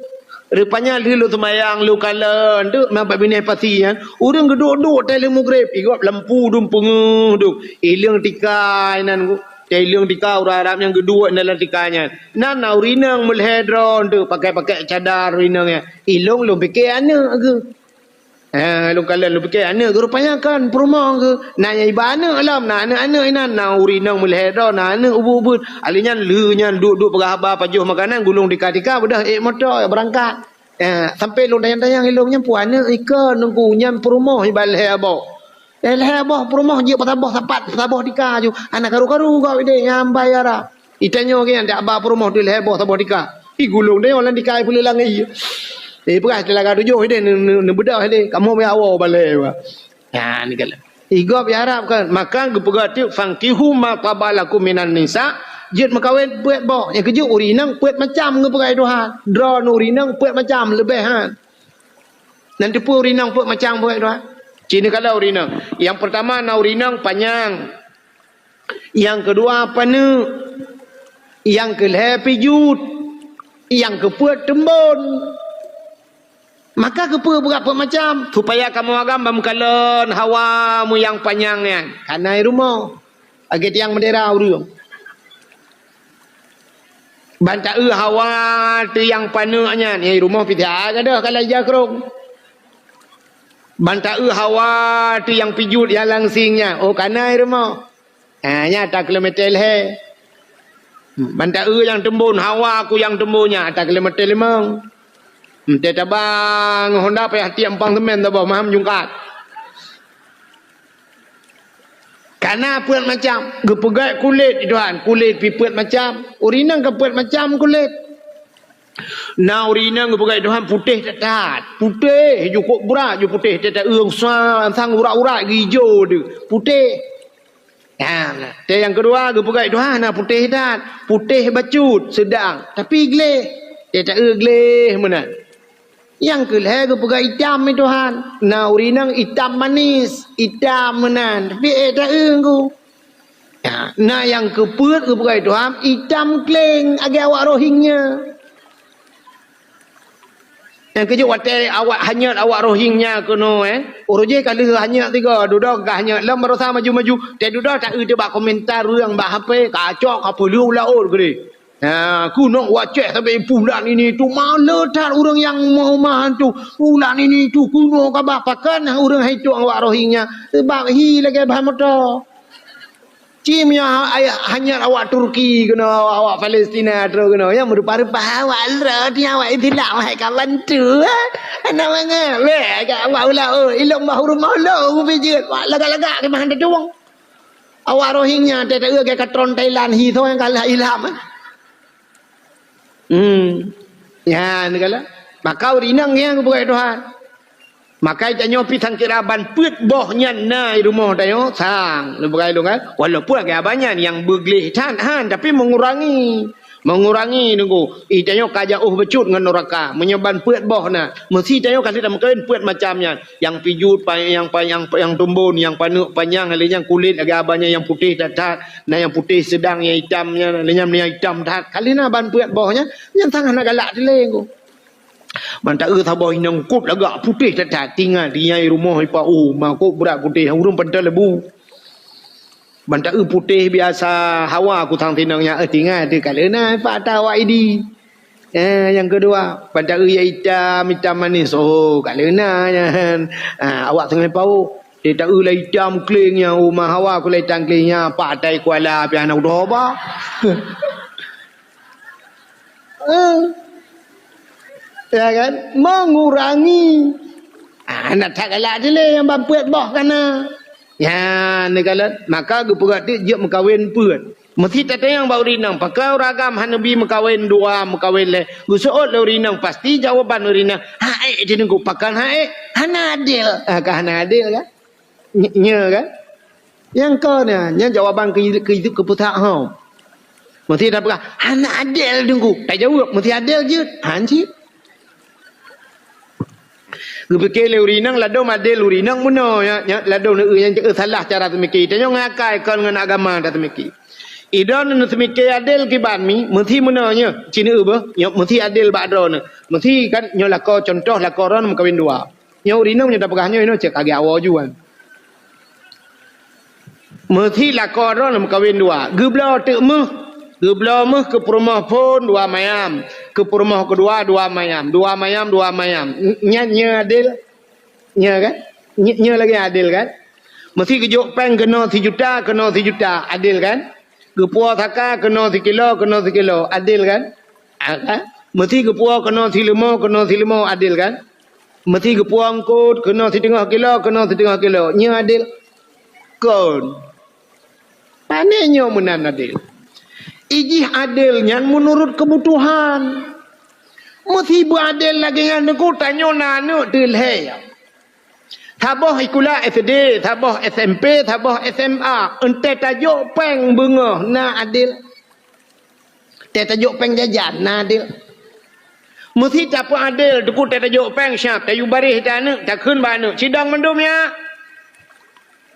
Rupanya lheueh lôn seumayang, lôn kalon, tu, na bak binéh pasi nyan. Ureueng geuduek-duek watèe lheueh mugreb, igob lampu dum peungeuh dum. Ileueng tika inan, ileueng tika ureueng Arab nyang geuduek dalam tika nyan. Nan na ureueng inong meulhèe droe tu, pakai-pakai cadar ureueng inong nyan. Ilôn lôn pike aneuk geuh. Ha, lôn kalon lôn pike aneuk geuh, rupanya kan peurumoh geuh. Na nyang iba aneuk lom, na aneuk-aneuk inan, na ureueng inong meulhèe droe, na aneuk ubeut-ubeut. Alèh nyan lheueh nyan duek-duek peugah haba, pajoh makanan, gulong tika-tika, beudôh ék moto beurangkat. Eh, sampoe lôn tanyong-tanyong ilôn nyan peue aneuk ika nunggu nyan peurumoh iba lhèe boh. Eh, lhèe boh peurumoh jeuet peusaboh sapat, peusaboh tika ju. Hana karu-karu gob idéh nyang bai ara. Itanyoe geuh nyan dak ba peurumoh teuh lhèe boh saboh tika. Ih, gulong deh, lam tika ipeuleulang ie. Eh, peugah telaga tujoh idéh, ne-, ne-, neubeudôh idéh. Kamoe meuawoe balèe, bah. Nyan, igob ya Arab kan. Maka geupeugah teuk, "Fankihu ma taba lakum minan nisa." Jeuet meukawen peuet boh. Nyang keujeuet ureueng inong peuet macam geupeugah Tuhan. Droeneuh ureueng inong peuet macam leubeh han. Nan teupeue ureueng inong peuet macam geupeugah Tuhan. Ci neukalon ureueng inong. Nyang peurtama na ureueng inong panyang. Nyang keudua paneuk. Nyang keulhèe pijut. Nyang keupeuet teumbon. Maka keupeue beurapa macam, supaya kamoe agam ban meukalon hawa meuyang panyang nyan. Kana i rumoh. Lagèe tiang meudera ureueng. Ban taeu hawa teuh nyang paneuk nyan, nyang i rumoh pih that gadôh ka lheueh jakrong. Ban taeu hawa teuh nyang pijut nyang langsing nyan, oh kana i rumoh. Ha, nyan ata kilometer lhèe. Ban taeu nyang teumbon, hawa ku nyang teumbon nyan ata kilometer limong. Meutai taba ngon honda payah tiek empang semen saboh maham jungkat. Kana peuet macam, geupeugèt kulét Tuhan, kulét pih peuet macam. Ureueng inong ka peuet macam kulét. Na ureueng inong geupeugèt Tuhan putéh that-that. Putéh, jukôb brat ju putéh, teuh taeu sang urat-urat geuijo deuh. Putéh. Nah, teuh nyang keudua geupeugah Tuhan na putéh that, putéh bacut, seudang, tapi gleh. Teuh taeu gleh meunan. Nyang keulhèe geupeugah itam i Tuhan, na ureueng inong itam manis, itam meunan, tapi ék taeu geuh. Nah, na nyang keupeuet geupeugah Tuhan itam kleng, lagèe awak Rohingya. Nyang keujeuet watèe awak hanyot awak Rohingya keunoe, eh. Uroe jéh ka lheueh hanyot tiga, dudoe ka hanyot. Lom baroesa maju-maju, teuh dudoe taeu teuh bak komentar ureueng bak H P, kacok ka peuleueh laôt keudéh. Ha, keunoe wacéh sabe pulan ini tu, maleuh that ureueng nyang meumah tu. Pulan ini tu keunoe ka bak pakan ureueng hai tueng awak Rohingya. Seubab hi lagèe ban moto. Ci meunyoe ha-, ayah hanyot awak Turki keunoe, awak Palestina troh keunoe, nyang meurupa-rupa awak lrot, nyang awak Islam hai ka bantu, eh. Hana mangat, weh, ka awak ula, oh, ilong bah ureueng mahlok, ubé jeuet, wak lagak-lagak di mahan tetuong. Awak Rohingya, teuh taeu lagèe katron Thailand, hi soe nyang kalah Islam, eh. Hmm. Nyan kala. Maka ureueng inong nyang geupeugah Tuhan. Maka tanyoe pih sangkira ban peuet boh nyan na i rumoh tanyoe sang. Lôn peugah lôn kan. Walaupun lagèe abang nyan nyang beugleh that han, tapi mengurangi. Mengurangi nunggu. Ih, tanyoe ka jauh bacut ngon nuraka. Meunyoe ban peuet boh na. Meusi tanyoe ka lheueh tameukawen peuet macam nyan. Nyang pijut, pa-, nyang pa-, nyang, nyang tumbon, nyang paneuk panyang, lheueh nyan kulét lagèe abang nyan nyang putéh that-that. Na nyang putéh seudang, nyang itam nyan, lheueh nyan nyang itam that. Ka lheueh na ban peuet boh nyan, nyan sang hana galak dilèe ku. Ban taeu saboh inong kôb lagak putéh that-that, tinggai di nyang i rumoh ipa, oh, ma kôb brat putéh, ureueng pantoe leubeh. Ban taeu putéh biasa hawa ku sang sinong nyan, eh, tinggai teuh ka lheueh na ipa ata awak Idi. Eh, nyang keudua, ban taeu nyang itam, itam manis, oh, ka lheueh na nyan. Ah, awak teungoh paoh. Teuh taeu lé itam kleng nyan, oh, ma hawa ku lé itam kleng nyan, patai kuala pih hana udoe ba. Eh. Ya kan? Mengurangi. Ah, nak that galak dilèe nyang ban peuet boh kana. Nyan, neukalon, maka geupeugah teuk jeuet meukawen peuet. Meusi tatanyong bak ureueng inong, pakon ureueng agam hana bi meukawen dua, meukawen lhèe? Geuseuôt lé ureueng inong, pasti jawaban ureueng inong, "Hak ék, Teungku, pakon hak ék? Hana adil." Ah, ka hana adil kan? Ny-, nyo kan? Nyang kon nyan, nyan jawaban keu, keu, keu peutah hom. Meusi tapeugah, "Hana adil, Teungku." Tajaweueb, "Meusi adil jeuet." Han cit. Geupike lé ureueng inong, ladôm adil ureueng inong bunoe, ya, ya, ladôm neu-eu nyang ceu'eu salah cara teumike. Tanyoe ngon akai kon ngon agama tateumike. Idroeneuh neuteumike adil kiban mi, meusi bunoe nyoe, ci neu-eu beuh, nyoe meusi adil bak droeneuh. Meusi kan nyoe lakoe contoh lakoe droe meukawen dua. Nyoe ureueng inong nyoe tapeugah nyoe, inong cit ka geujak woe ju kan. Meusi lakoe droe meukawen dua. Geubloe teuk méuh. Geubloe méuh keu peurumoh phon dua mayam. Keu peurumoh keudua dua mayam. Dua mayam, dua mayam. Nyan nyoe adil? Nyoe kan? Nyoe lagèe adil kan? Meusi geujok péng keunoe sijuta, keunoe sijuta. Adil kan? Geupuwoe saka keunoe sikilo, keunoe sikilo. Adil kan? Ah, kan? Meusi geupuwoe keunoe sileumo, keunoe sileumo. Adil kan? Meusi geupuwoe eungkôt keunoe siteungoh kilo, keunoe siteungoh kilo. Nyoe adil? Kon. Pane nyoe meunan adil? Ijih adil nyan meunurut keubutuhan. Meusi beuadil lagèe nyan Teungku, tanyoe na aneuk teuh lhèe. Saboh sikula S D, saboh S M P, saboh S M A. Eunteuk tajok péng beungoh na adil? Teuh tajok péng jajan, na adil? Meusi tapeuadil, Teungku, teuh tajok péng siap, tayue baréh ita aneuk, takheun bak aneuk, "Sidang mandum ya."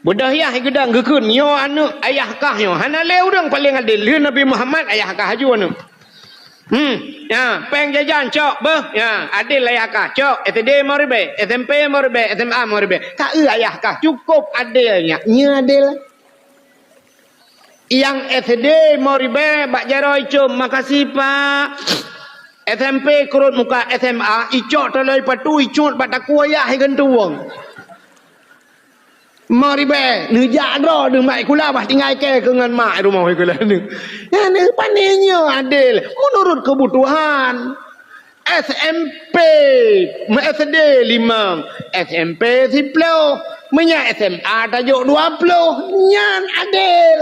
Beudôh yah geudong geukheun, "Nyoe aneuk ayah kah nyoe." Hana lé ureueng paleng adil, lheueh Nabi Muhammad ayah kah aju aneuk. Hmm, ya, péng jajan cok beuh, ya, adil ayah kah, cok, S D lima ribèe, S M P lima ribèe, S M A lima ribèe. Ka eu ayah kah, cukôp adil nyan, nyoe adil. Nyang S D lima ribèe bak jaroe icôm, "Makasih, Pak." S M P keurot muka S M A, icok taloe patu, icut bak takue yah igantung. Lima ribèe, neujak droe, neumat sikula, bah tinggai kèe keu ngon mak rumoh sikula nyoe. Nyan pane nyoe adil, meunurut keubutuhan. S M P, S D limong, S M P siploh. Meunyoe S M A tajok dua ploh, nyan adil.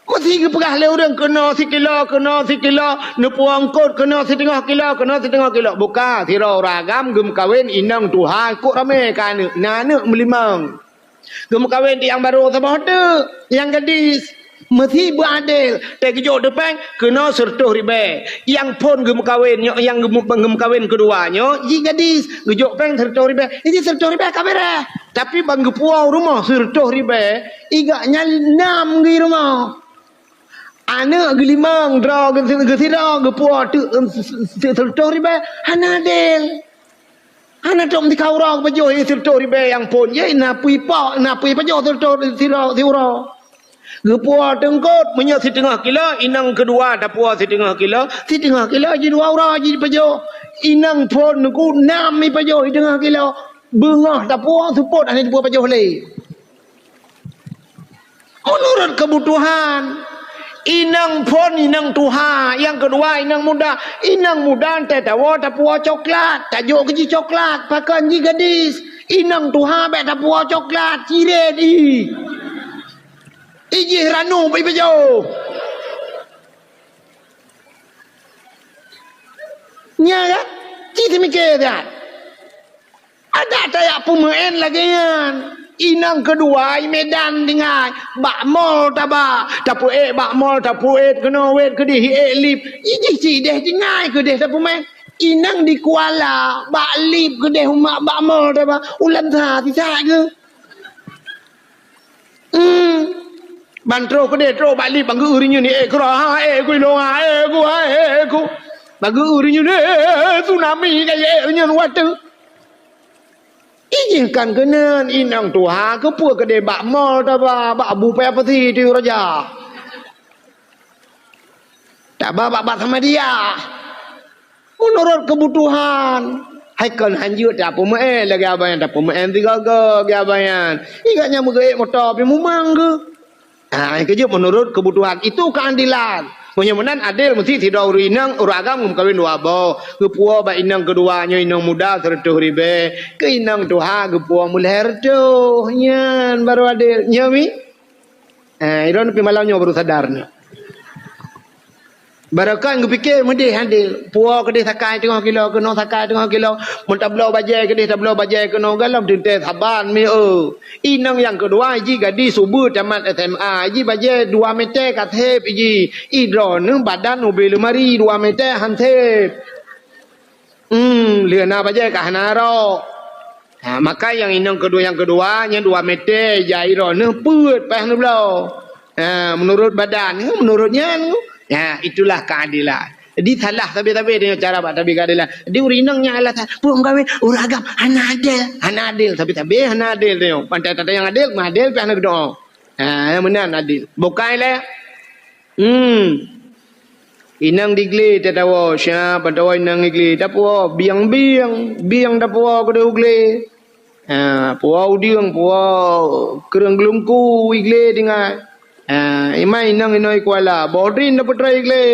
Meusi geupeugah lé ureueng keunoe sikilo, keunoe sikilo, neupuwoe eungkôt keunoe siteungoh kilo, keunoe siteungoh kilo. Buka, sidroe ureueng agam geumeukawen inong tuha, kok ramè ka aneuk, na aneuk meulimong. Geumeukawen di nyang barô saboh teuk, nyang gadis. Meusi beuadil, teuh geujok teuk péng keunoe sireutôh ribèe. Nyang phon geumeukawen nyoe, nyang geumeu-, geumeukawen keudua nyoe, jih gadis, geujok péng sireutôh ribèe. Jih sireutôh ribèe ka beureh. Tapi ban geupuwoe rumoh sireutôh ribèe, i gobnyan nam geuh rumoh. Aneuk geulimong droe geu-, geusidroe geupuwoe teuk, em, si-, si-, sireutôh ribèe, hana adil. Hana trok meutika uroe geupajoh sireutôh ribèe nyang phon jih, na peue ipok, na peue ipajoh sireutôh sidroe siuroe. Geupuwoe teuk eungkôt, meunyoe siteungoh kilo, inong keudua tapuwoe siteungoh kilo, siteungoh kilo jih dua uroe jih jipajoh. Inong phon Teungku nam ipajoh siteungoh kilo. Beungoh tapuwoe, seupôt hana jipuwoe pajoh lé. Meunurot keubutuhan, inong phon, inong tuha, nyang keudua inong muda. Inong muda teuh tawoe tapuwoe coklat, tajok keu jih coklat, pakon jih gadis. Inong tuha bèk tapuwoe coklat, cirét ih. Ijih ranup ipajoh. Nya kan? Ci teumike that. Adak tajak peumeu'en lagèe nyan. Inong keudua i Medan tinggai, bak mall taba, tapeuék bak mall, tapeuék keunoe wét keudeh, ék lip. Ijih ci deh tinggai keudeh tapeumeu'en. Inong di Kuala, bak lip keudeh umat bak mall taba, ulam sa sisak geuh. Hmm. Ban troh keudeh, troh bak lip, ban geu-eu rinyeun, "Eh, keudroe, ha, eh, ku ilong, ha, eh, ku, ha, eh, ku." Ban geu-eu rinyeun, "Eh, tsunami ka, eh, rinyeun watèe." Ijih kan keunan inong tuha, keupeue keudeh bak mall taba, bak Abu Paya Pasi tu raja. Taba bak, bak Samadiyah. Meunurot keubutuhan. Hai kon hanjeuet tapeumeu'en lagèe abang nyan, tapeumeu'en sigoe-goe lagèe abang nyan. Ingat nyan meugeuék moto pih mumang geuh. Ah, nyang keujeuet meunurot keubutuhan. Itu keuadilan. Meunyoe meunan adil meusti sidroe ureueng inong, ureueng agam geumeukawen dua boh. Geupuwoe bak inong keudua nyoe inong muda sireutôh ribèe. Keu inong tuha geupuwoe meulhèe reutôh. Nyan baru adil. Nyoe mi? Eh, droeneuh pih malam nyoe baru sadar nyoe. Barokon geupike meudeh adil. Puwoe keudeh sakai teungoh kilo, keunoe sakai teungoh kilo. Meunyo tabloe bajèe keudeh, tabloe bajèe keunoe, galom teuntèe saban mi, eu. Inong nyang keudua jih gadis ubeut tamat S M A, jih bajèe dua mètè ka sép jih. Droeneuh badan ubé leumari dua mètè han sép. Hmm, lheueh na bajèe ka hana rok. Ha, maka nyang inong keudua, nyang keudua nyan dua mètè jai droeneuh peuet paih neubloe. Ha, meunurot badan, meunurot nyan. Ha, itulah keadilan. Jadi salah sabe-sabe tanyoe cara bak tabi keadilan. Jadi ureueng inong nyang alasan, "Peue meukawen ureueng agam hana adil." Hana adil, sabe-sabe hana adil tanyoe. Pantai tata nyang adil, meuadil pih hana geudoa. Ha, nyang meunan adil. Bukai lé. Hmm. Inong di glé tatawoe, siap tatawoe inong di glé. Tapuwoe bieng-bieng, bieng tapuwoe keudeh u glé. Ha, puwoe udeueng, puwoe kreueng geulungku i glé tinggai. Ha, iman inong inoe i kuala, boh drim tapeutrok i glé.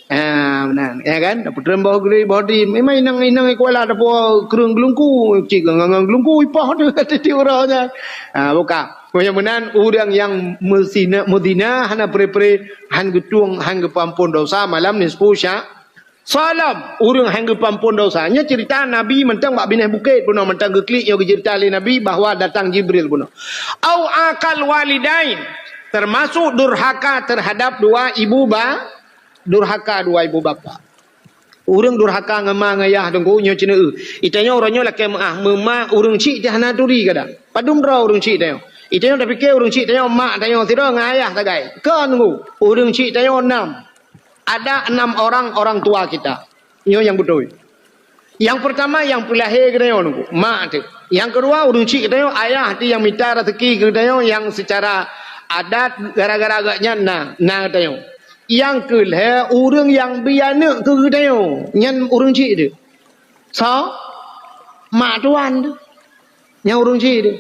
Ha, meunan, ya kan? Tapeutrok boh drim, boh drim. Iman inong, inong i kuala tapuwoe kreueng geulungku, cit ngon, ngon geulungku ipoh tu, tiep uroe nyan. Ha, buka. Meunyoe meunan, ureueng nyang meuzina, meuzina hana pre-pre, han geutueng, han geupeuampon dosa malam nisfu Sya-, Salam, ureueng han geupeuampon dosa. Nyoe cerita Nabi mantong bak binéh bukét bunoe, mantong geuklik nyoe geucerita lé Nabi bahwa datang Jibril bunoe. Au aqal walidain, termasuk durhaka terhadap dua ibu ba-, durhaka dua ibu bapa. Ureueng durhaka ngon ma ngon yah teungku nyoe ceuneuh. Itanyoe uroe nyoe lakée meuah, meuma ureueng chik teuh hana turi kadang. Padum droe ureueng chik tanyoe. Itanyoe tapike ureueng chik tanyoe mak tanyoe sidroe ngon ayah sagai. Kon teungku, ureueng chik tanyoe nam. Ada enam orang orang tua kita. Nyoe nyang beutôi. Nyang peurtama nyang peulahé geutanyoe nunggu, mak teuh. Nyang keudua ureueng chik geutanyoe, ayah teuh nyang mita raseuki keu geutanyoe nyang seucara adat gara-gara geuhnyan na, na geutanyoe. Nyang keulhée ureueng nyang bri aneuëk keu geutanyoe, nyan ureueng chik teuh. Soe? Mak tuan teuh. Nyang ureueng chik teuh.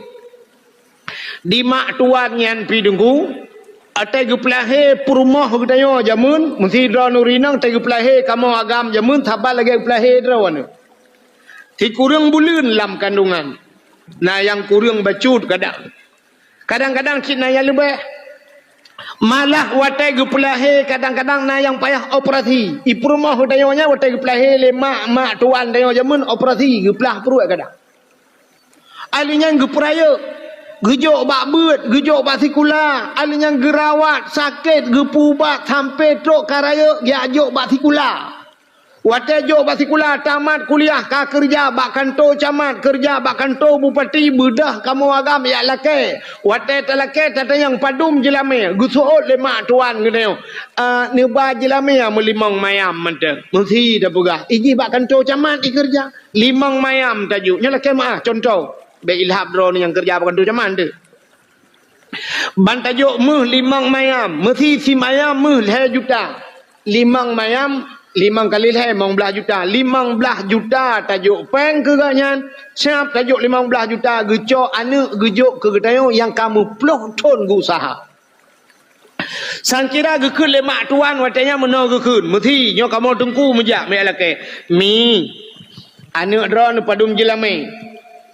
Di mak tuan nyan pih teungku, watée geupeulahé peurumoh geutanyoe jameun, meusidroe ureueng inong watée geupeulahé kamoe agam jameun saban lagée geupeulahé droeneuh. Sikureueng buleuen lam kandungan, na nyang kureueng bacut kadang. Kadang-kadang cit na nyang leubeh. Malah watée geupeulahé kadang-kadang na nyang payah operasi. I peurumoh geutanyoe nyan watée geupeulahé lé mak, mak tuan tanyoe jameun operasi geuplah pruet kadang. Ahli nyan geupeurayeuk, geujok bak beuet, geujok bak sikula, ahli nyan geurawat, sakét, geupeuubat, sampoe trok ka rayeuk, geujok bak sikula. Watée jok bak sikula, tamat kuliah, ka keureuja bak kantô camat, keureuja bak kantô bupati, beudôh kamoe agam jak lakée. Watée talakée, tatanyong padum jeulamé, geuseuôt lé mak tuan geutanyoe, "Ah, neuba jeulamé meulimong mayam mantong." Meusi tapeugah, "Ih jih bak kantô camat ih keureuja." Limong mayam tajok. Nyoe lakée meuah, cuntoh. Bék ilhab droeneuh nyang keureuja bak kantô camat teuh. Ban tajok méuh limong mayam, meusi simayam méuh lhée juta. Limong mayam, limong kali lhée, limong blaih juta. Limong blaih juta tajok péng keu gobnyan, siab tajok limong blaih juta geucok aneuëk geujok keu geutanyoe nyang ka meuploh thon geuuseuha. Sangkira geukheun lé mak tuan watée nyan meunoe geukheun, "Meusi, nyoe kamoe teungku meujak meuyak lakée." "Mi, aneuëk droeneuh padum jeulamé?"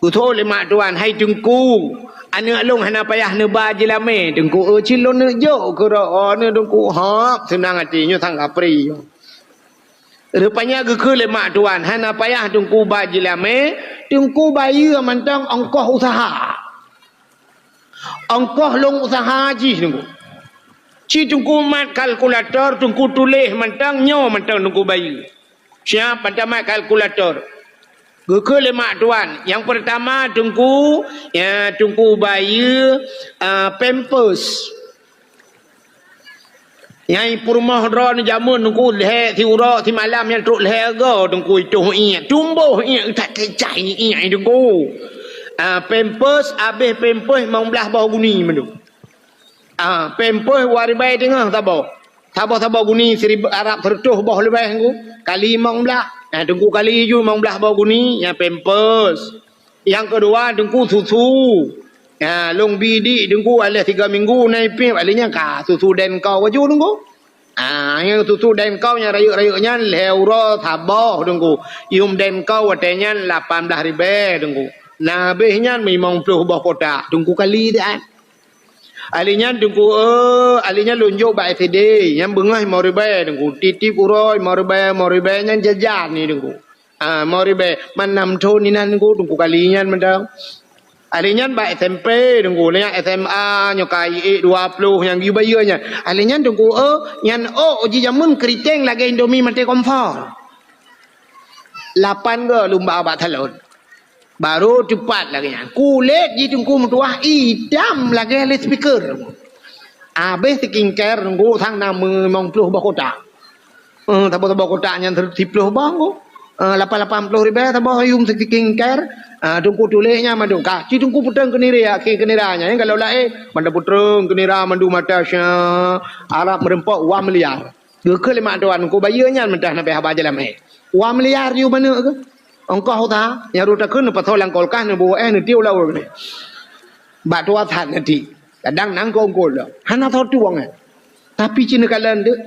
Geutôh lé mak tuan, "Hai teungku, aneuëk lôn hana payah neuba jeulamé." "Teungku, eu cit lôn neujok keu droeneuh teungku." "Hop, seunang até nyoe sang kapri nyoe." Rupanya geukheun lé mak tuan, "Hana payah teungku ba jeulamé, teungku bayeue mantong ongkoh useuha." Ongkoh lôn useuha jih teungku. Ci teungku mat kalkulator, teungku tuléh mantong nyoe mantong teungku bayeue. Siab mantong mat kalkulator. Geukheun lé mak tuan, nyang peurtama teungku, ya, teungku bayeue, ah, pampers. Nyang peurumoh droeneuh jameun teungku lhée siuroe simalam nyang trok lhée go teungku itoh iék, tumboh iék that kecai iék teungku. Ah, pampers abéh pampers limong blaih boh guni mandum. Ah, pampers dua ribée teungoh saboh. Saboh-saboh guni seribu Arab seratus boh leubeh teungku. Kali limong blaih. Ah, teungku kali ju limong blaih boh guni, ya pampers. Nyang keudua teungku susu. Ha, lôn bi dik teungku aleh tiga minggu na ipéb, aleh nyan ka susu den kau baju teungku. Ha, nyang susu den kau nyang rayeuk-rayeuk nyan lhée uroe saboh teungku. Yum den kau watée nyan lapan blaih ribée teungku. Na abéh nyan limong ploh boh kotak teungku kali dak. Aleh nyan teungku, eh, aleh nyan lôn jok bak S D, nyang beungoh limong ribée teungku. Tiep-tiep uroe limong ribée, limong ribée nyan jajan ni teungku. Ah, limong ribée, man nam thon inan teungku, teungku kali nyan mantong. Aleh nyan bak S M P teungku, lé nyan S M A nyoe ka iék dua ploh nyang geuyue bayeue nyan. Aleh nyan teungku, eh, nyan ôk jih jameun keuriteng lagée Indomie maté kompor. Lapan go lôn ba bak salon. Barô teupat lagée nyan. Kulét jih teungku meutuwah itam lagée loudspeaker. Abéh skincare teungku sang nam limong ploh boh kotak. Eh, saboh-saboh kotak nyan siploh bang ko. Eh, lapan lapan ploh ribèe saboh yum siking care. Ah, teungku tuléh nyan mandum. Ka, ci teungku peutrön keuniri, ya, ke keunira nyan. Kalau laén, mandum peutrön keunira mandum mata sya. Arab meureumpok wah miliar. Geukheun lé mak tuan, teungku bayeue nyan meuntah na pih haba jalam eh. Wah miliar yum manök ke? Ongkoh usaha, nyang rot takheun neupasoe lam kulkas, neubuet eh, neutiek u laôt. Bak tuah that neutiek. Kadang nangkong-kong lom. Hana soe tueng eh. Tapi ci neukalon deuh,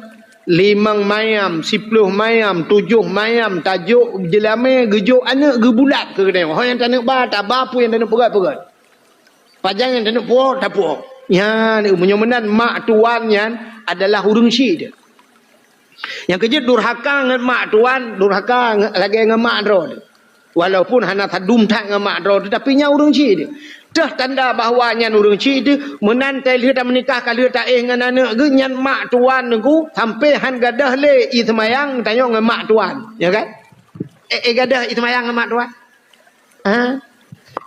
limong mayam, siploh mayam, tujoh mayam, tajok jeulamé, geujok aneuk, geubulat keu geutanyoe. Ho nyang taneuk ba, taba, peue nyang taneuk peugöt, peugöt. Pajan nyang taneuk puwoe, tapuwoe. Nyan, meunyoe meunan mak tuan nyan adalah ureueng syik deuh. Nyang keujeuet durhaka ngon mak tuan, durhaka nge-, lagèe ngon mak droe deuh. Walaupun hana sadum that ngon mak droe, teutapi nyan ureueng syik deuh. Teuh tanda bahwa nyan ureueng syik deuh, meunan teuh lheueh tameunikah ka lheueh taéh ngon aneuk geuh, nyan mak tuan geuh sampoe han gadôh lé ie seumayang tanyoe ngon mak tuan, ya kan? Eh, eh gadôh ie seumayang ngon mak tuan. Ha?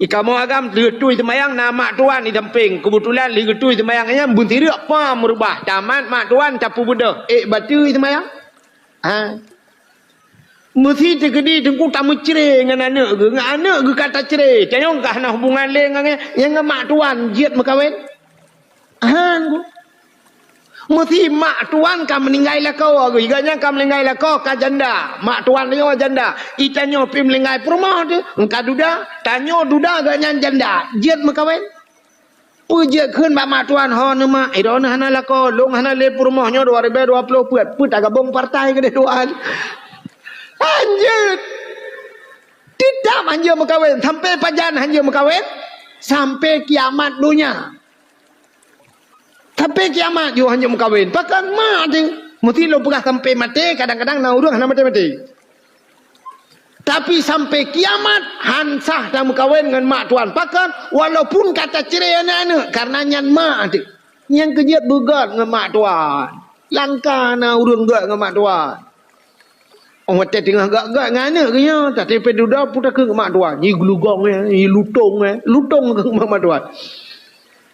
Ikamoe agam lheueh tui seumayang na mak tuan i sampéng. Keubeutulan lheueh geutui seumayang nyan beuntireuk pam meurubah. Tamat mak tuan tapeubeudôh. Eh, bateue ie seumayang? Ha? Meusi teukeudi teungku tameucre ngon aneuk geuh, ngon aneuk geuh ka tacre. Tanyoe ka hana hubungan lé ngon, ngon mak tuan jeuet meukawen. Han geuh. Meusi mak tuan ka meuninggai lakoe geuh, gobnyan ka meuninggai lakoe ka janda. Mak tuan nyoe janda. I tanyoe pih meuninggai peurumoh teuh, ka duda. Tanyoe duda gobnyan janda. Jeuet meukawen. Peue jeuet kheun bak mak tuan, "Ho neuh mak, droeneuh hana lakoe, lôn hana lé peurumoh nyoe dua ribèe dua ploh peuet, peue tagabong partai keudeh tuan?" Hanjeuet. Teutap hanjeuet meukawen, sampoe pajan hanjeuet meukawen, sampoe kiamat donya. Sampoe kiamat jih hanjeuet meukawen. Pakon mak teuh? Meusti lôn peugah sampoe maté, kadang-kadang na ureueng hana maté-maté. Tapi sampoe kiamat han sah tameukawen ngon mak tuan. Pakon? Walaupun ka tacre aneuk-aneuk, karena nyan mak teuh. Nyang keujeuet beugöt ngon mak tuan. Langka na ureueng göt ngon mak tuan. Óh watèe teungoh göt-göt ngon aneuk geuh nyoe, tapi pih dudoe peutakheun ngon mak tuan. Nyi geulugong, nyi lutong, lutong keu mak tuan.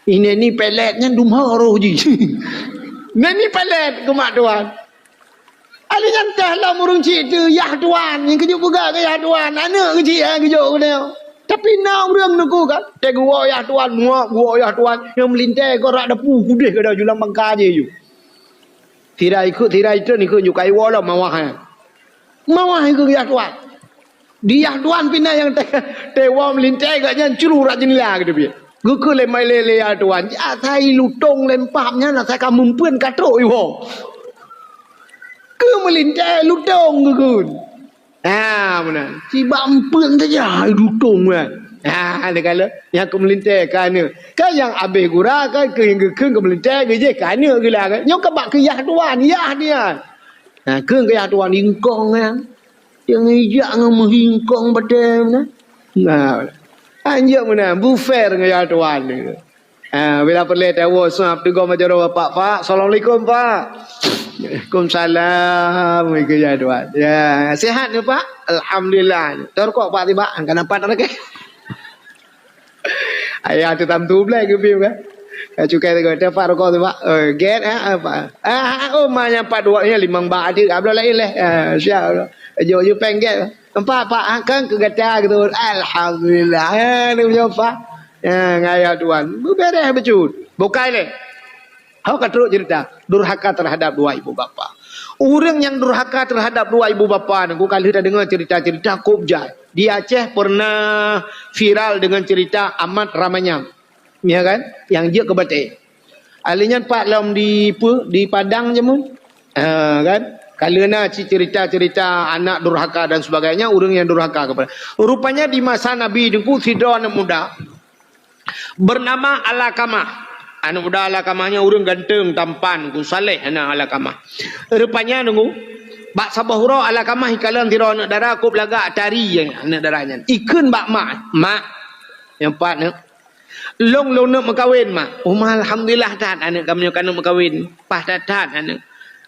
Ini ni pelet nyan dum ho roh jih. Nyan ni pelet keu mak tuan. Alèh nyan teuh lom ureueng chik teuh yah tuan, nyang keujeuet peugah keu yah tuan, aneuk keuchik nyang geujok keunoe. Tapi na ureueng neuku kan, teuh geuwoe yah tuan, muak geuwoe yah tuan, nyang meulintèe keu rak dapu kudeh keudroe ju lam bangka jih ju. Sira ikheun, sira itreun ikheun ju ka iwoe lom mawah nyan. Mawah ikheun yah tuan. Di yah tuan pih na nyang teuh, teuh woe meulintèe gobnyan culu rak jeunela keudeh pih. Geukheun lé mai lé, lé yah tuan, asai lutong lempam nyan asai ka meumpeuen ka trok iwoe. Keu meulintèe lutong geukheun. Ha, meunan. Sibak meumpeuen saja lutong nyan. Ha, lé kala nyang keu meulintèe ka aneuk. Kan nyang abéh gura kan keu nyang geukheun keu meulintèe geujeh ka aneuk geula kan. Nyoe ka bak keu yah tuan, yah dia. Ha, kheun keu yah tuan ingkong nyan. Nyang ijak ngon meuhingkong batèe meunan. Nah, anjak meunan, beufair ngon yah tuan. Ah, bila peureulèe tawoe sab teugom jaroe bapak, "Pak, assalamualaikum, Pak." "Waalaikumsalam," keu yah tuan. "Ya, sehat ni, Pak?" "Alhamdulillah." "Teu rukok, Pak, tiba." Kan nampak tak lagi? Ayah tu tam tu belai ke biu kan. Ya, cukai tu, "Teu, Pak, rukok tiba." "Oh, get, ha, apa?" "Ah, oh, ma nyang pat dua ni limong bak adik, abloh lain leh." Ah, siap. Jok-jok pengget. Nampak, Pak, ha, kan keu gata gitu. Alhamdulillah. Ha, ni punya, Pak. Ha, ngaya tuan. Beberes becut. Bukai leh. Hok ka trok cerita. Durhaka terhadap dua ibu bapa. Ureueng nyang durhaka terhadap dua ibu bapa ni, ku ka lheueh tadeungoe cerita-cerita kop jai. Di Aceh pernah viral dengan cerita Amat Ramanyang. Ya kan? Nyang jeuet keu batèe. Ahli nyan pat lom di peue? Di Padang jameun. Ha, kan? Ka lheueh na cit cerita-cerita anak durhaka dan sebagainya, ureueng nyang durhaka kepada. Rupanya di masa Nabi teungku sidroe aneuk muda bernama Alakamah. Aneuk muda Alakamah nyan ureueng ganteng, tampan, ku saleh aneuk Alakamah. Rupanya teungku, bak saboh uroe Alakamah ikalon sidroe aneuk dara kop lagak tari aneuk dara nyan. Ikheun bak mak, "Mak, nyang pat neuk." "Lôn, lôn neuk meukawen, Mak." "Oh, Ma, alhamdulillah that aneuk kamoe nyoe ka neuk meukawen. Paih that-that aneuk."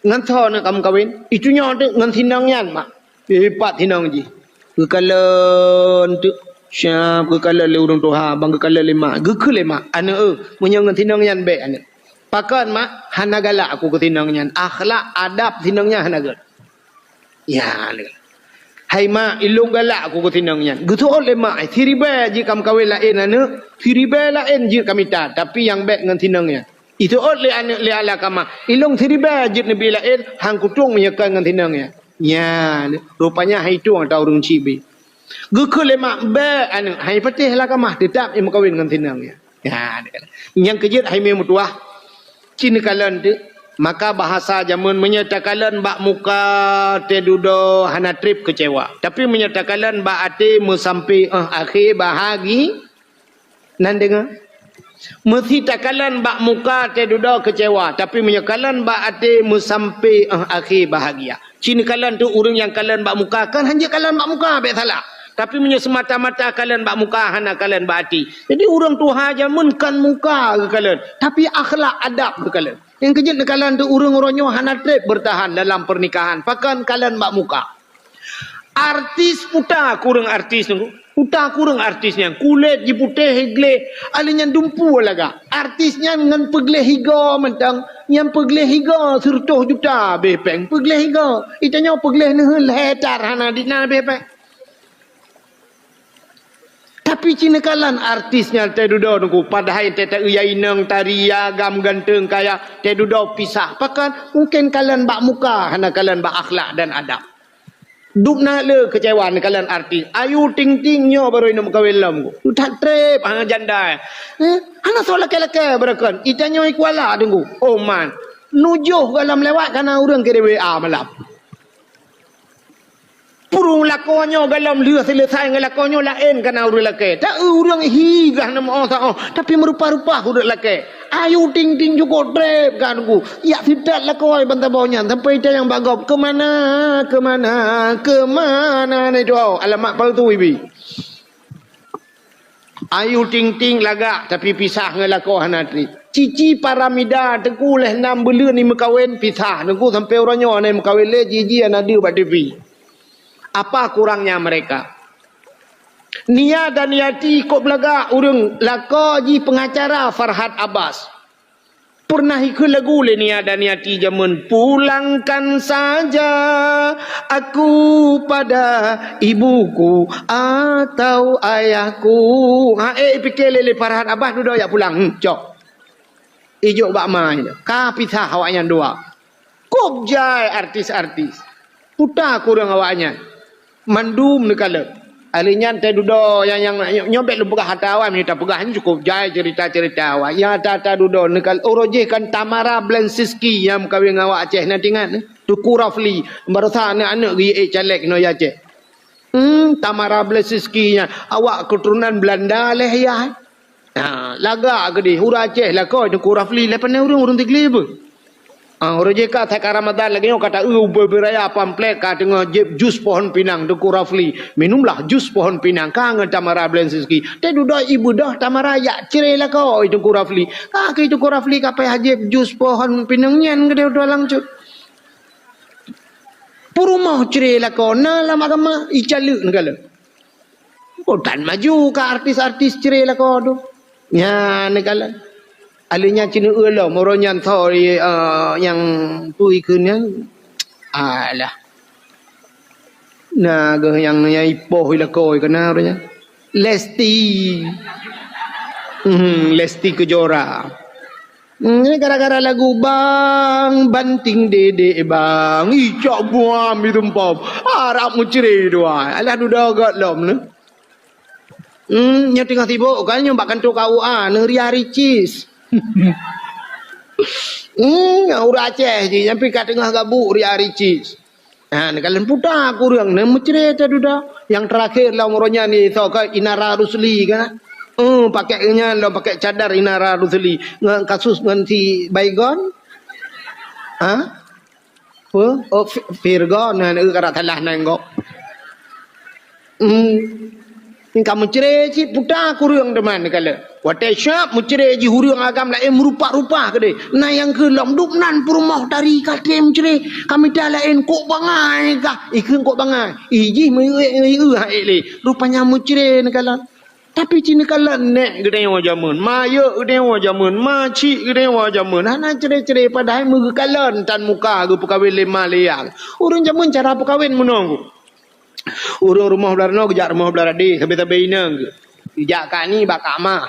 "Ngon soe neuk ka meukawen?" "Itu nyoe teuk ngon sinong nyan, Mak." "Eh, pat sinong jih?" "Geukalon teuk, siap geukalon lé ureueng tuha, ban geukalon lé mak." Geukheun lé mak, "Aneuk, eh, meunyoe ngon sinong nyan bèk aneuk." "Pakon, Mak?" "Hana galak aku keu sinong nyan. Akhlak, adab sinong nyan hana gèt." Ya, hai mak, ilôn galak ku keu sinong nyan. Geuseuôt lé mak, siribèe jeuet ka meukawen laén aneuk, siribèe laén jeuet ka mita, tapi nyang bèk ngon sinong nyan. Iseuôt lé aneuk lé Alkamah, ilôn siribèe jeuet neubi laén, han kutueng meunyoe kon ngon sinong nyan. Nyan, rupanya han itueng ata ureueng chik bi. Geukheun lé mak, bèk aneuk, han patéh Alkamah, teutap imeukawen ngon sinong nyan. Ya, nyang keujeuet hai meutuah, ci neukalon teuk. Maka bahasa jameun meunyoe takalon bak muka teududoe hana treb keucewa. Tapi meunyoe takalon bak até meusampé 'oh akhé bahagi, nan deungoe. Meusi takalon bak muka teududoe keucewa, tapi meunyoe kalon bak até meusampé 'oh akhé bahagia. Ci neukalon teuk ureueng nyang kalon bak muka, kan hanjeuet kalon bak muka bèk salah. Tapi meunyoe seumata-mata kalon bak muka, hana kalon bak até. Jadi ureueng tuha jameun kan muka geukalon, tapi akhlak adab geukalon. Nyang keujeuet neukalon teuk ureueng uroe nyoe hana treb beurtahan dalam peurnikahan, pakon kalon bak muka. Artis puta kureueng artis nyoe. Puta kureueng artis nyan, kulét jiputéh gleh, alèh nyan dumpeue lagak. Artis nyan ngon peugleh higa mantong, nyang peugleh higa sireutôh juta bèh pèng peugleh higa. Itanyoe peugleh neuheun lhèe tar hana dina bèh pèng. Tapi ci neukalon artis nyan teududoe nungku, padahai teuta ya inong tari ya agam ganteng kaya teududoe pisah. Pakon? Mungken kalon bak muka, hana kalon bak akhlak dan adab. Dubna le keucewa neukalon artis. Ayu Ting Ting nyoe barô ineuk meukawen lom ku. That treb hana janda. Eh, hana soe lakèe-lakèe barô kon. Itanyoe i Kuala Teungku. Oh man. Nujoh gohlom lewat kana ureueng kirim W A malam. Purung lakoe nyoe gohlom lheueh seuleusai ngon lakoe nyoe laén kana ureueng lakèe. Ta ureueng hi gah na meu-oh sa-oh, tapi meurupa-rupa ureueng lakèe. Ayu Ting Ting jukôp treb ka Teungku. Yak sitat lakoe ban saboh nyan sampai tanyong bak gob, "Keumana? Keumana? Keumana?" Nyan tu alamat palsu ibi. Ayu Ting Ting lagak tapi pisah ngon lakoe hana treb. Cici Paramida Teungku lhèe nam buleuen imeukawen pisah. Teungku sampai uroe nyoe hana imeukawen lé, jih-jih hana deuh bak T V. Apa kurangnya mereka? Nia Daniati kôb lagak ureueng lakoe jih pengacara Farhad Abbas. Peureunah ikheun lagu lé Nia Daniati jameun, "Pulangkan saja aku pada ibuku atau ayahku." Ha, eh, pike lé, lé Farhad Abbas dudoe jak pulang. Hmm, cok. Ijok bak ma nyoe. Ka pisah awaknyan dua. Kôb jai artis-artis. Puta kureueng awaknyan. Mandum neukalon. Ahli nyan teududoe nyang, nyang nyoe bèk lôn peugah ata awai, meunyoe tapeugah nyoe cukôp jai ceurita-ceurita awai. Nyang ata-ata dudoe neukal-, uroe jih kan Tamara Blensinski nyang meukawen ngon awak Aceh, na teuingat, eh? Teungku Rafli, barosa aneuk-aneuk geuék caleg nyoe Aceh. Hmm, Tamara Blensinski nyan awak keuturonan Beulanda lé yah, eh? Ha, lagak keudeh, ureueng Aceh lakoe Teungku Rafli, lé pané ureueng, ureueng Tigli beuh. Ah, uroe jih ka that ka Ramadan lagèe nyoe ka ta-eu ubé-ubé raya pamflet ka teungoh jieb jus pohon pinang Teungku Rafli. Minumlah jus pohon pinang ka ngon Tamara Blensinski. Teududoe ibeudôh Tamara jak cre lakoe Teungku Rafli. Ka keu Teungku Rafli ka payah jieb jus pohon pinang nyan keudeh dua langsôt. Peurumoh cre lakoe na lam agama, icaleuek neukalon. Oh, tan maju ka artis-artis cre lakoe tu. Nyan neukalon. Ahli nyan ci neueu lom, uroe nyan tho, eh, nyang peue ikheun nyan. Alah. Na geuh nyang, nyang ipoh i lakoe keunan uroe nyan. Lesti. Hmm, Lesti Kejora. Hmm, ini gara-gara lagu Bang Banting Dedek Bang. Ih, cok buam di tempom. Harap meucre dua. Alah dudoe göt lom ni. Hmm, nyoe teungoh sibuk kan nyoe bak kantor K U A, neuria ricis. Hmm, ureueng Aceh jih, nyang pih ka teungoh gabuk ria ricis. Ha, neukalon puta kureueng, neumeucre teududoe. Nyang teurakhir lom uroe nyan ni, soe ka Inara Rusli kan? Hmm, pakai nyan lom, pakai cadar Inara Rusli. Ngon kasus ngon si Baygon. Ha? Peue? Oh, Fi-, Virgon, na, na, ka rasa lah nan gob. Hmm. Ka meucre cit puta kureueng teuma neukalon. Watèe siap meucre jih ureueng agam laén meurupa-rupa keudeh. Na nyang keu lom dub nan peurumoh tari ka treb meucre. Ka mita laén kok bangai kah? Ikheun kok bangai. Ih jih meu-, eu-, eu-, eu-, ha, ék lé. Rupanya meucre neukalon. Tapi ci neukalon nèk geutanyoe jameun, mayeuek geutanyoe jameun, macik geutanyoe jameun, hana cre-cre padahai meugeukalon tan muka geupeukawen lé ma lé nyang. Ureueng jameun cara peukawen meunoe. Ureueng rumoh blah noe geujak rumoh blah deh, sabe-sabe inong geuh. Geujak kani bak kak mah.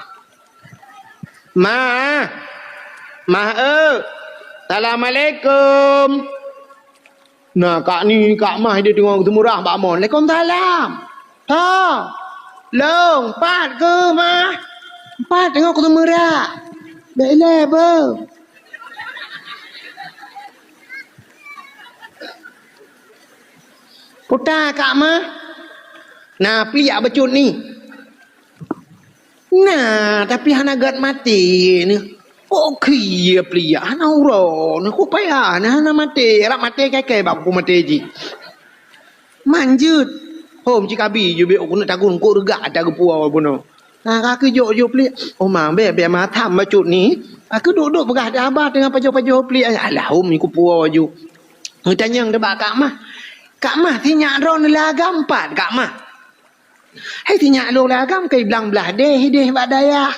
Mah, mah eu, assalamualaikum. Nah, kak ni, kak mah dia tengok seumurah bak mon. Waalaikumsalam. Ha. Long, pat keuh mah. Pat tengok seumurah. Bek le beuh. Puta kak mah. Nah, pliek bacut ni. Nah, tapi hana gét maté ni. Oh, kiyee pliek, hana uroe ni. Ku payah ni, hana maté. Rab maté kèe-kèe bak ku maté jih. Manjeuet. Hom cikabi jubek ku neuk tagun kok reugak ata geupuwoe bunoe. Nah, ka keujok-jok pliek. Oh, ma, bèk, bèk matam bacut ni. Ka keuduek-duek peugah di haba teungoh pajoh-pajoh pliek. Alah, hom ku puwoe ju. Geutanyong teuh bak kak mah. Kak mah, sinyak droeneuh lé agam pat, kak mah. Hai sinyak lôn lé agam keu blang blah deh, deh bak dayah.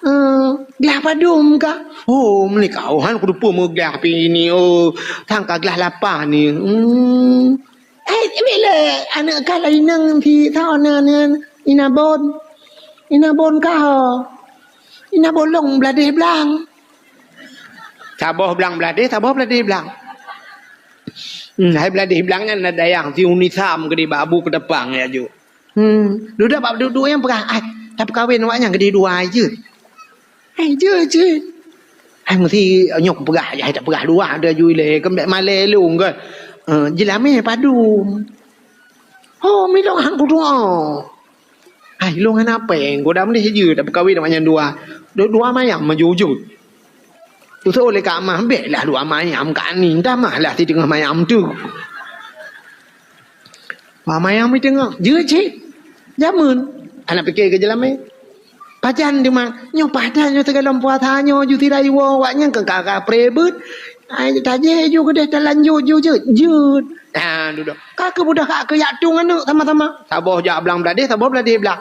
Eh, glah padum ka? Oh, meunyoe ka, oh, han kuteupeu meuglah pi ni, oh, sang ka glah lapan ni. Hmm. Eh, bila aneuk ka laineng si sa na, na, Inabon. Inabon ka ho. Inabon long blah deh blang. Saboh blang blah deh, saboh blah deh blang. Hmm, hai blah deh blang nyan na dayang si Unisam keudeh bak Abu Keutapang ya ju. Hmm, dudoe bak duek-duek nyang peugah, "Ai, tapeukawen awak nyan keudeh dua ai jeuet." Ai jeuet, jeuet. Ai meusi nyoe kupeugah, ai tapeugah dua dah ju ilèe, keumbèk malèe lôn kan. Eh, jeulamèe padum. Oh, milong han kudoa. Ai, lôn hana péng, goda meudeh jeuet tapeukawen awak nyan dua. Dua, dua mayam maju jeuet. Usoe lé kak mah, bèk lah dua mayam kak ni, tamah lah si teungoh mayam tu. Dua mayam mi teungoh, jeuet cit. Jameun, aneuk pike keu jeulamèe. Pajan teuma, nyoe pajan nyoe sigohlom puasa nyoe ju sidai woe awak nyan keu ka, ka preh beuet. Ai tajéh ju keudeh talanjut ju jeuet, jeuet. Ha, dudoe. Ka keuh budoe ka keu jak tueng aneuk sama-sama. Saboh jak blang blah deh, saboh blah deh blang.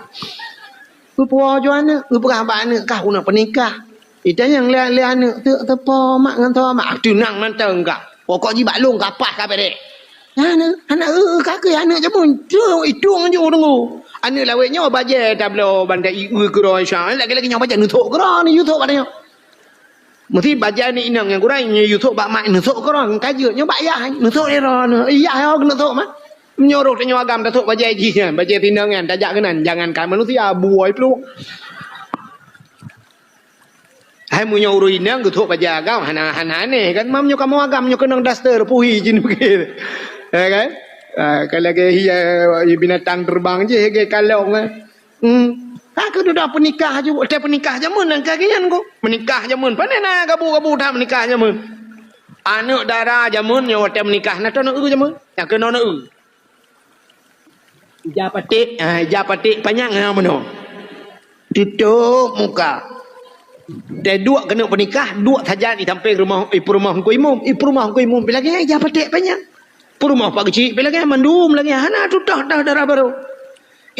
Geupuwoe ju aneuk, geupeugah bak aneuk, "Kah uneuk peunikah." Itanyong lé, lé aneuk, "Teuk teupo mak ngon teupo mak?" "Ah, teunang mantong kah. Pokok jih bak lôn ka paih ka bèrèh." Nah, aneuk, aneuk, eh, eh, ka keuh aneuk jameun. Teuk itueng ju deungoe. Aneuk lawét nyoe bajèe tabloe banda i, eh, keudroe Isya. Lagèe-lagèe nyoe bajèe neusok keudroe, neuyue sok bak tanyoe. Meusti bajèe ni inong nyang gurèe nyoe yue sôk bak mak, neusôk keudroe ka jeuet nyoe bak yah, neusôk di droeneuh. Yah nyoe neusôk mah. Meunyoe roh tanyoe agam tasôk bajèe jih nyan, bajèe si inong nyan tajak keunan, jangankan manusia, buôi plueng. Hai meunyoe ureueng inong geusôk bajèe agam hana, hana aneh kan, mam nyoe kamoe agam nyoe keunong daster puhi jih nibak. Ya kan? Ah, ka lagèe hi, eh, binatang terbang jih lagèe kalong, eh. Hmm. Ka keuh dudoe peunikah ju, watèe peunikah jameun nyan ka geuyan ku. Meunikah jameun, pane na gabu-gabu that meunikah jameun. Aneuk dara jameun nyoe watèe meunikah na tô neu jameun. Nyang keunoe neu. Ija paték, ha, ija paték panyang ha meunoe. Tutôp muka. Teuduek keuneuk peunikah, duek sajan di sampéng rumoh, i peurumoh Teungku Imum, i peurumoh Teungku Imum pi lagèe ija paték panyang. Peurumoh Pak Geuchik pi lagèe mandum lagèe hana tutoh-toh dara barô.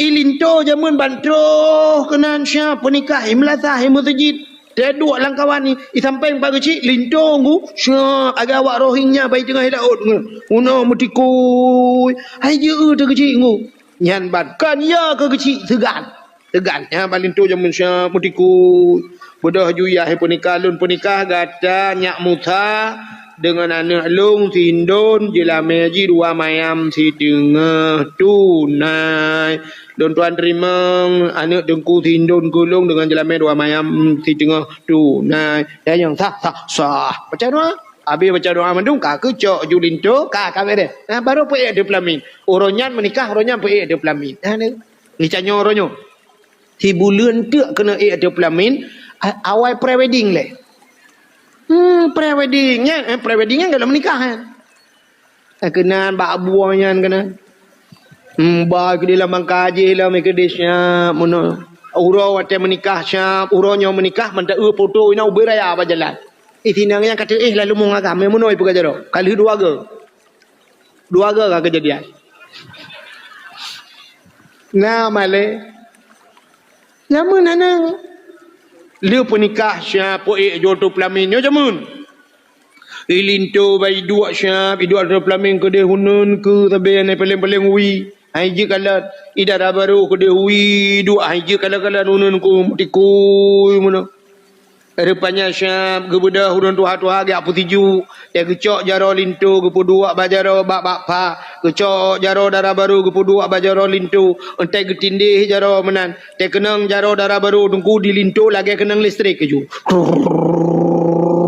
I linto jameun ban troh keunan siap peunikah i meulasah i meuseujid. Teuduek lam kawan i, i sampéng Pak Geuchik linto ngu siap agak awak Rohingya bai teungoh laôt ngu. Unoe meutikui, hai jeuet teu Geuchik ngu. Nyan ban kan ya keu Geuchik seugan. Teugan nyan ban linto jameun siap meutikui. Beudôh ju yah peunikah lôn peunikah gata nyak Musa deungon aneuk lôn si Indon jeulamé jih dua mayam si teungoh tunai. Lôn tuan teurimong aneuk teungku si Indon keu lôn deungon jeulamé dua mayam si teungoh tunai. Ya nyang sah, sah, sah. Baca doa. Abéh baca doa mandum ka keucok ju linto ka, ka bèrèh. Nah, baru peuék di peulamin. Uroe nyan meunikah, uroe nyan peuék di peulamin. Nah, ni. Ni tanyoe uroe nyoe. Si buleuen teuk keuneuk ék ateueh peulamin, a-, awai pre-wedding lé. Hmm, pre-wedding nyan, eh, pre-wedding nyan gohlom meunikah nyan. Eh, keunan bak buah nyan keunan. Hmm, ba keudeh lam bangka jih lom keudeh siap meunoe. Uroe watèe meunikah siap, uroe nyoe meunikah mantong eu foto inoe ubé raya bak jalan. Ih, sinong nyan ka teuéh lalu meuagam, meunoe peugah jaroe. Ka lheueh dua goe. Dua goe ka keujadian. Na malèe. Jameun hana. Lheueh peunikah siap peuék jeuet teupeulamén nyoe jameun. Ilinto bak iduek siap, iduek teupeulamén keudeh uneun keu sabe nyang paleng-paleng wie. Hai jeuet kalon, i dara barô keudeh wie duek, hai jeuet kalon-kalon uneun keu meutikui meunoe. Rupanya siap geubeudôh ureuëng tuha-tuha geujak peutiju, teuh geucok jaroe linto geupeuduek bak jaroe bak, bak pha, geucok jaroe dara barô geupeuduek bak jaroe linto, entée geutindéh jaroe meunan, teuh keunong jaroe dara barô teungku di linto lagée keunong listrik keujeuet.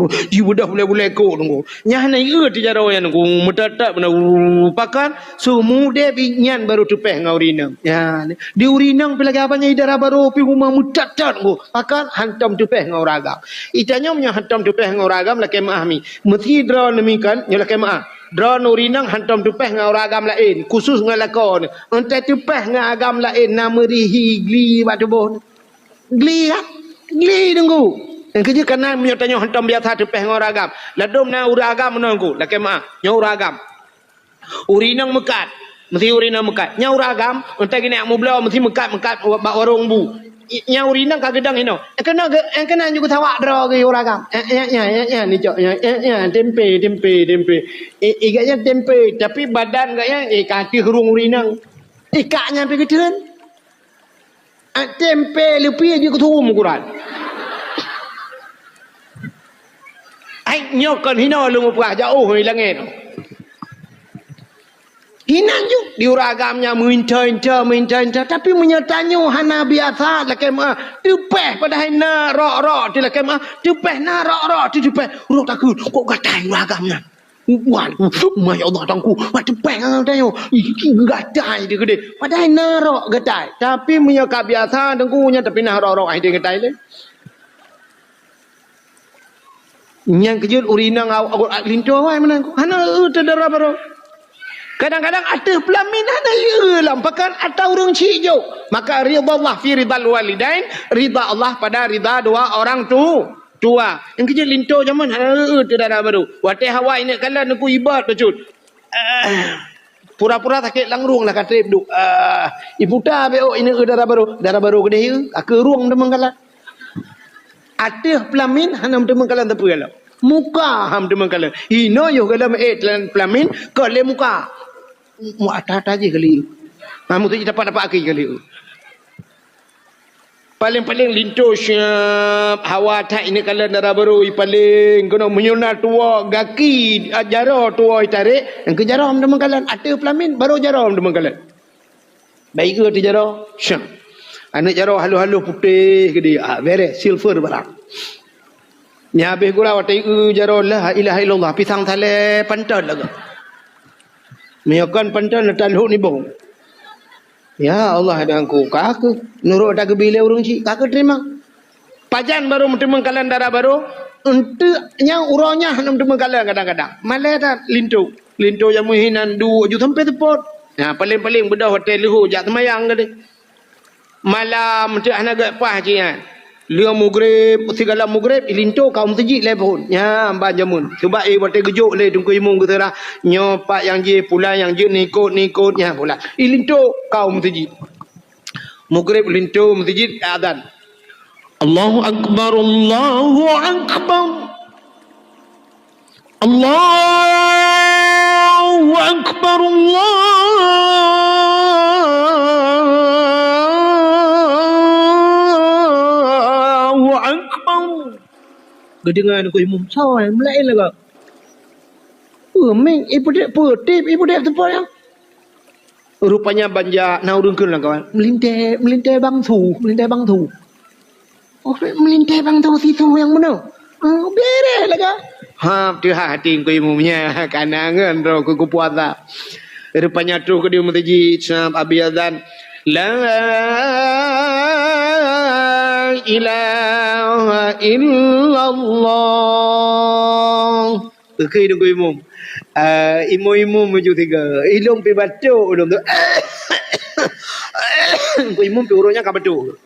Jibeudôh bulée-bulée kok teungku. Nyan na ié teuh jaroe nyan teungku, meutat-tat beuna, pakan seumudeb nyan barô teupéh ngon ureuëng inong. Ya, di ureuëng inong pi lagée abang nyan i dara barô pi huma meutat-tat teungku. Pakat hantom teupéh ngon ureuëng agam. Itanyong nyoe hantom teupéh ngon ureuëng agam lakée meuáh mi. Meusi droeneuh mi kan, nyoe lakée meuáh. Droeneuh ureuëng inong hantom teupéh ngon ureuëng agam laén, khusus ngon lakoe. Entée teupéh ngon agam laén na meurihi gli bak tuboh. Gli kan? Gli teungku. Nyang keujeuet kana meunyoe tanyoe hantom biasa teupéh ngon ureuëng agam. Ladôm na ureuëng agam meunoe teungku, lakée meuáh. Nyoe ureuëng agam. Ureuëng inong meukat. Meusi ureuëng inong meukat. Nyan ureuëng agam, entée geuneuk mubloe, meusi meukat-meukat bak warong bu. I-, nyan ureuëng inong ka geudong inoe. Eh, keunoe geu-, eh, keunoe ju geusawak droe geuh ureuëng agam. Eh, eh, eh, eh, eh, ni cok, eh, eh, eh, tempe, tempe, tempe. Eh, eh, gobnyan tempe, tapi badan gobnyan, eh, ka ateueh rueng ureuëng inong. Eh, kak nyan pi geuteun. Ah, tempe leupie jeuet keu turom ukuran. Ai, nyoe kon hinoe lôn mupeugah jaoh i langét. Hinan ju di ureuëng agam nyan meuinta-inta, meuinta-inta. Tapi meunyoe tanyoe hana biasa lakée meuáh, teupéh padahai na rok-rok teuh lakée meuáh, teupéh na rok-rok teuh teupéh. Ureuëng takheun, kok gatai ureuëng agam nyan. Wan, masya Allah, teungku. Wah, teupéh ngon tanyoe. Ih, gatai dia geude. Padahai na rok gatai. Tapi meunyoe ka biasa, teungku, nyan tapi na rok-rok ai dia gatai lé. Nyang keujeuet ureuëng inong awak linto awai meunan. Hana eu teuh dara barô. Kadang-kadang ateueh peulamin hana eu lam pakan atau ureuëng chik jok. Maka ridha Allah fi ridhal walidain, ridha Allah pada ridha dua orang tu. Tua. Nyang keujeuet linto jameun hana eu teuh dara barô. Watée hawa ineuk kalon teungku ibat bacut. Ah, pura-pura sakét lam rueng lah ka trép duek. Ah, iputa bék ôk ineuk eu dara barô. Dara barô keudeh eu, ka keu rueng teumeukalon. Ateueh peulamin hana teumeukalon sapeue lom. Muka ham teumeukalon. Inoe yoh galom ék peulamin, ka lé muka. Mu ata-ata jih kali. Ha, meusti tapak-tapak akhé kali. Paléng-paléng linto siab, hawa that ineuk kalon dara barô, i paléng keunoe meunyoe na tuwoe gaki, a, jaroe tuwoe itarek, nyang keu jaroe teumeukalon, ateueh peulamin, barô jaroe teumeukalon. Baik ke ateueh jaroe? Syah. Aneuk jaroe haloh-haloh putéh keudeh, ah, bereh, silver barang. Nyan habéh gura watée eu jaroe la ilaha illallah, pisang salée panton lagoe. Meunyoe kon panton, neutalhok nibong. Ya Allah, dan ku ka keuh nurot ata geubi lé ureuëng chik, ka keuh teurimong. Pajan barô meuteumeukalon dara barô, eunteuk nyang uroe nyan hana meuteumeukalon kadang-kadang. Malée that linto. Linto nyang meuhinan duek ju sampoe seupôt. Nah, paléng-paléng beudôh watée leuhô jak seumayang tadi. Malam teuk hana gét paih cit nyan. Lheueh mugreb, sigohlom mugreb, ilinto ka u meuseujid lé phon. Nyan ban jameun. Sabab, eh, watée geujok lé teungku imum geuseurah, nyoe pat nyang jih, pulan nyang jeuet, nikot, nikot, nyan pulan. Ilinto ka u meuseujid. Mugreb linto meuseujid, azan. Allahu Akbar, Allahu Akbar. Allahu Akbar, Allahu Akbar. Geudeungoe teungku imum, soe meulaén lagoe. Peumik, ipeudép, peutip, ipeudép teupôt nyan. Rupanya ban jak na ureuëng kheun lam kawan, "Meulintée, meulintée bang su, meulintée bang su." Oh, meulintée bang su si su nyang meunoe. Ah, bereh lagoe. Ha, teuhah até teungku imum nyan, kana ngon droe keu kupuasa. Rupanya troh keudeh meuseujid, sab abéh azan. La ilaha illallah. Keu teungku imum. Ah, imum-imum meunyoe sigoe. Ilôn pih batuk ulôn tu. Teungku imum pih uroe nyan ka batuk.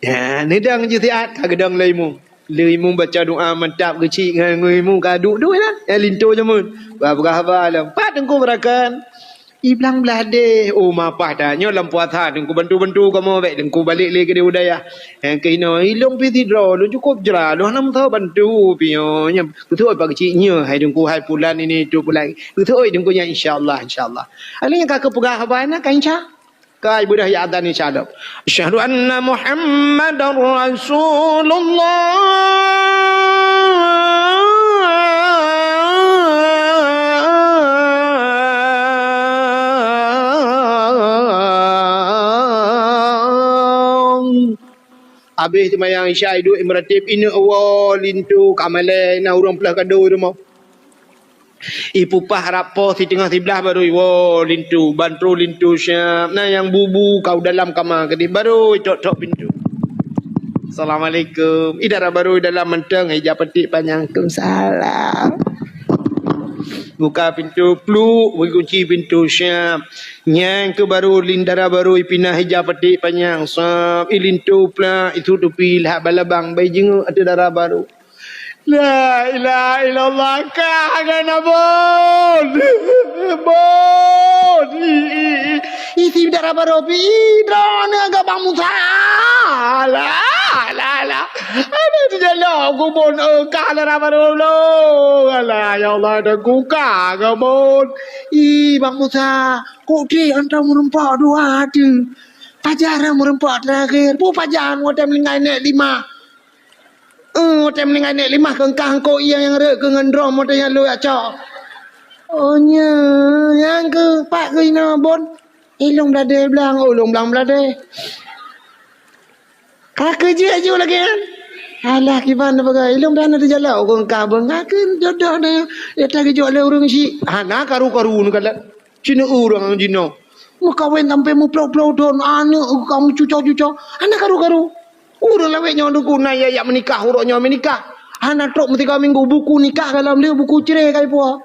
Ya, neudong ju siat ka geudong lé imum. Lé imum baca doa mantap geuchik ngon, ngon imum ka duek-duek nyan. Ya, linto jameun. Bah peugah haba lom. Pat teungku beurakan. I blang blah deh, oh mapah dah. Nyoe lam puasa Teungku bantu-bantu kamoe, bèk Teungku balek lé keudéh u dayah. Nyang keunoe, ilong pih sidroe, lôn cukôp jra, lôn hana meusaboh bantu pih nyoe. Nyan, beutôi Pak Keuchik nyoe, hai Teungku, hai pulan ini, itu pulan. Beutôi Teungku nyan, insya Allah, insya Allah. Alèh nyan ka keupeugah haba na, ka insya. Ka ibu dah ya adzan, insya Allah. Asyhadu anna Muhammadar Rasulullah. Abéh seumayang Isya, iduek imeuratéb, ineuk woe linto ka malèe, na ureueng peuleueh kado i rumoh. Ipupah rab poh siteungoh siblaih barô iwoe linto, ban troh linto siab. Na nyang bu-bu ka u dalam kama keudéh, barô itok-tok pintoe. "Assalamualaikum." I dara barô i dalam mantong, ija paték panyang. "Waalaikumsalam." Buka pintoe, pluk, bri kunci pintoe siab. Nyan keuh barô lin dara barô ipinah ija paték panyang. Sab, ilinto plak, isut tupi, lhah balabang, bai jingeuek ateueh dara barô. La ilaha illallah, ka gana bon. Bon. I, i, i. Isi dara barô pi, i, droeneuh agak Bang Musa. La, la, la. Aduh, dijalok ku bon, eh, ka dara barô lo. Alah, ya Allah, dah ku ka gabon. I, Bang Musa, kok deh antara meureumpok dua tu. Pajar meureumpok terakhir. Pu pajar watèe meuninggai nèk lima. Eh, watèe meuninggai nèk lima keungkah eungkôt ié nyang rhot keu ngon drom watèe nyan lôn acok. Oh, nya, nyang keu pat keu inoe bon. Ilong bladé blang, oh, ilong blang bladé. Ka keuh jeuet ju lagèe nyan. Alah, kiban na peugah, ilong blang na teujalok keu ka beunga keu jodoh na. Ya ta geujok lé ureueng syiek. Hana karu-karu neukalon. Cina ureueng jinoe. Meukawen sampai meuplôh-plôh thôn, aneuk ka meucuco-cuco. Hana karu-karu. Ureueng lawét nyoe Teungku na ya, ya meunikah, uroe nyoe meunikah. Hana trok meusigoe minggu, buku nikah ka lom lheueh, buku cre ka ipuwoe.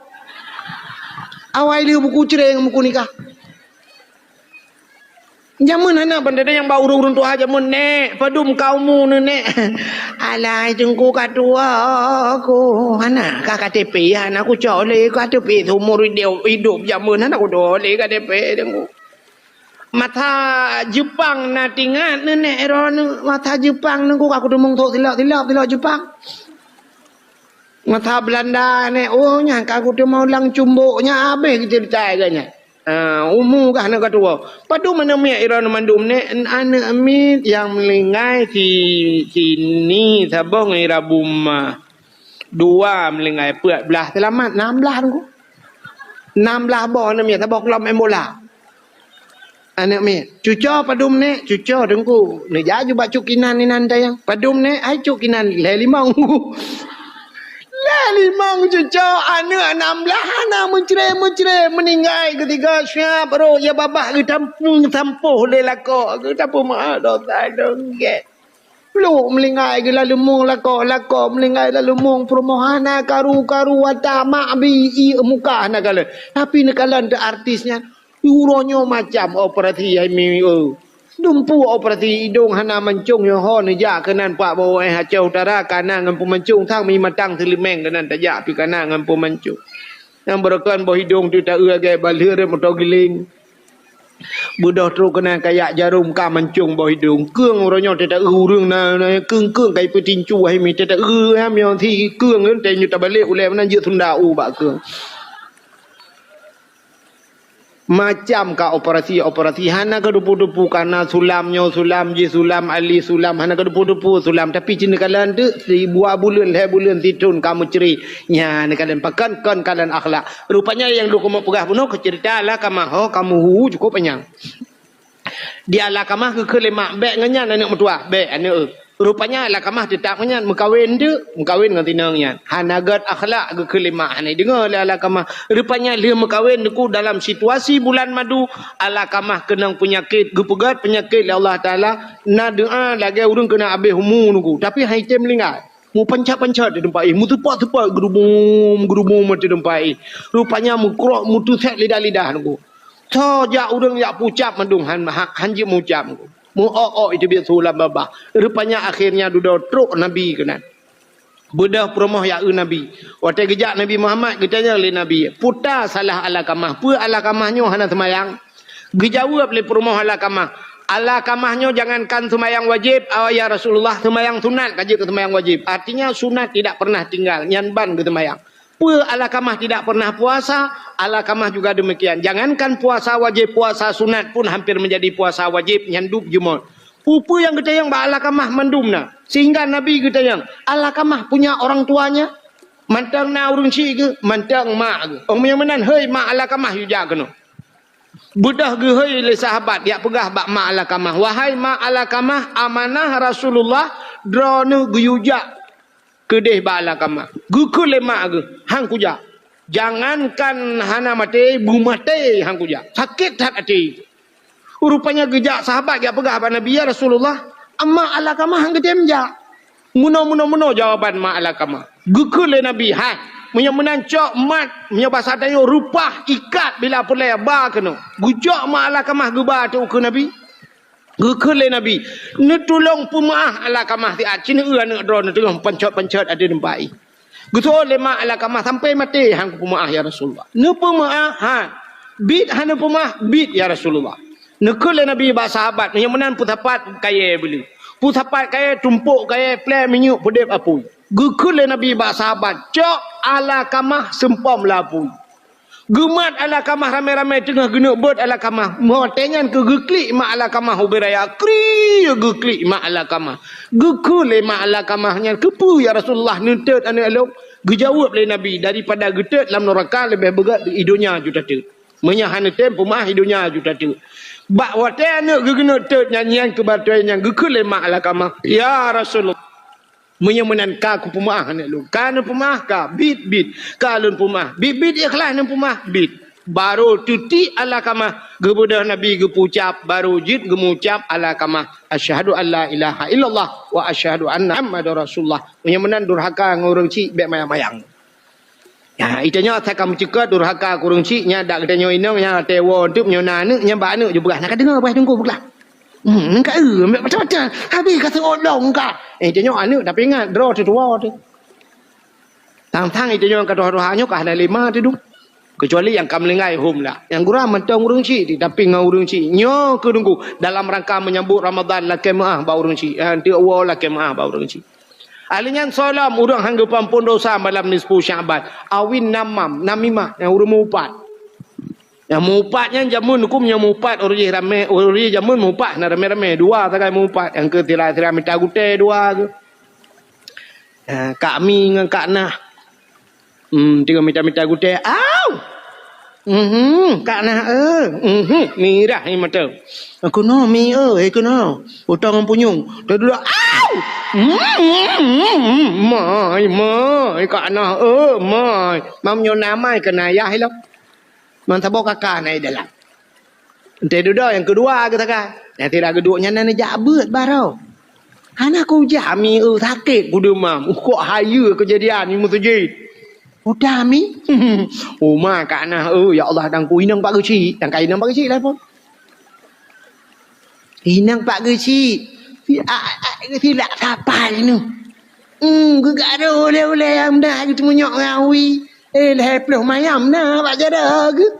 Awai lheueh buku cre ngon buku nikah. Jameun hana ban dada nyang ba ureueng-ureueng tuha jameun, "Nèk, padum ka umu neuh, Nèk?" "Alah, Teungku, ka tuwo ku." "Hana ka K T P?" "Hana kucok lé K T P, seumur idop, idop jameun hana kutuwo lé K T P, Teungku." Masa Jeupang na teuingat neuh, Nèk, droeneuh. Masa Jeupang neuh ku ka kuteumong sôk silop-silop, silop Jeupang. Masa Beulanda, Nèk, oh, nyan ka kuteumong lam cumbok, nyan habéh geuceurita lagèe nyan. Ah, umu kah na ka tuwo. Padum aneuk miet droeneuh mandum, Nèk? Aneuk miet nyang meuninggai si, si Ni saboh ngon Ira Buma. Dua meuninggai, peuet blah seulamat, nam blah Teungku. Nam blah boh aneuk miet, saboh klub main bola. Aneuk miet, "Cuco padum, Nèk?" "Cuco, Teungku." Neujak ju bak cut kinan inan tayang. "Padum, Nèk?" "Hai cut kinan, lhèe limong." Lhèe limong cuco, aneuk nam blah hana meucre-meucre, meuninggai geusigoe siab rhot, ya babah geutampu-, tampoh lé lakoe, geutampu meu'ah dosa dong gèt. Plôk meuninggai geulaleumueng lakoe, lakoe meuninggai laleumueng peurumoh, hana karu-karu ata mak bi ié muka hana kalon. Tapi neukalon teuh artis nyan. Uroe nyoe macam operasi hai mi, eh. Dumpeue operasi idong hana mancong nyoe ho neujak keunan Pak Boh eh Aceh Utara kana ngon peumancong sang mi matang seuleumeng keunan tajak pih kana ngon peumancong. Nyang beureukan boh idong teuh taeu lagèe balheueh rot moto giling. Beudôh trok keunan kayak jarom ka mancong boh idong. Keueng uroe nyoe teuta ureueng na, na keueng-keueng kai peutincu hai mi teuta eu ham nyoe si keueng teuta nyoe tabalek ulèe meunan jeuet sunda u bak keueng. Macam ka operasi-operasi hana ka dupu-dupu kana sulam nyoe sulam jih sulam ali sulam hana ka dupu-dupu sulam tapi cina kalan tu si dua buleuen lhèe buleuen sithon ka meucre. Nyan kalan pakan kon kalan akhlak. Rupanya nyang lôn keumeung peugah bunoe keu ceurita Alkamah ho kamoe hu cukôp panyang. Di Alkamah geukheun lé mak bèk ngon nyan aneuk meutuah, bèk aneuk eu. Rupanya Alkamah teutap ngon nyan meukawen teuk, meukawen ngon tinong nyan. Hana gèt akhlak geukheun lé mak hana deungoe lé Alkamah. Rupanya lheueh meukawen Teungku dalam situasi bulan madu, Alkamah keunong peunyakét, geupeugèt peunyakét lé Allah Taala, na doa lagèe ureueng keuneuk abéh umu Teungku, tapi han item meuninggai. Meupancet-pancet di teumpat jih, meuteupat-teupat, geurubum-geurubum di teumpat jih. Rupanya meukrok, meuteusèt lidah-lidah Teungku. Soe jak ureueng jak peucab mandum han, han, han jeuet meucab Teungku. Meu-ok-ok iteubiet su lam babah. Rupanya akhirnya dudoe trok Nabi keunan. Beudôh peurumoh ya eu Nabi. Watée geujak Nabi Muhammad, geutanyong lé Nabi, "Peue salah Alqamah? Peue Alqamah nyoe hana seumayang?" Geujaweueb lé peurumoh Alqamah, "Alqamah nyoe jangankan seumayang wajéb, ya Rasulullah, seumayang sunat ka jeuet keu seumayang wajéb. Artinya sunat tidak pernah tinggal, nyan ban geuseumayang." Peue Alqamah tidak pernah puasa? Alqamah juga demikian. Jangankan puasa wajéb, puasa sunat pun hampir menjadi puasa wajéb, nyan dub jeumot. Peue-peue nyang geutanyong bak Alqamah mandum na. Sehingga Nabi geutanyong, "Alqamah punya orang tuanya?" Mantong na ureuëng chik geuh, mantong mak geuh. Óh meunyoe meunan, "Hei mak Alqamah, yu jak keunoe." Beudôh geuhôi lé sahabat, jak peugah bak mak Alqamah, "Wahai mak Alqamah, amanah Rasulullah, droeneuh geuyue jak keudeh bak Alqamah." Geukheun lé mak geuh, "Han kujak. Jangankan hana maté, beumaté han kujak. Sakét that até." Rupanya geujak sahabat jak peugah bak Nabi, "Ya Rasulullah, mak Alqamah han geutem jak." Meunoe, meunoe, meunoe jawaban mak Alqamah. Geukheun lé Nabi, "Hai, meunyoe meunan cok mat, meunyoe basa tanyoe reupah ikat bila peureulée ba keunoe." Geucok mak Alqamah geuba ateueh ukeue Nabi. Geukheun lé Nabi, "Neutulông peumeuáh Alqamah siat, ci neueu aneuëk droeneuh teungoh pancot-pancot ateueh teumpat ié." Geuseuôt lé mak Alqamah, "Sampai maté han kupeumeuáh, ya Rasulullah." "Neupeumeuáh, ha. Bit han neupeumeuáh?" "Bit, ya Rasulullah." Neukheun lé Nabi bak sahabat, "Meunyoe meunan peusapat kayée beuleu. Peusapat kayée, tumpôk kayée, plée minyeuk, peudeb apui." Geukheun lé Nabi bak sahabat, "Cok Alqamah seumpom lam apui." Geumat Alqamah ramé-ramé teungoh geuneuk beuet Alqamah. Watée nyan keuh geuklik mak Alqamah ubé raya. Kriek geuklik mak Alqamah. Geukheun lé mak Alqamah nyan, "Keupeue ya Rasulullah neutot aneuëk lôn?" Geujaweueb lé Nabi, "Daripada geutot lam nuraka leubeh beugét di donya ju tatot. Meunyoe hana tem peumeuáh di donya ju tatot." Bak watée aneuëk geuh geuneuk tot nyan, nyan keuh batée nyan geukheun lé mak Alqamah, "Ya Rasulullah, meunyoe meunan ka kupeumeuáh aneuëk lôn." "Ka neupeumeuáh ka?" "Bit, bit." "Ka lôn peumeuáh?" "Bit, bit ikhlas neupeumeuáh?" "Bit." Barô teutiek Alqamah, geubeudôh Nabi geupeucab, barô jeuet geumucab Alqamah, "Asyhadu an la ilaha illallah wa asyhadu anna Muhammadar Rasulullah." Meunyoe meunan durhaka ngon ureuëng chik bék mayang-mayang. Ya, itanyoe asai ka meucukot durhaka keu ureuëng chik, nyan dak geutanyoe inong nyang até woe teuk meunyoe na aneuëk, nyan bak aneuëk jipeugah, "Na ka deungoe peugah teungku peugah." Hmm, ka eu, macam-macam. Habis ka seuôt lom ka. Eh, tanyoe aneuëk tapi ingat, droe teutuwoe teuh. Tang-tang itanyoe ka tuha-tuha nyoe ka hana lé ma teudong. Kecuali nyang ka meulinggai hom lah. Nyang gura mantong ureuëng chik, tapi ngon ureuëng chik. Nyoe keuh teungku, dalam rangka menyambut Ramadan lakée meuáh bak ureuëng chik. Eh, teuk woe lakée meuáh bak ureuëng chik. Ahli nyan soe lom ureuëng han geupeuampon dosa malam nisfu Sya'ban. Awin namam, namimah, nyang ureuëng meuupat. Nyang meuupat nyan jameun huköm nyang meuupat ureuëng jih ramé, ureuëng jih jameun meuupat na ramé-ramé, dua sagai meuupat, nyang keu sira-sira mita gutée dua geuh. Ha, Kak Mi ngon Kak Nah. Hmm, tiga mita-mita gutée. Au! Mhm, Kak Nah, eh. Mhm, mirah ni mata. Aku no mi, eh, aku no. Utang ngon punyueng. Dah dulu, au! Hmm, hmm, hmm, hmm. Mai, mai, Kak Nah, eh, mai. Mam nyoe na mai keu ayah lom. Man saboh kakak na di dalam. Entah dudoe nyang keudua geuh sagai. Nyang sira geuduek nyan na neujak beuet baroe. Hana kujak mi, eh, sakét kudemam. Uh, kok hayeue keujadian ni meuseujid. Udah mi. Uma Kak Nah, eh, ya Allah, dangku inong Pak Geuchik. Dangka inong Pak Geuchik lah pun. Inong Pak Geuchik. Si, a, a, silak sapai nu. Hmm, geugaro ulée-ulée nyang meudah geuteumunyok ngon awi. Eh, lhée ploh mayam na bak jaroe geuh.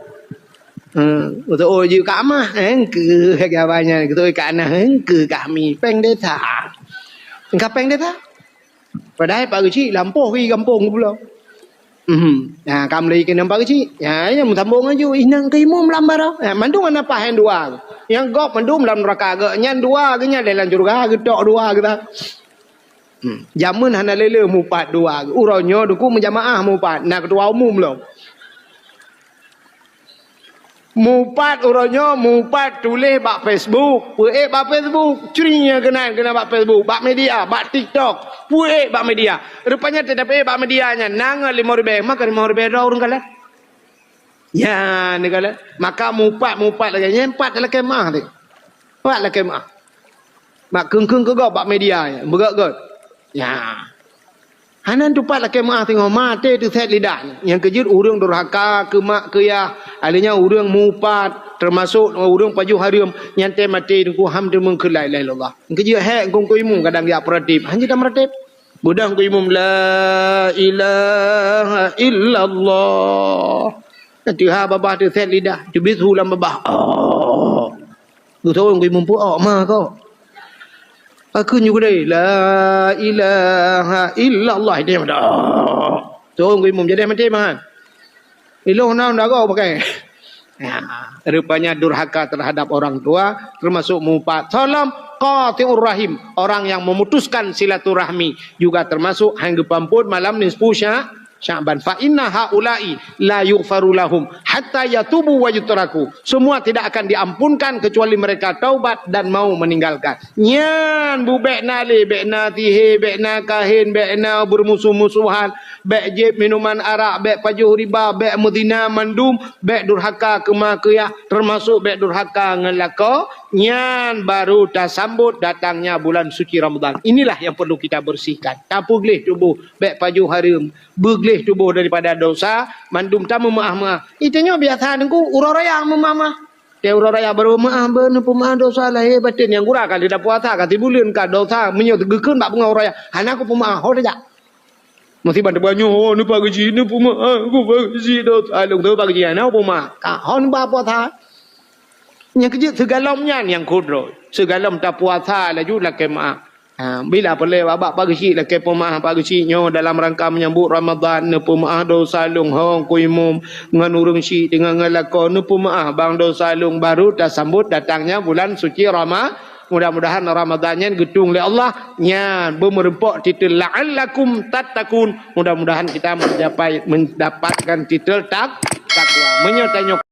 Hmm, beutôi jeuet Kak Mah, eh, engkeu lagée abah nyan, beutôi Kak Nah, eh, engkeu kami, péng desa. Engka péng desa? Padahai Pak Geuchik lampôh wi gampông geuh pulo. Mhm. Nah, ka meulai keunan Pak Geuchik. Ya, ya, meusambông laju, inong keu imum lam baroe. Ya, mandum hana paih nyang dua. Nyang gob mandum lam nuraka geuh, nyan dua geuh nyan lé lam syeuruga, geutok dua geuh. Hmm. Jameun hana lé-lé meuupat dua. Uroe nyoe teungku meujamaah meuupat, na keutua umum lom. Meuupat uroe nyoe, meuupat tuléh bak Facebook, peuék bak Facebook, cri nyang keunan, keunan bak Facebook, bak media, bak TikTok, peuék bak media. Rupanya teutab ék bak media nyan, na ngon limong ribée, maka limong ribée droe ureuëng kalon. Ya, neukalon. Maka meuupat, meuupat lagée nyan, pat lakée meuáh teuh. Pat lakée meuáh. Bak kheun-kheun keu gob bak media nyan, beugét-gét. Ya. Hana tupat lakée meuáh singoh maté teusét lidah. Nyang keujeuet ureuëng durhaka keu mak keu yah, ahli nyan ureuëng meuupat, teumasok ureuëng pajoh hareuem, nyan tée maté teungku ham teumeung keu la ilaha illallah. Nyang keujeuet hék kungkui mu kadang jak peuratib, hana jeuet tameuratéb. Beudang keu imum, "La ilaha illallah." Teuha babah teuset lidah, teubiet su lam babah. Oh. Geusurong keu imum peuok ma kok. Pakon nyoe keudeh, "La ilaha illallah." Dia dah. Surong keu imum jadi maté man. Ilong na dago pakai. Ya, rupanya durhaka terhadap orang tua termasuk meupat. Salam qati'ur rahim, orang yang memutuskan silaturahmi juga termasuk hang geupampot malam nisfu Sya-, Sya'ban. Fa inna haula'i la yughfaru lahum hatta yatubu wa yutraku. Semua tidak akan diampunkan kecuali mereka taubat dan mau meninggalkan. Nyan bu, bèk na lé, bèk na sihé, bèk na kahén, bèk na beurmusoh-musohan, bèk jieb minuman arak, bèk pajoh riba, bèk meuzina, mandum bèk durhaka keu ma keu yah, teumasok bèk durhaka ngon lakoe. Nyan baru tasambot datangnya bulan suci Ramadhan. Inilah yang perlu kita bersihkan. Tapeugleh tuboh, bèk pajoh hareuem, beugleh tuboh daripada dosa, mandum tameumeu'ah-meu'ah. Itanyoe biasa Teungku, uroe raya meumeu'ah-meu'ah. Teuh uroe raya baru meu'ah, beu neupeumaah dosa lahé batén. Nyang gura ka lheueh tapuasa, ka sibuleuen ka dosa, meunyoe geukheun bak beungoh uroe raya, hana kupeumeu'ah, ho tajak. Musibah teubanyoe, ho neupak geuchik, neupeumaah, kupak geuchik dosa lôn, teupak geuchik, hana kupeumeu'ah. Ka, ho neuba puasa. Nyang keujeuet sigohlom nyan nyang kudroe. Sigohlom tapuasa laju lakèe meu'ah. Ha, bila peureulèe bak Pak Geuchik lakèe peumeu'ah, Pak Geuchik nyoe dalam rangka menyambut Ramadhan, neupeumeu'ah dosa lôn, ho Teungku Imum, ngon ureueng chik teungoh ngon lakoe, neupeumeu'ah bang dosa lôn, baru tasambot datangnya bulan suci Rama-, mudah-mudahan Ramadhan nyan geutueng lé Allah, nyan beumeureumpok titel la'allakum tattaqun. Mudah-mudahan kita mencapai, mendapatkan titel tak-, takwa. Meunyoe tanyoe